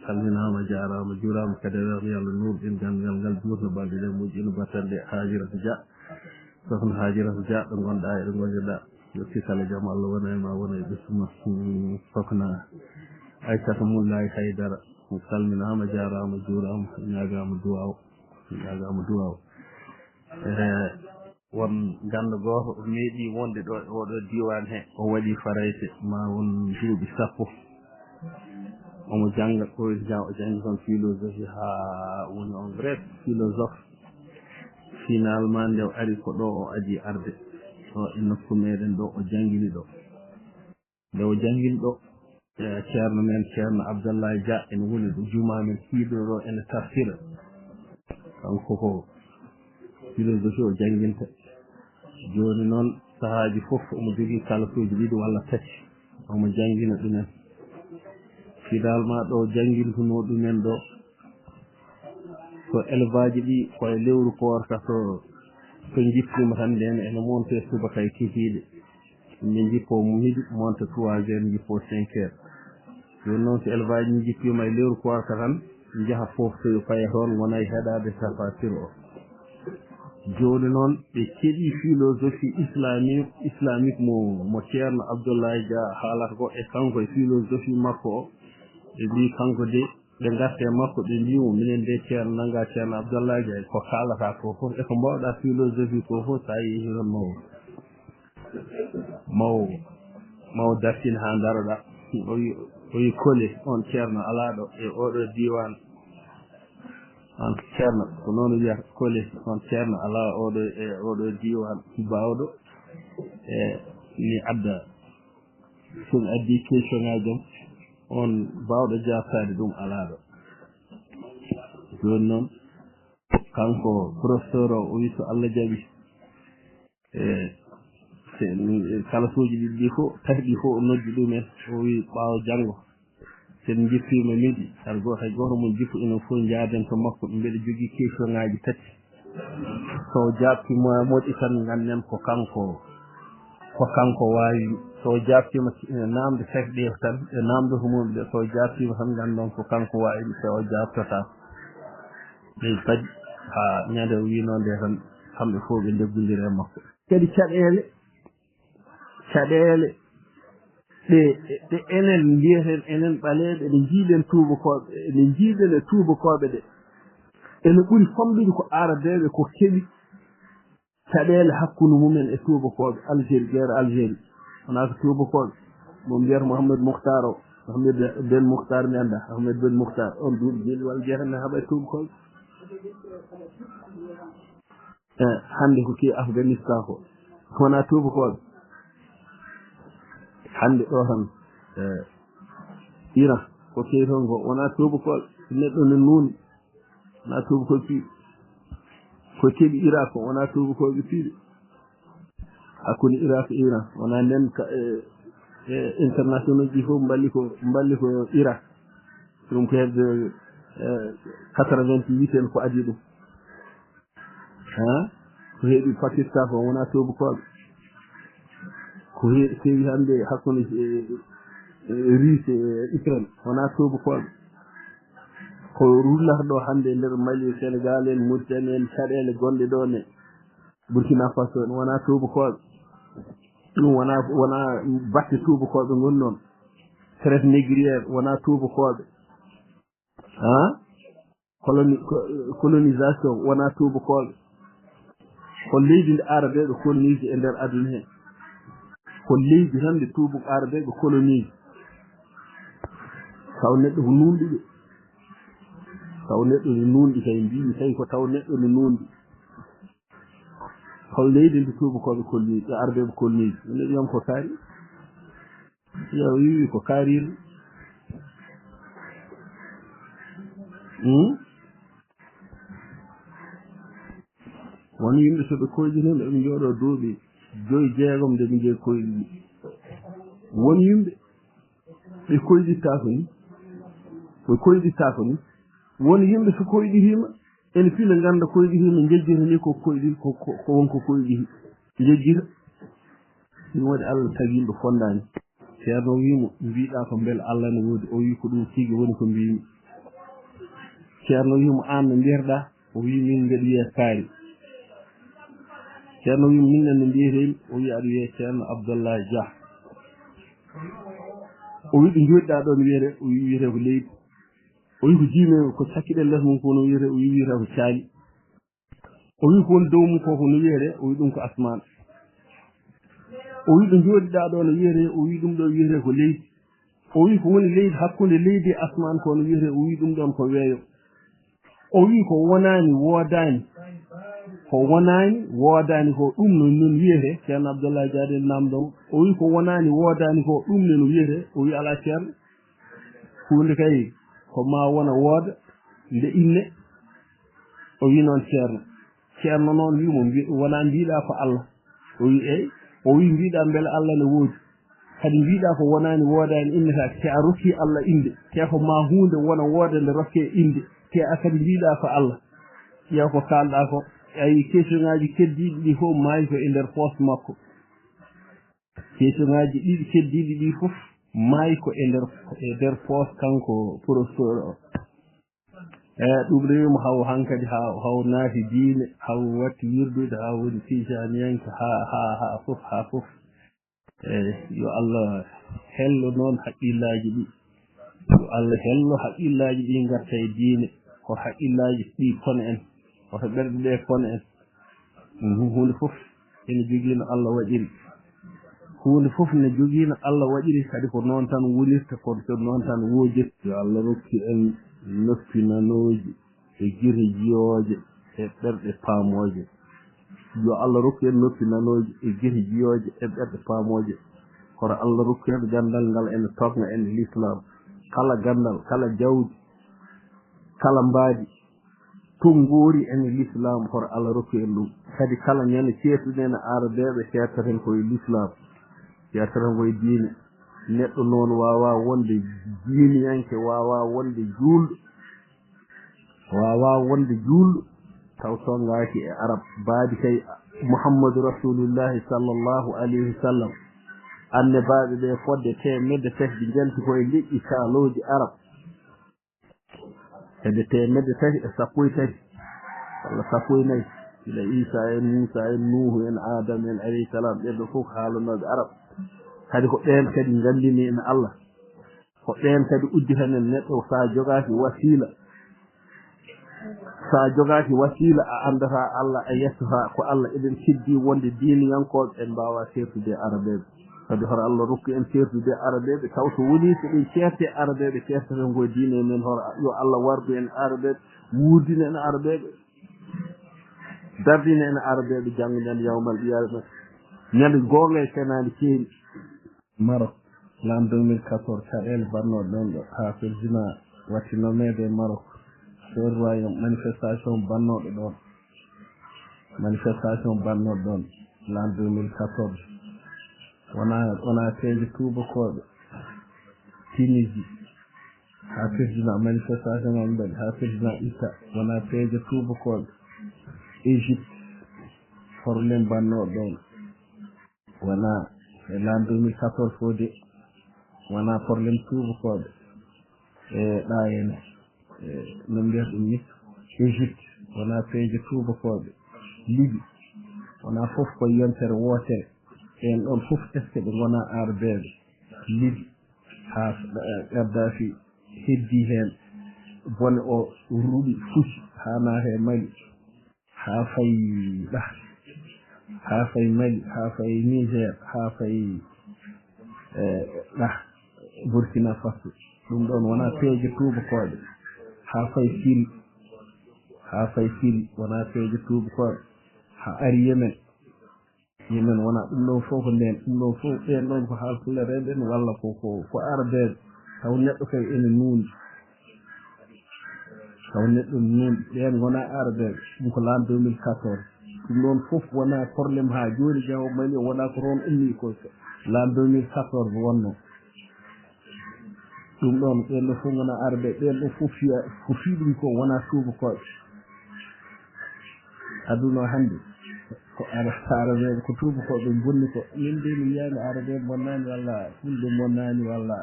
Salminaama, jaaraama, juuraama. Kadi e weeɓe Yallah nuurɗin ganndal ngal, juutno balɗe ɗe, moƴƴino battane ɗe. Haajirata Dia, sokhna Haajirata Dia, ɗo ngonɗaa e ɗo ngonirɗaa, yo kisal e jam Allah wona e ma, wona e ɓesngu ma. Hmm, sokhna Aissata Moulay Haydara, salminaama, jaaraama, juuraama, ñaagaama duwaaw, ñaagaama duwaaw. Eh, won ganndo gooto o meeɗi wonde ɗo e oɗo diiwaan he, o waɗi Farayse, ma won duuɓi sappo. Omo jannga, ko ja-, o janngi toon philosophie haa woni on vrai philosophe. Finalement, nde o ari ko ɗo o adii arde, ɗo e nokku meɗen ɗo o janngini ɗo. Nde o janngini ɗo, e, ceerno men, Ceerno Abdallahi Dia, ene woni ɗo jumaa men, kiiɗo ɗo ene tafsira. Kanko ko philosophie o jannginta. Jooni noon, sahaaji fof omo jogii kalasuuji ɗiɗi walla tati, omo janngina ɗumen. Finalement, ɗo janngintunoo ɗumen ɗo, ko élevage ɗi, ko e lewru koorka, so, so njippiima tan, ndeen ene monte subaka e kikiiɗe. Min njippoo midi, monta trois heures, njippoo cinq heures. Jooni noon, so élevage njippiima e lewru koorka tan, njaha fof so paya toon, ngona e heɗaade tafasir o. Jooni noon, ɓe keɗii philosophie islamique, islamique mo, mo Ceerno Abdoulaye Dia haalata ko, e kanko e philosophie makko o. Ɓe mbii kanko de, ɓe ngarta e makko, ɓe mbii mo, "Minen de Ceerno nannga Ceerno Abdoulaye Dia, ko kaalata ko fof, e ko mbaawɗa philosophie ko fof, so a yehi toon maw, maw, maw dartin haa ndaroɗa." O wi, o wi, "Kole, on ceerno alaa ɗo e oɗo diiwaan." On ceerno, ko noon wiyata, "Kole, on ceerno alaa oɗo e oɗo diiwaan baawɗo, e, ni adda, so mi addi question ngaaji am, on baawɗo jaabtaade ɗum alaa ɗo." Jooni noon, kanko professeur o, o wi so Allah jaɓi, e, se, kalasuuji ɗiɗi ɗi fof, tati ɗi fof o noddi ɗumen, o wi ɓaawo janngo, so en njippiima midi, hay gooto, hay gooto mon jippo, enen fof njaaden to makko, mbeɗa jogii question ngaaji tati. So o jaabtiima moƴƴi tan, ngannden ko kanko, ko kanko waawi. So o jaabtiima, e, naamnde tati ɗe tan, e naamnde ko mum ɗe, so o jaabtiima tan, nganndon ko kanko waawi, so o jaabtataa. Ɓe padi haa ñande o wiinoo nde tan, kamɓe fof ɓe ndeggondiri e makko. Kadi caɗeele, caɗeele ɗe, ɗe enen mbiyeten, enen ɓaleeɓe, ɗe njiiɗen tuubakooɓe, ɗe njiiɗen e tuubakooɓe ɗe, ene ɓuri famɗude ko Arabeeɓe ko keɓi caɗeele hakkunde mumen e tuubakooɓe Algérie, guerre Algérie. Wonaa ko tuubakooɓe mo mbiyata Mohamed Moukhtar o, Mohamed Ben Moukhtar mi annda, Mohamed Ben Moukhtar, on duuɓi jeeɗiɗi walla jeetati ne haɓa e tuubakooɓe. E, hannde ko kewi Afghanistan ko, wonaa tuubakooɓe. Hannde ɗo tan, e, Iran, ko kewi toon ko, wonaa tuubakooɓe. Neɗɗo ne nuuni, wonaa tuubakooɓe piiɓe. Ko keɓi Irak ko, wonaa tuubakooɓe piiɓe. Hakkunde Irak e Iran, wonaa nden ka, e, e, international ji fof mballi ko, mballi ko Irak. Ɗum ko hedde, e, quatre-vingt-huit en ko adii ɗum. Ha? Ko heɓi Pakistan ko, wonaa tuubakooɓe. Ko he-, heɓi hannde hakkunde, e, e, Russie e Ukraine, wonaa tuubakooɓe. Ko rullata ɗo hannde e nder Mali, Sénégal en, Mauritanie en, caɗeele gonɗe ɗo ne. Burkina Faso en wonaa tuubakooɓe. Ɗum wonaa, wonaa batte tuubakooɓe ngoni ɗoon. Traite négrière wonaa tuubakooɓe. Haa? Coloni-, co-, colonisation wonaa tuubakooɓe. Ko leydi ndi Arabeeɓe colonise e nder aduna hee. Ko leydi tan ndi tuubu Arabeeɓe colonise. Taw neɗɗo ko nuunɗi ɓe. Taw neɗɗo no nuunɗi kay, mbiimi tawi ko taw neɗɗo no nuunɗi. Hol leydi ndi tuubakooɓe kolliiɗi, Arabeeɓe kolliiɗi? Ene wiyam ko kaari. Yo wiwi ko kaariiɗo. Hmm? Won yimɓe so ɓe koyɗi noon, ɓe njooɗo duuɓi joyi, jeegom, nde ɓe njeyi koyɗi ɗi. Won yimɓe ɓe koyɗittaako ni. Ɓe koyɗittaako ni. Won yimɓe so koyɗi hiima, ene pila ngannda koyɗi hiima, njejjita ni ko koyɗi, ko, ko, ko won ko koyɗi njejjita. Ɗum waɗi Allah tagi yimɓe fonndaani. Ceerno wii mo, mbiɗa ko mbele Allah ne woodi? O wii ko ɗum tigi woni ko mbiimi. Ceerno wii mo, aan no mbiyetɗa? O wii min mbeɗa wiyee Kaari. Ceerno wii mo, min ne no mbiyetee mi? O wii aɗa wiyee Ceerno Abdoulaye Dia. O wii ɗo njooɗiɗa ɗo no wiyetee? O wii wiyetee ko leydi. O wii ko jiimi ko cakkiɗen les mum ko no wiyetee? O wii wiyetee ko caali. O wii ko woni dow mum ko ko no wiyetee? O wii ɗum ko asmaan. O wii ɗo njooɗiɗa ɗo no wiyetee? O wii ɗum ɗo wiyetee ko leydi. O wii ko woni leydi, hakkunde leydi e asmaan ko no wiyetee? O wii ɗum ɗoon ko weeyo. O wii ko wonaani woodaani, ko wonaani woodaani ko ɗum no, noon wiyetee? Ceerno Abdoulaye Dia de namndo mo. O wii ko wonaani woodaani ko ɗum ne no wiyetee? O wii alaa ceerno. Huunde kay ko ma wona wooda nde inne. O wii noon ceerno. Ceerno noon wii mo, mbi-, wonaa mbiɗa ko Allah. O wii eey. O wii mbiɗa mbele Allah ne woodi? Kadi mbiɗa ko wonaani woodaani innata, te a rokki Allah innde, te ko ma huunde wona wooda nde rokkee innde, te a kadi mbiɗa ko Allah. Ƴeew ko kaalɗa ko, a yii question ŋaaji keddiiɗi ɗi fof maayi ko e nder poos makko. Question ŋaaji ɗiɗi keddiiɗi ɗi fof maayi ko e nder, e nder poos kanko professeur o. Eyi, ɗum rewii mo haw hankadi, haa, haw naati diine, haw watti wirdude, haa woni tijaaniyanke, haa, haa, haa fof, haa fof. Eyi, yo Allah hello noon haqqillaaji ɗi. Yo Allah hello haqqillaaji ɗi ngarta e diine. Ko haqqillaaji ɗi kona en. Woto ɓerɗe ɗe kona en. Mhm, huunde fof ene jogii no Allah waɗiri. Huunde fof ne jogii no Allah waɗiri, kadi ko noon tan wonirta, kono ko noon tan woojirta. Yo Allah rokku en noppi nanooji e gite jiyooje e ɓerɗe paamooje. Yo Allah rokku en noppi nanooje e gite jiyooje e ɓerɗe paamooje. Kono Allah rokku en ganndal ngal ene toŋa en e Lislaam. Kala ganndal, kala jawdi, kala mbaadi, tonngoori en e Lislaam, hoto Allah rokku en ɗum. Kadi kala ñande ceertuɗen e Arabeeɓe, ceertaten ko e Lislaam, ceertaten ko e diine. Neɗɗo noon waawaa wonde diiniyanke, waawaa wonde juulɗo, waawaa wonde juulɗo, taw tonngaaki e Arab. Mbaadi kay Muhammadu Rasuulullaahi sallallaahu alayhi wa sallam, annabaaɓe ɓe fodde teemedde tati ɓe njanti ko e leƴƴi kaalooji Arab. Hedde teemedde tati e sappo e tati, walla sappo e nayi, gila Iisaa en, Muusaa en, Nuuhu en, Aadama en, alayhi salaam, ɓen ɗo fof ko haalanooɓe Arab. Kadi ko ɓeen kadi nganndini en Allah. Ko ɓeen kadi udditanen neɗɗo, so a jogaaki wasiila, so a jogaaki wasiila, a anndataa Allah, a yettotaa ko Allah. Eɗen keddii wonde diiniyankooɓe, en mbaawaa seertude e Arabeeɓe. Kadi hoto Allah rokku en seertude e Arabeeɓe, taw so wonii so ɗen ceerte e Arabeeɓe, ceerteten ko e diine men. Hoto yo Allah wardu en Arabeeɓe, wuurdina en Arabeeɓe, dardina en Arabeeɓe janngo ñande yawmal qiyaama, ñande goonga e senaande ceeɗi. Maroc, l'an deux mille quatorze, caɗeele bannooɗe ɗoon ɗo, haa président watti nommeede e Maroc, chef royaume, manifestation bannooɗo ɗoon, manifestation bannooɗo ɗoon, l'an deux mille quatorze. Wona, wona peeje tuubakooɓe, Tunisie, haa président, manifestation maɓɓe mbaɗi, haa président itta, wona peeje tuubakooɓe, Égypte, problème bannooɗo ɗoon. Wona e l'an deux mille quatorze fof de, wona problème tuubakooɓe e ɗa ene, e no mbiyata ɗum ni, Égypte, wona peeje tuubakooɓe, Libye, Wonaa fof ko yontere wootere. Ɓeen ɗoon fof, est-ce que ɓe ngonaa aarbeeɓe? Libi, haa Gaddafi heddi heen, bone o ruɗi, fusi, haa naata e Mali, haa fayi ɗah, haa fayi Mali, haa fayi Niger, haa fayi, eh, ɗah, Burkina Faso. Ɗum ɗoon wonaa peeje tuubakooɓe. Haa fayi Siri, haa fayi Siri, wonaa peeje tuubakooɓe. Haa ari Yemen. Yemen wonaa ɗum ɗoon fof ko ndeen, ɗum ɗoon fof, ɓeen ɗoon ko haalpulareeɓe en walla ko, ko, ko aarbeeɓe. Taw neɗɗo kay ene nuundi. Taw neɗɗo nuundi. Ɓeen ngonaa aarbeeɓe. Ɗum ko l'an deux mille quatorze. Ɗum ɗoon fof wonaa problème haa jooni, jawo Mali o wonaa ko toon ummi ko l'an deux mille quatorze wonnoo. Ɗum ɗoon, ɓeen ɗo fof ngonaa aarbeeɓe, ɓeen ɗo fof fiya, ko fii ɗum ko wonaa tuubakooɓe. Aduna o hannde, ko ara-, aarbeeɓe, ko tuubakooɓe bonni ko. Min de mi yiyaani aarbeeɓe bonnaani walla fulɓe bonnaani walla,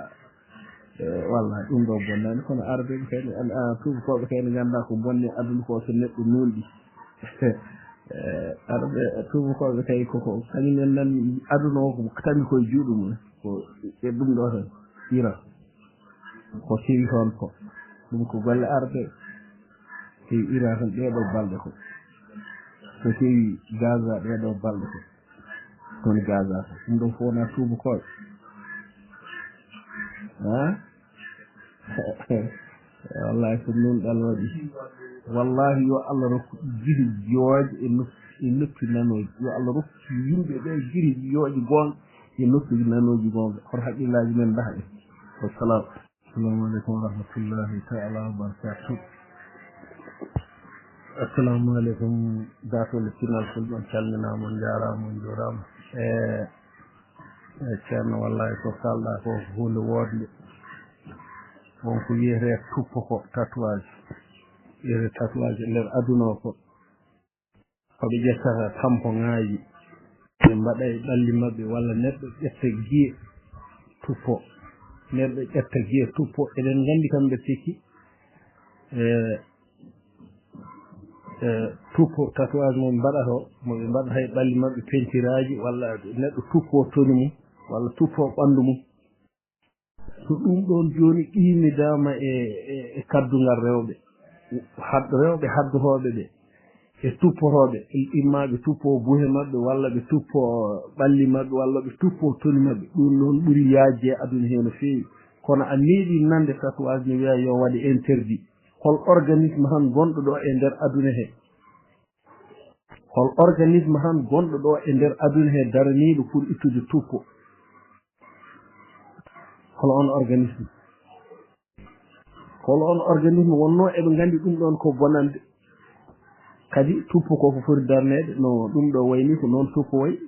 eh, walla ɗum ɗo bonnaani, kono aarbeeɓe kay, a, a, tuubakooɓe kay ne nganndaa ko bonni aduna ko so neɗɗo nuunɗi. Eh, aarbeeɓe, tuubakooɓe kay ko, ko kañum en nan aduna o ko tami koye juuɗe mum. Ko e ɗum ɗo tan, Iran. Ko kewi toon ko, ɗum ko golle aarbeeɓe. Kewi Iran tan ɗee ɗoo balɗe ko. Ko kewi Gaza ɗee ɗoo balɗe ko. Woni Gaza ko. Ɗum ɗoon fof wonaa tuubakooɓe. Haa? Wallahi ko nuunɗal waɗi. Wallahi yo Allah rokku gite jooje e noppi, e noppi nanooji. Yo Allah rokku yimɓe ɓe gite jooje goonga e noppi nanooji goonga. Hoto haqqillaaji men ndaha ɗe. Wassalam. Assalamu aleykum wa rahmatullahi taala wa barakatuh. Assalamu aleykum, Daatol Pinal Fulɓe, on calminaama, on njaaraama, on njuuraama. E, e, Ceerno, wallahi ko kaalɗaa ko, ko huunde woodnde. Won ko wiyetee tuppo ko tatouage. Wiyetee tatouage e nder aduna o ko. Ko ɓe ƴettata tampoŋaaji, ɓe mbaɗa e ɓalli maɓɓe, walla neɗɗo ƴetta giye tuppo. Neɗɗo ƴetta giye tuppo. Eɗen nganndi kamɓe sikki, e, e, tuppo, tatouage mo ɓe mbaɗata o, mo ɓe mbaɗata e ɓalli maɓɓe, pentiraaji, walla neɗɗo tuppo toni mum, walla tuppo ɓanndu mum. So ɗum ɗoon jooni qimmidaama e, e, e kaddungal rewɓe, had-, rewɓe haddotooɓe ɓe, e tuppotooɓe, imma ɓe tuppoo buhe maɓɓe, walla ɓe tuppoo ɓalli maɓɓe, walla ɓe tuppoo toni maɓɓe, ɗum noon ɓuri yaajde e aduna hee no feewi. Kono a meeɗii nande tatouage ne wiya yo waɗe interdit? Hol organisme tan gonɗo ɗo e nder aduna hee? Hol organisme tan gonɗo ɗo e nder aduna hee daraniiɗo pour ittude tuppo? Hol on organisme? Hol on organisme wonnoo eɓe nganndi ɗum ɗoon ko bonande? Kadi tuppo ko ko foti darneede no ɗum ɗo wayni ko noon tuppo wayi.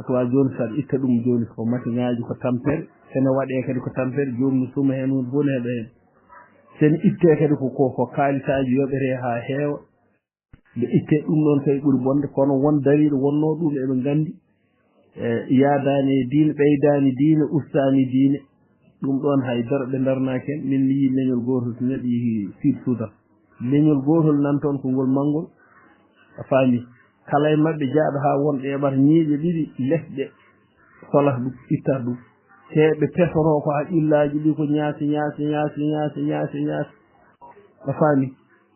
Tawa jooni so aɗa itta ɗum jooni ko masiŋaaji, ko tampere, ene waɗee kadi ko tampere, joomum suma heen, huunde fof ne heɓa heen. So ene ittee kadi ko, ko, ko kaalisaaji yoɓetee haa heewa. Nde ittee ɗum ɗoon tawi ɓuri bonde, kono won dariiɗo wonnoo ɗum eɓe nganndi, e, yaadaani e diine, ɓeydaani diine, ustaani diine. Ɗum ɗoon hay dara ɓe ndarnaaki heen. Min mi yii leñol gootol so neɗɗo yehi Sud Sudan. Leñol gootol nan toon ko ngol manngol, a faami. Kala e maɓɓe jaaɗo haa won ɗo eɓata ñiiƴe ɗiɗi lesɗe, solata ɗum, ittata ɗum. Te ɓe pesoroo ko haqqillaaji ɗi ko ñaasi, ñaasi, ñaasi, ñaasi, ñaasi, ñaasi. A faami?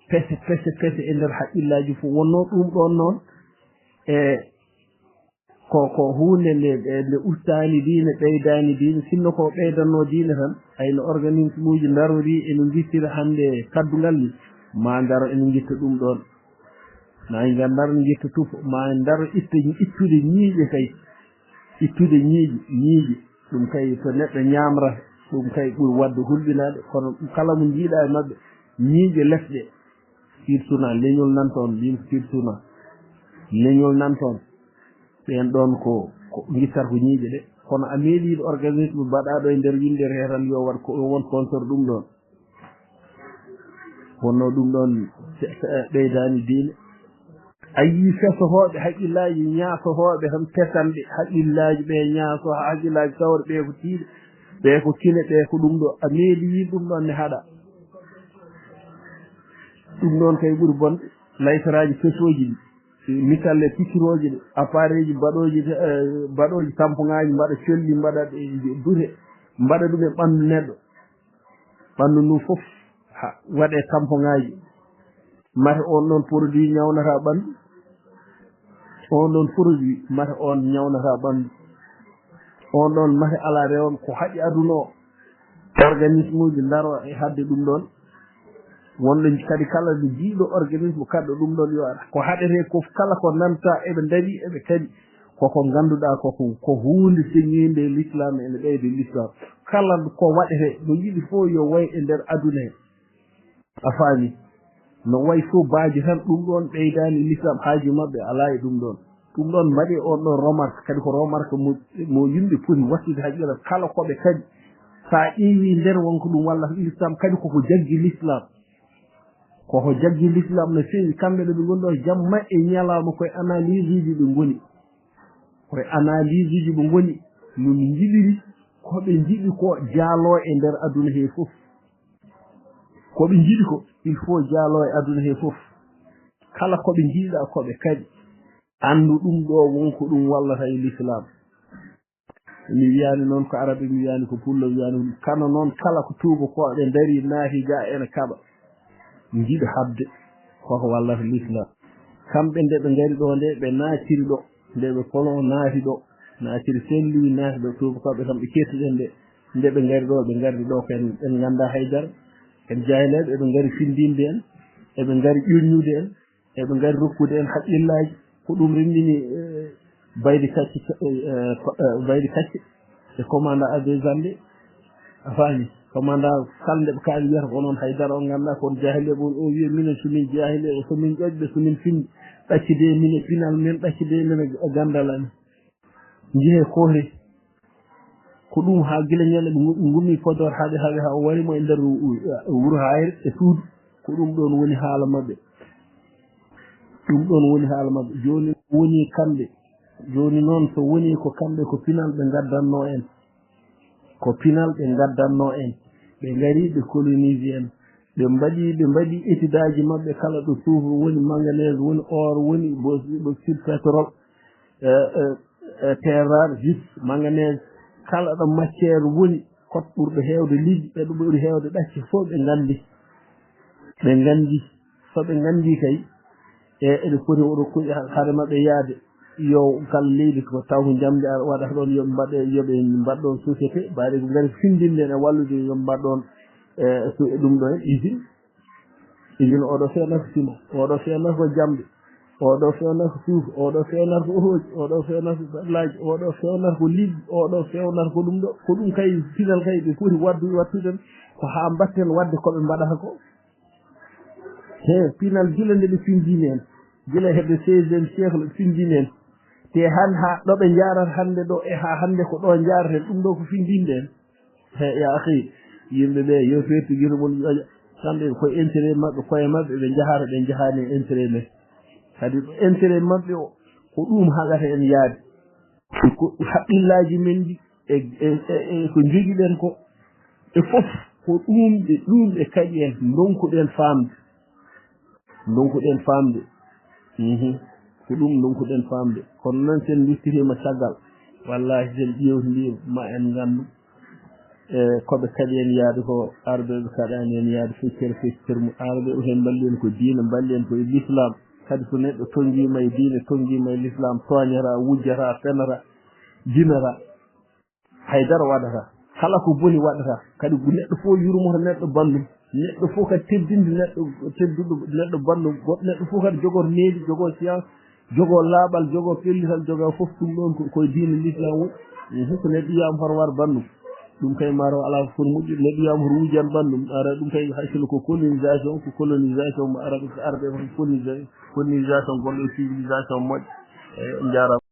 Pese, pese, pese e nder haqqillaaji fof. Wonnoo ɗum ɗoon noon, e ko, ko huunde nde, nde, nde ustaani diine, ɓeydaani diine. Sinno ko ɓeydannoo diine tan, hayno organisme uji ndarorii ene ngittira hannde kaddungal ni, ma ndaro ene ngitta ɗum ɗoon. Ma en ngar ndaro ngitta tuppo, ma en ndaro itta, ittude ñiiƴe kay. Ittude ñiiƴe, ñiiƴe. Ɗum kay so neɗɗo ñaamra, ɗum kay ɓuri waɗde hulɓinaade. Kono kala mo njiiɗaa e maɓɓe, ñiiƴe lesɗe. Sirsuna, leñol nan toon, mbimi ko sirsuna. Leñol nan toon. Ɓeen ɗoon ko, ko ngittata ko ñiiƴe ɗe. Kono a meeɗiiɗo organisme baɗaaɗo e nder winndere hee tan yo waɗ ko, won sponsor ɗum ɗoon. Wonnoo ɗum ɗoon se-, se-, ɓeydaani diine. A yii fesotooɓe haqqillaaji, ñaasotooɓe tan pesanɓe haqqillaaji, ɓe ñaaso haqqillaaji sawre, ɓe ko tiiɗe, ɓe ko kine, ɓe ko ɗum ɗo. A meeɗi yiide ɗum ɗoon ne haɗa. Ɗum ɗoon kay ɓuri bonde, laytaraaji pesooji ɗi. Misalle, pikiroje ɗe, appareil ji baɗoji, eh, baɗoji tampoŋaji, mbaɗa colli, mbaɗa ɗe, ɗe dute, mbaɗa ɗum e ɓandu neɗɗo. Ɓandu ndu fof ha waɗe tampoŋaji. Mate on ɗon produit ñawnata ɓandu? On ɗon produit, mate on ñawnata ɓandu? On ɗon mate ala rewo ko haɗi aduna o? Organisme uji ndaro e hadde ɗum ɗon. Wonɗo kadi kala ɗo jiiɗo organisme kaɗɗo ɗum ɗon yo ara. Ko haɗete ko kala ko nanta eɓe ndari eɓe kadi. Koko ngannduɗaa koko, ko huunde seŋiinde e l'islam, ene ɓeyde l'islam. Kala ko waɗete, no yiɗi fof yo way e nder aduna he. A faami? No way fof baaji tan, ɗum ɗon ɓeydaani l'islam, haaju maɓɓe alaa e ɗum ɗon. Ɗum ɗon mbaɗi on ɗon remarque, kadi ko remarque mo, mo yimɓe poti wattude haqqille, kala ko ɓe kadi. So a ƴeewi nder wonko ɗum walla l'islam, kadi koko jaggi l'islam. Koko jaggi l'islam no feewi, kamɓe ɗo ɓe ngoni ɗo jamma e ñalawma koye analyse uji ɓe ngoni. Koye analyse uji ɓe ngoni, no ɓe njiɗiri, ko ɓe njiɗi ko jaaloo e nder aduna he fof. Ko ɓe njiɗi ko, il faut jaaloo e aduna he fof. Kala ko ɓe njiɗa, ko ɓe kaɗi. Anndu ɗum ɗo wonko ɗum wallata e l'islam. Mi wiyaani noon ko Arabe, mi wiyaani ko Pullo, mi wiyaani ko, kano noon kala ko tuubakooɓe ndari naati ga ene kaɓa. Njiɗa haɓde koko wallata l'islam. Kamɓe nde ɓe ngari ɗo nde, ɓe naatiri ɗo, nde ɓe kolon naati ɗo, naatiri Saint-Louis naati ɗo, tuubakooɓe kam ɓe kettuɗen nde, nde ɓe ngari ɗo, ɓe ngardi ɗo ko en, en nganndaa haydara, en jaahileeɓe, eɓe ngari findinde en, eɓe ngari ƴoññude en, eɓe ngari rokkude en haqqillaaji. Ko ɗum renndini, eh, Baydi Kacce, eh, eh, ko, eh, Baydi Kacce e commandant Abdou Zande. A faami? Commandant kala nde ɓe kaali wiyata ko onon haydara on nganndaa, ko on jaahileeɓe on. O wiya minen so min jaahileeɓe, so min ƴoƴɓe, so min findi, ɗaccide min e pinal men, ɗaccide min e ganndal amen. Njehee Koori. Ko ɗum haa gila ñande ɓe ngu-, ngummi Podor haa ɓe, haa ɓe, haa o wari mo e nder wu-, wu-, wuro Hayre e suudu. Ko ɗum ɗon woni haala maɓɓe. Ɗum ɗon woni haala maɓɓe. Jooni woni kamɓe. Jooni noon so woni ko kamɓe ko pinal ɓe ngaddanno en. Ko pinal ɓe ngaddanno en. Ɓe ngari ɓe colonise en. Ɓe mbaɗi, ɓe mbaɗi étude aji maɓɓe kala ɗo soufre woni, manganèse woni, or woni, bauxite, pétrole, eh, eh, eh, terre rare, zircon, manganèse, kala ɗo matière woni, kot ɓurɗo heewde liɗɗi, ɓe ɗo ɓuri heewde ɗacce fof ɓe nganndi. Ɓe nganndi. So ɓe nganndi kay, e eɓe poti o rokkude ha-, hade maɓɓe yaade. Yo kala leydi ko taw ko njamndi ar-, waɗata ɗon, yo ɓe mbaɗe, yo ɓe mbaɗ ɗon société, mbaɗe ko ngari findinde ene wallude, yo ɓe mbaɗ ɗon, e, so, e ɗum ɗo, e usine. Usine oɗo fewnata ko ciment, oɗo fewnata ko jamɗe, oɗo fewnata ko suuf, oɗo fewnata ko ohooji, oɗo fewnata ko gallaji, oɗo fewnata ko liɗɗi, oɗo fewnata ko ɗum ɗo. Ko ɗum kay, pinal kay ɓe poti waddu-, wattude ko haa mbatten wadde ko ɓe mbaɗata ko. He, pinal gila nde ɓe findini en, gila hedde seizième siècle ɓe findini en. Te han haa ɗo ɓe njaarata hannde ɗo e haa hannde ko ɗo njaareten, ɗum ɗo ko findinde en. He, ya akhi, yimɓe ɓe yo feetu gila mon ƴoƴa. Kamɓe ko intérêt maɓɓe, koye maɓɓe ɓe njahata, ɓe njahani intérêt men. Kadi ko intérêt maɓɓe o, ko ɗum haɗata en yaade. Ko haqqillaaji men ɗi, e, e, e, e ko njogiɗen ko, e fof, ko ɗum ɓe, ɗum ɓe kaɗi en, ndonkuɗen faamde. Ndonkuɗen faamde. Mhm. Ko ɗum ndonkuɗen faamde. Kono noon, sen nduttiriima caggal, wallaahi, sen ƴeewtindii, ma en nganndu, e, ko ɓe kaɗi en yaade ko, Arabe ɓe kaɗaani en yaade feccere, feccere mum. Arabe o heen mballi en ko diina, mballi en ko e l'islam. Kadi so neɗɗo tonngiima e diina, tonngiima e l'islam, tooñata, wujjata, fenata, jinata. Haydara waɗata. Kala ko boni waɗata. Kadi neɗɗo fof yurmoto neɗɗo banndum. Neɗɗo fof kadi teddinde neɗɗo tedduɗo, neɗɗo banndum. Goɗɗo neɗɗo fof kadi jogoo needi, jogoo science, jogoo laaɓal, jogoo pellital, jogoo fof ɗum ɗoon ko, ko e diine l'islam woni. Mhm, so neɗɗo wiyaama hoto war banndum, ɗum kay maaro alaa ko foti moƴƴude. Neɗɗo wiyaama hoto wujan banndum, ara ɗum kay hakkille ko colonisation, ko colonisation mo Arabe, ko Arabe ko colonisa-, colonisation gonɗo e civilisation moƴƴo. Eeyi, on njaaraama.